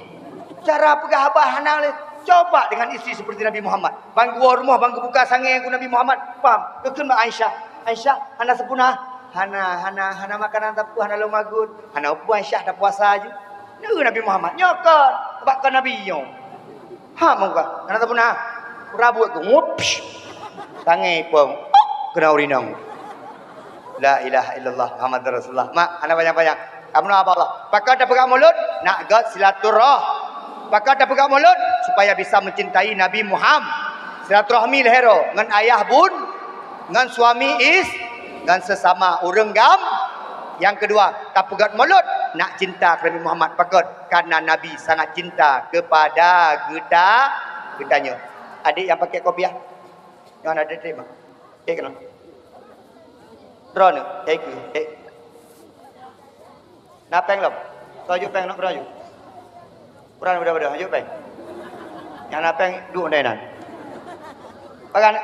Cara peugah haba hana lé. Coba dengan istri seperti Nabi Muhammad. Bang geuwoe rumoh, bang geubuka sangè keu Nabi Muhammad. Pam, geukheun bak Aisyah. "Aisyah, hana seupuna?" "Hana, hana, hana makanan sapeue, hana lôn magôt." "Hana peue Aisyah, tapuasa ju." Neu Nabi Muhammad, "Nyoe kon, bak kon Nabi nyoe." Ha, meuka. Hana sapeue na. Rabuet ku, ngup. Sangè pong. Keunoe ureueng inong. La ilaha illallah Muhammadur Rasulullah. Mak, hana panyang-panyang. Kamoe na haba Allah. Pakon tapeugah mulod? Nak gét silaturah-, pakon tapeugah mulod? Supaya bisa mencintai Nabi Muhammad. Silaturahmi lhèe droe ngon ayah bun, ngon suami is-, ngon sesama ureueng gam. Nyang keudua, tapeugét mulod nak cinta keu Nabi Muhammad. Pakon? Karena Nabi sangat cinta kepada geuta-, geutanyoe. Adék nyang pakai kopiah, nyoe hana teurimong. Eh, keunoe. Droeneuh, eh, keu, eh. Na péng lom? Soe jok péng, nyoe droeneuh jok. Kurang beudôh-beudôh, jok péng. Nyang na péng, duek ndai nan. Pagan.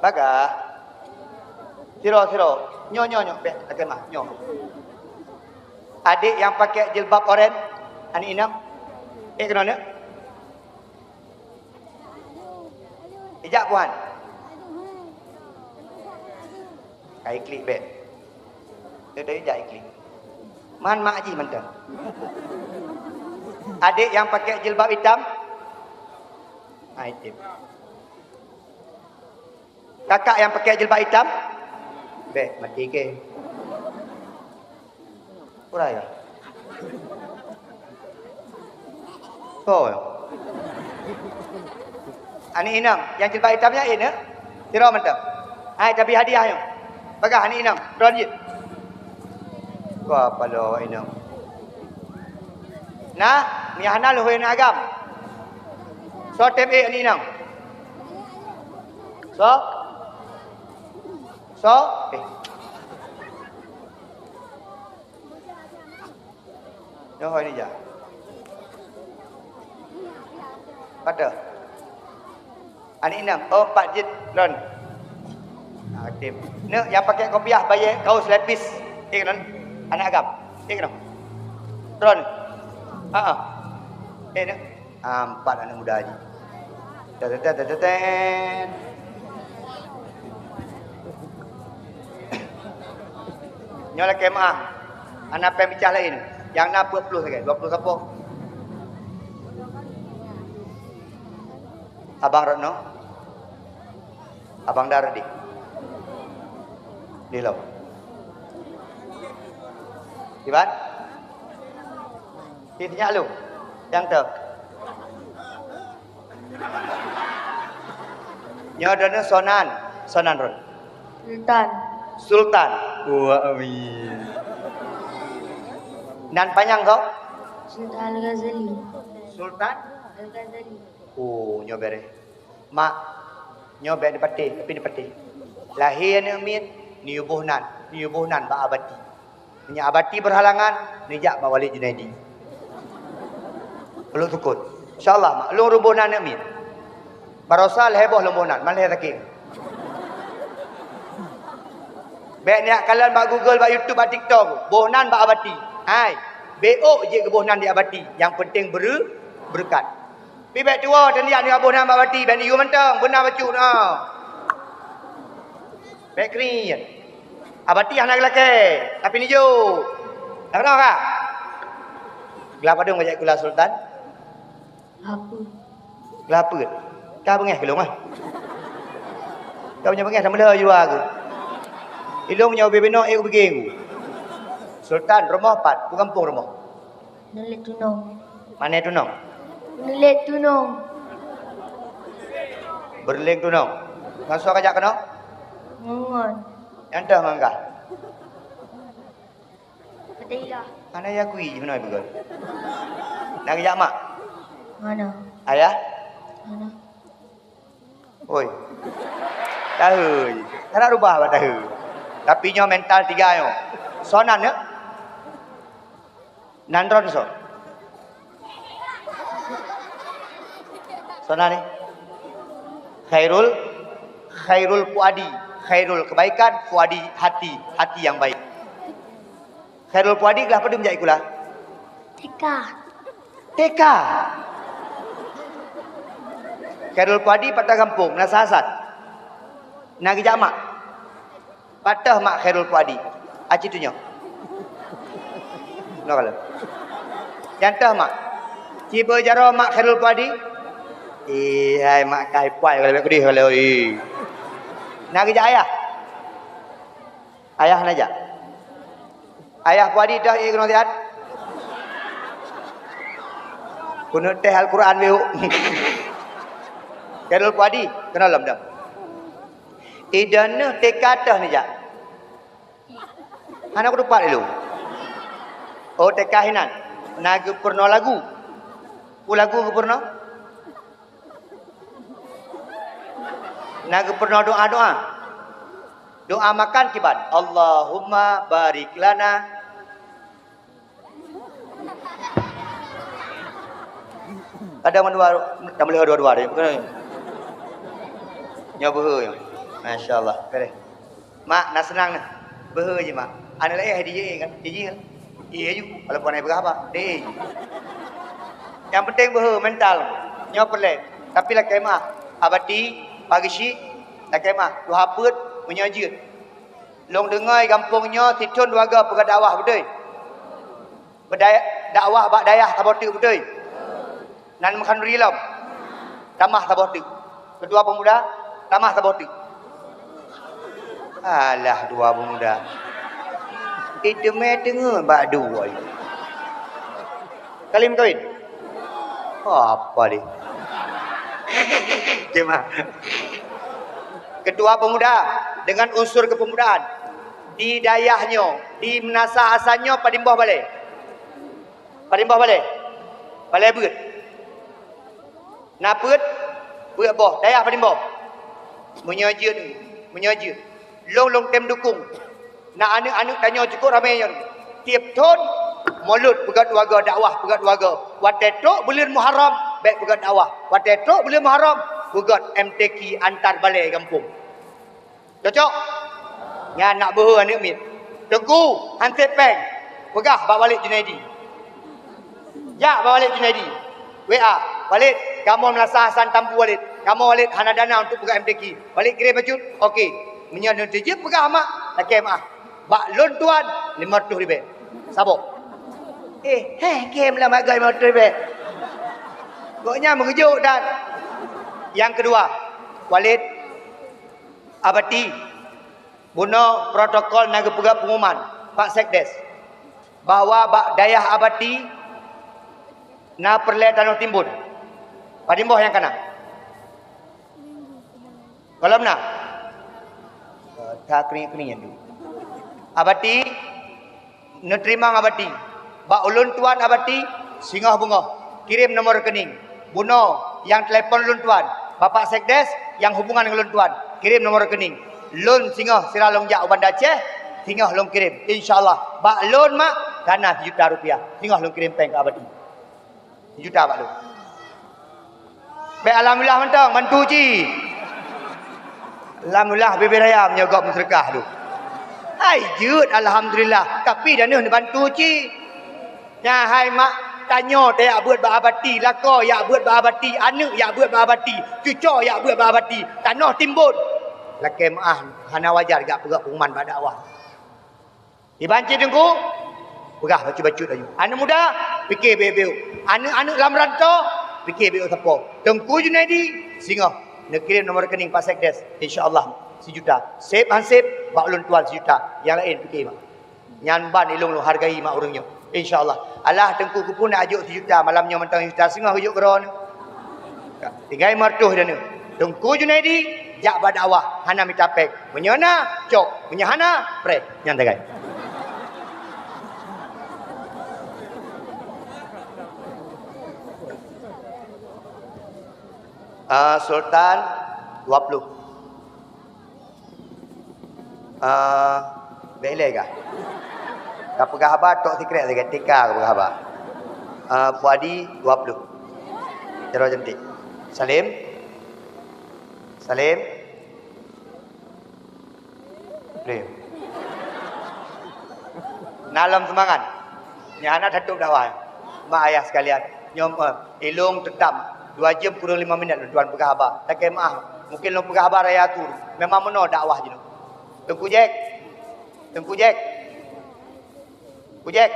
Bagah. Sidroe, sidroe. Nyoe, nyoe, nyoe. Bèk, lakèe meu'ah. Nyoe. Adék nyang pakai jilbab oranye, aneuk inong. Eh, keunoe, neuk. Ijak, Puhan. Ka iklik bèk. Dia dah ijak iklik. Man mak jih mantong. Adék nyang pakai jilbab itam. Ha, itam. Kakak nyang pakai jilbab itam? Bèk, mati kèe. Urai ya. Soe ya? Aneuk inong, nyang jilbab itam nyan, eh, neuk? Sidroe mantong. Hai, tapi hadiah nyoe. Bagah aneuk inong, droeneuh jih. Ka paloe inong. Nah, meuhana lôn hôi aneuk agam. Soe tem ék aneuk inong? Soe? Soe? Eh. Nyoe hôi ni jak. Padahai. Aneuk inong, oh, pat jeuet lôn. Ah, tem. Neuk, nyang pakai kopiah, bajèe, kaos, lepis. Eh, lôn. Aneuk agam. Eh, lôn. Lôn. Ha ah. Eh, neuk. Ah, empat aneuk muda nyoe. Tetetetetet. Nyoe lakèe meu'ah. Hana péng bicah laén. Nyang na peuet ploh sagai, dua ploh sapo. Abang Retno. Abang Dardi. Di lom. Iban? Di nyak lom. Nyang teuh. Nyoe droeneuh soe nan, soe nan droeneuh. Sultan. Sultan. Wah, amin. Nan panyang soe? Sultan Al-Ghazali. Sultan? Al-Ghazali. Oh, nyoe bereh. Mak, nyoe bèk neupatéh, tapi neupatéh. Lahé aneuk miet, neuyue boh nan, neuyue boh nan bak Abati. Meunyoe Abati berhalangan, neujak bak Walid Junaidi. Ulôn sukon. Insya Allah, mak, lôn reuboh nan aneuk miet. Barosa lhèe boh lôn boh nan, man lhèe sakét. Bèk neujak kalon bak Google, bak YouTube, bak TikTok. Boh nan bak Abati. Hai, beuôk jeuet geuboh nan di Abati. Nyang penting beureu-, beureukat. Pih bèk tuwoe teuh neujak boh nan bak Abati, bèk neuyue mantong, beuna bacut na. Bèk kriet. Abati hana geulakèe, tapi neujok. Dah keunong ka? Glah padum ka jak sikula Sultan? Laput. Laput. Ka beungèh keu lôn ah. Ka meunyoe beungèh, sama lheueh jua keu. Ilôn nyoe ubé binoe, ék ubé geng. Sultan, rumoh pat, peue gampông rumoh? Nulét Tunong. Mané Tunong? Nulét Tunong. Beureuléng Tunong. Ngon soe kajak keunoe? Ngon. Nyang teuh ngon kah? Keuteila. Hana ya kui jih meunoe beugöt. Na geujak mak? Hana. Ayah? Hana. Oi. Tahe jih. Hana rubah bak tahe. Tapi nyoe mental tiga nyoe. Soe nan nyoe? Nan droen soe? Soe nan nyoe? Khairul, Khairul Fuadi. Khairul kebaikan, Fuadi hati, hati yang baik. Khairul Fuadi glah padum jak sikula? T K. T K. Khairul Fuadi pat teuh gampông, Meunasah Hasan. Na geujak mak? Pat teuh mak Khairul Fuadi? Aci tunyok. Noe ka lheueh. Nyang teuh mak? Ci beujaroe mak Khairul Fuadi? Ih, hai mak kai puai ka lheueh, kudeh ka lheueh, ih. Na geujak ayah? Ayah hana jak? Ayah Fuadi teuh ék keunoe siat? Keuneuk teh Al-Quran beu. Khairul Fuadi, keunoe lom dah. Ideh neuh T K teuh neujak? Hana kutupat ilôn. Oh, T K hinan. Na geupeurunoe lagu. Peue lagu geupeurunoe? Na geupeurunoe doa-doa. Doa makan kiban. Allahumma barik lana. Ada mandua, tameuleuh dua-dua deh. Nyoe beuhe nyoe. Masya Allah. Beres. Mak, na seunang na. Beuhe jih, Mak. Aneuk laén dijih kan? Dijih kan? Iya ju. Walaupun hana peugah haba. Dijih. Nyang penting beuhe mental. Nyoe peureulèe. Tapi lakèe meu'ah. Abati, Pak Geuchik, lakèe meu'ah. Tuha peuet, meunyoe jeuet. Lôn deungö gampông nyoe sithôn dua goe peugah dakwah beutôi. Beudaya-, dakwah bak dayah saboh teuk beutôi. Nan meukhaduri lom. Tamah saboh teuk. Ketua pemuda, tamah saboh teuk. Alah, dua pemuda. Iteumé teungeut bak dua. Kali meukawén? Apa deh? Cuma. Ketua pemuda dengan unsur kepemudaan di dayah nyoe, di Meunasah Hasan nyoe padum boh balè? Padum boh balè? Balè beuet. Na peuet, peuet boh. Dayah padum boh? Meunyoe jeuet, meunyoe jeuet. Lôn, lôn tem dukung. Na aneuk-aneuk tanyoe cukôp ramé nyoe. Tiep thôn, mulod peugöt dua goe, dakwah peugöt dua goe. Watèe trok buleuen Muharram, bèk peugöt dakwah. Watèe trok buleuen Muharram, peugöt M T Q antar balè gampông. Cocok? Nyan nak beuhe aneuk miet. Teungku, han sép pèng. Peugah bak Walid Junaidi. Jak bak Walid Junaidi. W A, "Walid, kamoe Meunasah Hasan Tambu, Walid. Kamoe, Walid, hana dana untuk peugah M T Q. Walid kirém bacut?" "Oke." Meunyoe neuteubiet peugah mak, lakèe meu'ah. "Bak lôn tuan, limong reutôh ribèe." Saboh. Eh, heh, kém lam hareuga limong reutôh ribèe. Gobnyan meugeujok that. Nyang keudua, "Walid, Abati, Bunoe protokol na geupeugah pengumuman Pak Sekdes bahwa bak dayah Abati na peureulée tanoh timbun. Padum boh nyang kana? Gohlom na? Eh, ta keuring-keuring nyan dulu. Abati, neuteurimong Abati. Bak ulôn tuan Abati, singoh beungoh, kirém nomor rekening. Bunoe nyang telepon ulôn tuan, Bapak Sekdes nyang hubungan ngon ulôn tuan, kirém nomor rekening. Lôn singoh sira lôn jak u Banda Aceh, singoh lôn kirém. Insya Allah, bak lôn mak, kana sijuta rupiah. Singoh lôn kirém péng keu Abati. Sijuta bak lôn. Bék alhamdulillah mantong, bantu cit. Alhamdulillah bubé raya meunyoe gob meuseudeukah tu. Hai jeuet alhamdulillah, tapi dan neuh neubantu cit. Nyan hai mak, tanyoe tajak beuet bak Abati, lakoe jak beuet bak Abati, aneuëk jak beuet bak Abati, cucoe jak beuet bak Abati, tanoh timbun. Lakée meuáh, hana wajar jak peugah pengumuman bak dakwah. Iban cit Teungku, peugah bacut-bacut laju. Aneuëk muda, pike bacut-bacut. Aneuëk-aneuëk lam rantô, pike bacut sapo. Teungku Junaidi, singoh, neukirém nomor rekening Pak Sekdes, insya Allah sijuta. Sép han sép, bak ulôn tuan sijuta. Nyang laén pike mak. Nyan ban ilôn lôn hargai mak ureuëng nyoe. Insya Allah. Alah Teungku keupeue nak jok sijuta, malam nyoe mantong sijuta singoh geujok keudroe. Tinggai meureutoh dan Teungku Junaidi jak bak dakwah hana mita péng. Meunyoe na, cok. Meunyoe hana, preh. Nyan tinggai. Ah, Sultan, dua puluh. Ah, bék ilée kah? Ka peugah haba tok sikrek lagée tika ka peugah haba. Ah, Fuadi dua puluh. Jaroe cantik. Salim. Salim. Salim. Na lom seumangat. Nyan hana tatôb dakwah. Mak ayah sekalian, nyoe, eh, ilôn teutam dua jeuem kureueng lima minét lôn tuan peugah haba. Lakée meuáh, mungken lôn peugah haba raya tu. Memang meunoe dakwah jinoe. Teungku Jack. Teungku Jack. Teungku Jack.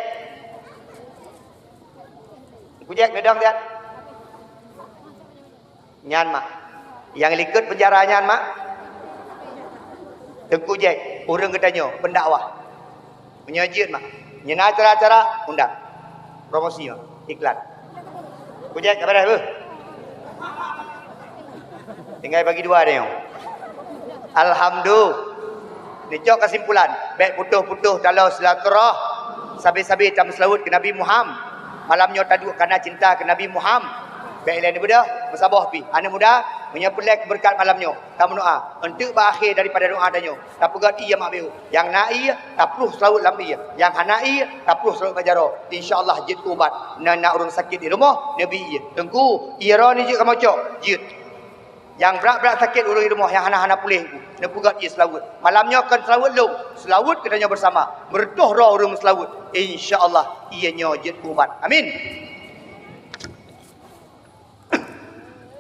Teungku Jack, neudong siat. Nyan mak. Nyang likot peunjara nyan mak. Teungku Jack, ureuëng geutanyoe, peundakwah. Meunyoe jeuet mak. Nyan acara-acara, undang. Promosi mak, iklan. Teungku Jack, ka beres beuh? Tinggai bagi dua tanyoe. Alhamdulillah. Neucok kesimpulan, bék putôh-putôh taloe silaturah. Sabe-sabe tameuseulaweuet keu Nabi Muhammad. Malam nyoe taduek kana cinta keu Nabi Muhammad. Bék ilée neubeudôh, meusaboh pih. Aneuëk muda, meunyoe peureulée keu beureukat malam nyoe, tameudoá. Eunteuk bak akhé daripada doá tanyoe, tapeugét ié mak biôh. Nyang na ié, tapluh seulaweuet lam ié. Nyang hana ié, tapluh seulaweuet bak jaroe. Insya Allah jeuet keu ubat. Na, na ureuëng sakét di rumoh, neubi ié. Teungku, ié droeneuh jeuet kamoe cok? Jeuet. Nyang brat-brat sakét ureuëng di rumoh nyang hana-hana puléh, neupeugét ié seulaweuet. Malam nyoe kon seulaweuet lôn, seulaweuet geutanyoe beusama. Meureutoh droe ureuëng meuseulaweuet. Insya Allah, ié nyoe jeuet keu ubat. Amin.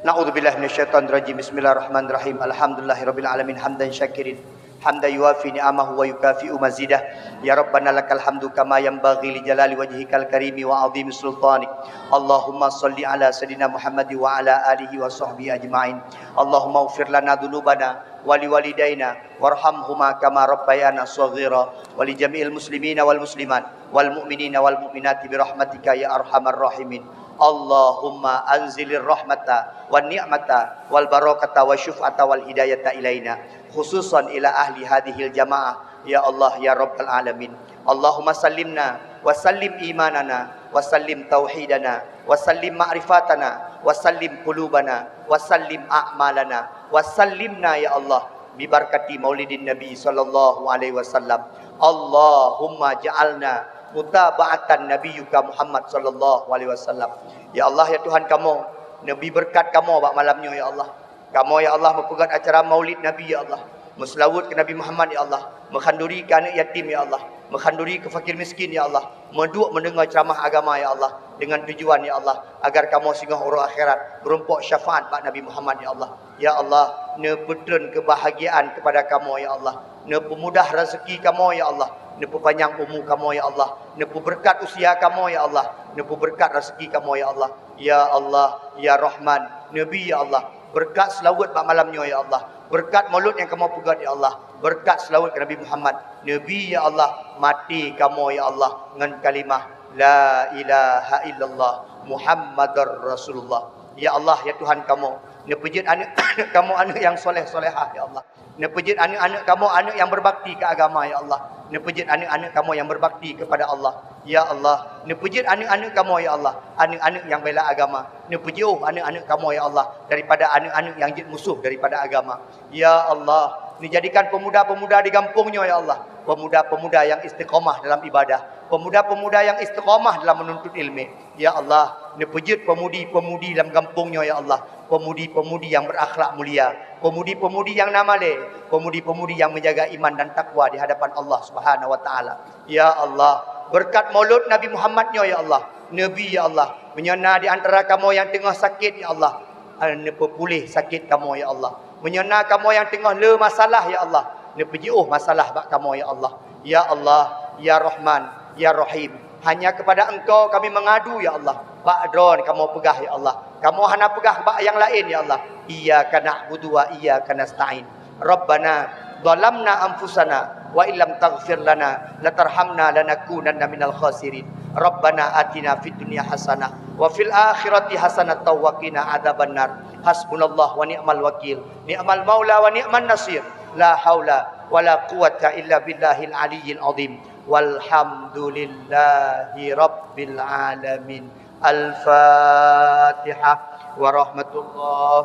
Na'udzubillahi minasyaitonirrajim. Bismillahirrahmanirrahim. Alhamdulillahirabbil alamin. Hamdan syakirin. Hamdan yuwafi ni'amahu wa yukafi'u mazidah. Ya Rabbana lakal hamdu kama yanbaghi li jalali wajhikal karimi wa azimi sultanik. Allahumma salli ala Sayyidina Muhammad wa ala alihi wa sahbihi ajma'in. Allahumma ighfir lana dzunubana wa liwalidaina warhamhuma kama rabbayana shaghira wa li jami'il muslimina wal muslimat wal mu'minina wal mu'minati bi rahmatika ya arhamar rahimin. Allahumma anzilir rahmata wan ni'mata wal barakata wa syuf'ata wal hidayata ilaina, khususan ila ahli hadhil jamaah, ya Allah, ya Rabbal alamin. Allahumma sallimna wa sallim imanana wa sallim tauhidana wa sallim ma'rifatana wa sallim qulubana wa sallim a'malana wa sallimna, ya Allah, bi barakati maulidin Nabi sallallahu alaihi wasallam. Allahumma ja'alna mutaba'atan nabiyyika Muhammad sallallahu alaihi wasallam. Ya Allah, ya Tuhan kamoe, neubi beureukat kamoe bak malam nyoe, ya Allah. Kamoe, ya Allah, meupeugét acara Maulid Nabi, ya Allah. Meuseulaweuet keu Nabi Muhammad, ya Allah. Meukhanduri keu aneuëk yatim, ya Allah. Meukhanduri keu fakir miskin, ya Allah. Meuduek meudeungoe ceuramah agama, ya Allah. Deungon tujuan, ya Allah, agar kamoe singoh uroe akhirat meurumpok syafaat bak Nabi Muhammad, ya Allah. Ya Allah, neupeutreun keubahgiaan keupada kamoe, ya Allah. Neupeumudah raseuki kamoe, ya Allah. Neupeupanyang umu kamoe, ya Allah. Neupeubeureukat usia kamoe, ya Allah. Neupeubeureukat raseuki kamoe, ya Allah. Ya Allah, ya Rahman, neubi, ya Allah, beureukat seulaweuet bak malam nyoe, ya Allah. Beureukat mulod nyang kamoe peugét, ya Allah, beureukat seulaweuet keu Nabi Muhammad, Nabi, ya Allah, maté kamoe, ya Allah, ngon kalimah la ilaha illallah Muhammadar Rasulullah. Ya Allah, ya Tuhan kamoe, neupeujeuet aneuëk-aneuëk kamoe aneuëk nyang soleh-solehah, ya Allah. Neupeujeuet aneuëk-aneuëk kamoe aneuëk nyang beurbakti keu agama, ya Allah. Neupeujeuet aneuëk-aneuëk kamoe nyang beurbakti keupada Allah, ya Allah. Neupeujeuet aneuëk-aneuëk kamoe, ya Allah, aneuëk-aneuëk nyang bela agama. Neupeujeuôh aneuëk-aneuëk kamoe, ya Allah, daripada aneuëk-aneuëk nyang jeuet musoh daripada agama. Ya Allah, neujadikan pemuda-pemuda di gampông nyoe, ya Allah, pemuda-pemuda nyang istiqomah dalam ibadah, pemuda-pemuda nyang istiqomah dalam menuntut ilmu. Ya Allah, neupeujeuet pemudi-pemudi lam gampông nyoe, ya Allah, pemudi-pemudi nyang beurakhlak mulia, pemudi-pemudi nyang na malée, pemudi-pemudi nyang meujaga iman dan takwa di hadapan Allah Subhanahu wa Taala. Ya Allah, beureukat mulod Nabi Muhammad nyoe, ya Allah, Nabi, ya Allah, meunyoe na di antara kamoe nyang teungoh sakét, ya Allah, neupeupuléh sakét kamoe, ya Allah. Meunyoe na kamoe nyang teungoh le masalah, ya Allah, neupeujiôh masalah bak kamoe, ya Allah. Ya Allah, ya Rahman, ya Rahim, hanya kepada Engkau kami mengadu, ya Allah. Bak Droe kamoe peugah, ya Allah. Kamoe hana peugah bak nyang laén, ya Allah. Iyyaka na'budu wa iyyaka nasta'in. Rabbana zalamna anfusana wa illam taghfir lana latarhamna lanakunanna minal khasirin. Rabbana atina fid dunya hasanah wa fil akhirati hasanatan wa qina adzabannar. Hasbunallah wa ni'mal wakil. Ni'mal maula wa ni'man nasir. La haula wa la quwwata illa billahil aliyyil azim. Walhamdulillahi rabbil alamin. Al-Fatihah. Warahmatullah.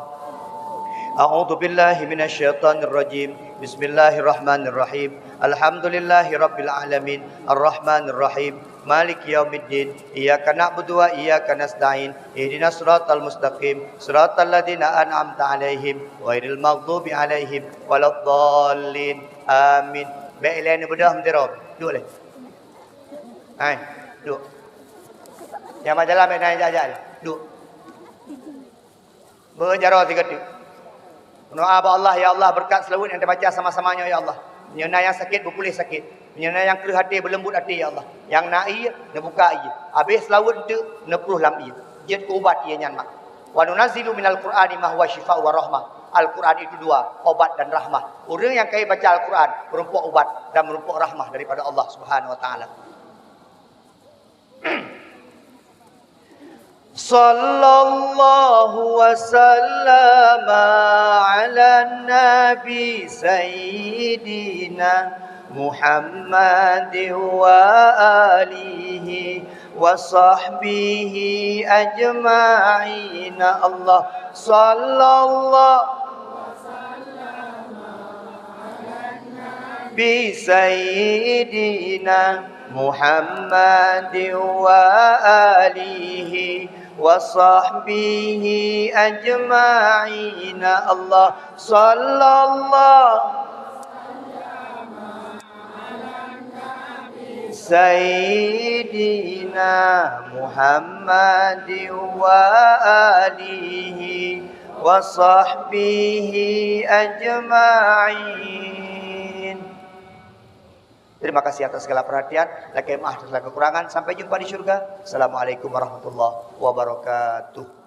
A'udzu billahi minasy syaithanir rajim. Bismillahirrahmanirrahim. Alhamdulillahi rabbil alamin. Arrahmanirrahim. Maliki yaumiddin. Iyyaka na'budu wa iyyaka nasta'in. Ihdinas siratal mustaqim. Siratal ladzina an'amta 'alaihim ghairil maghdubi 'alaihim waladdallin. Amin. Bèk ilèe neubeudôh meuteurôm. Duek lé. Hai, duek. Nyang bak jalan bèk na jak-jak lé. Duek. Beujaroe sigoe teuk. Meudoa bak Allah, "Ya Allah, beureukat seulaweuet nyang tabaca sama-sama nyoe, ya Allah. Meunyoe na nyang sakét, beupuléh sakét. Meunyoe na nyang kreueh até, beuleumbot até, ya Allah. Nyang na ié, neubuka ié. Habéh seulaweuet eunteuk, neuprôh lam ié. Jeuet keu ubat ié nyan mak. Wa nunazzilu minal Qur'ani ma huwa syifa wa rahmah." Al-Quran itu dua, obat dan rahmah. Ureuëng nyang ka baca Al-Quran, meurumpok ubat dan meurumpok rahmah daripada Allah Subhanahu wa Taala. Sallallahu wa sallama ala nabi sayyidina Muhammad wa alihi wa sahbihi ajma'in. Allah sallallahu bi sayyidina Muhammad wa alihi wa sahbihi ajma'in. Allah sallallahu sayyidina Muhammad wa alihi wa sahbihi ajma'in. Terima kasih atas segala perhatian. Lakèe meu'ah atas segala kekurangan. Sampai jumpa di syurga. Assalamualaikum warahmatullahi wabarakatuh.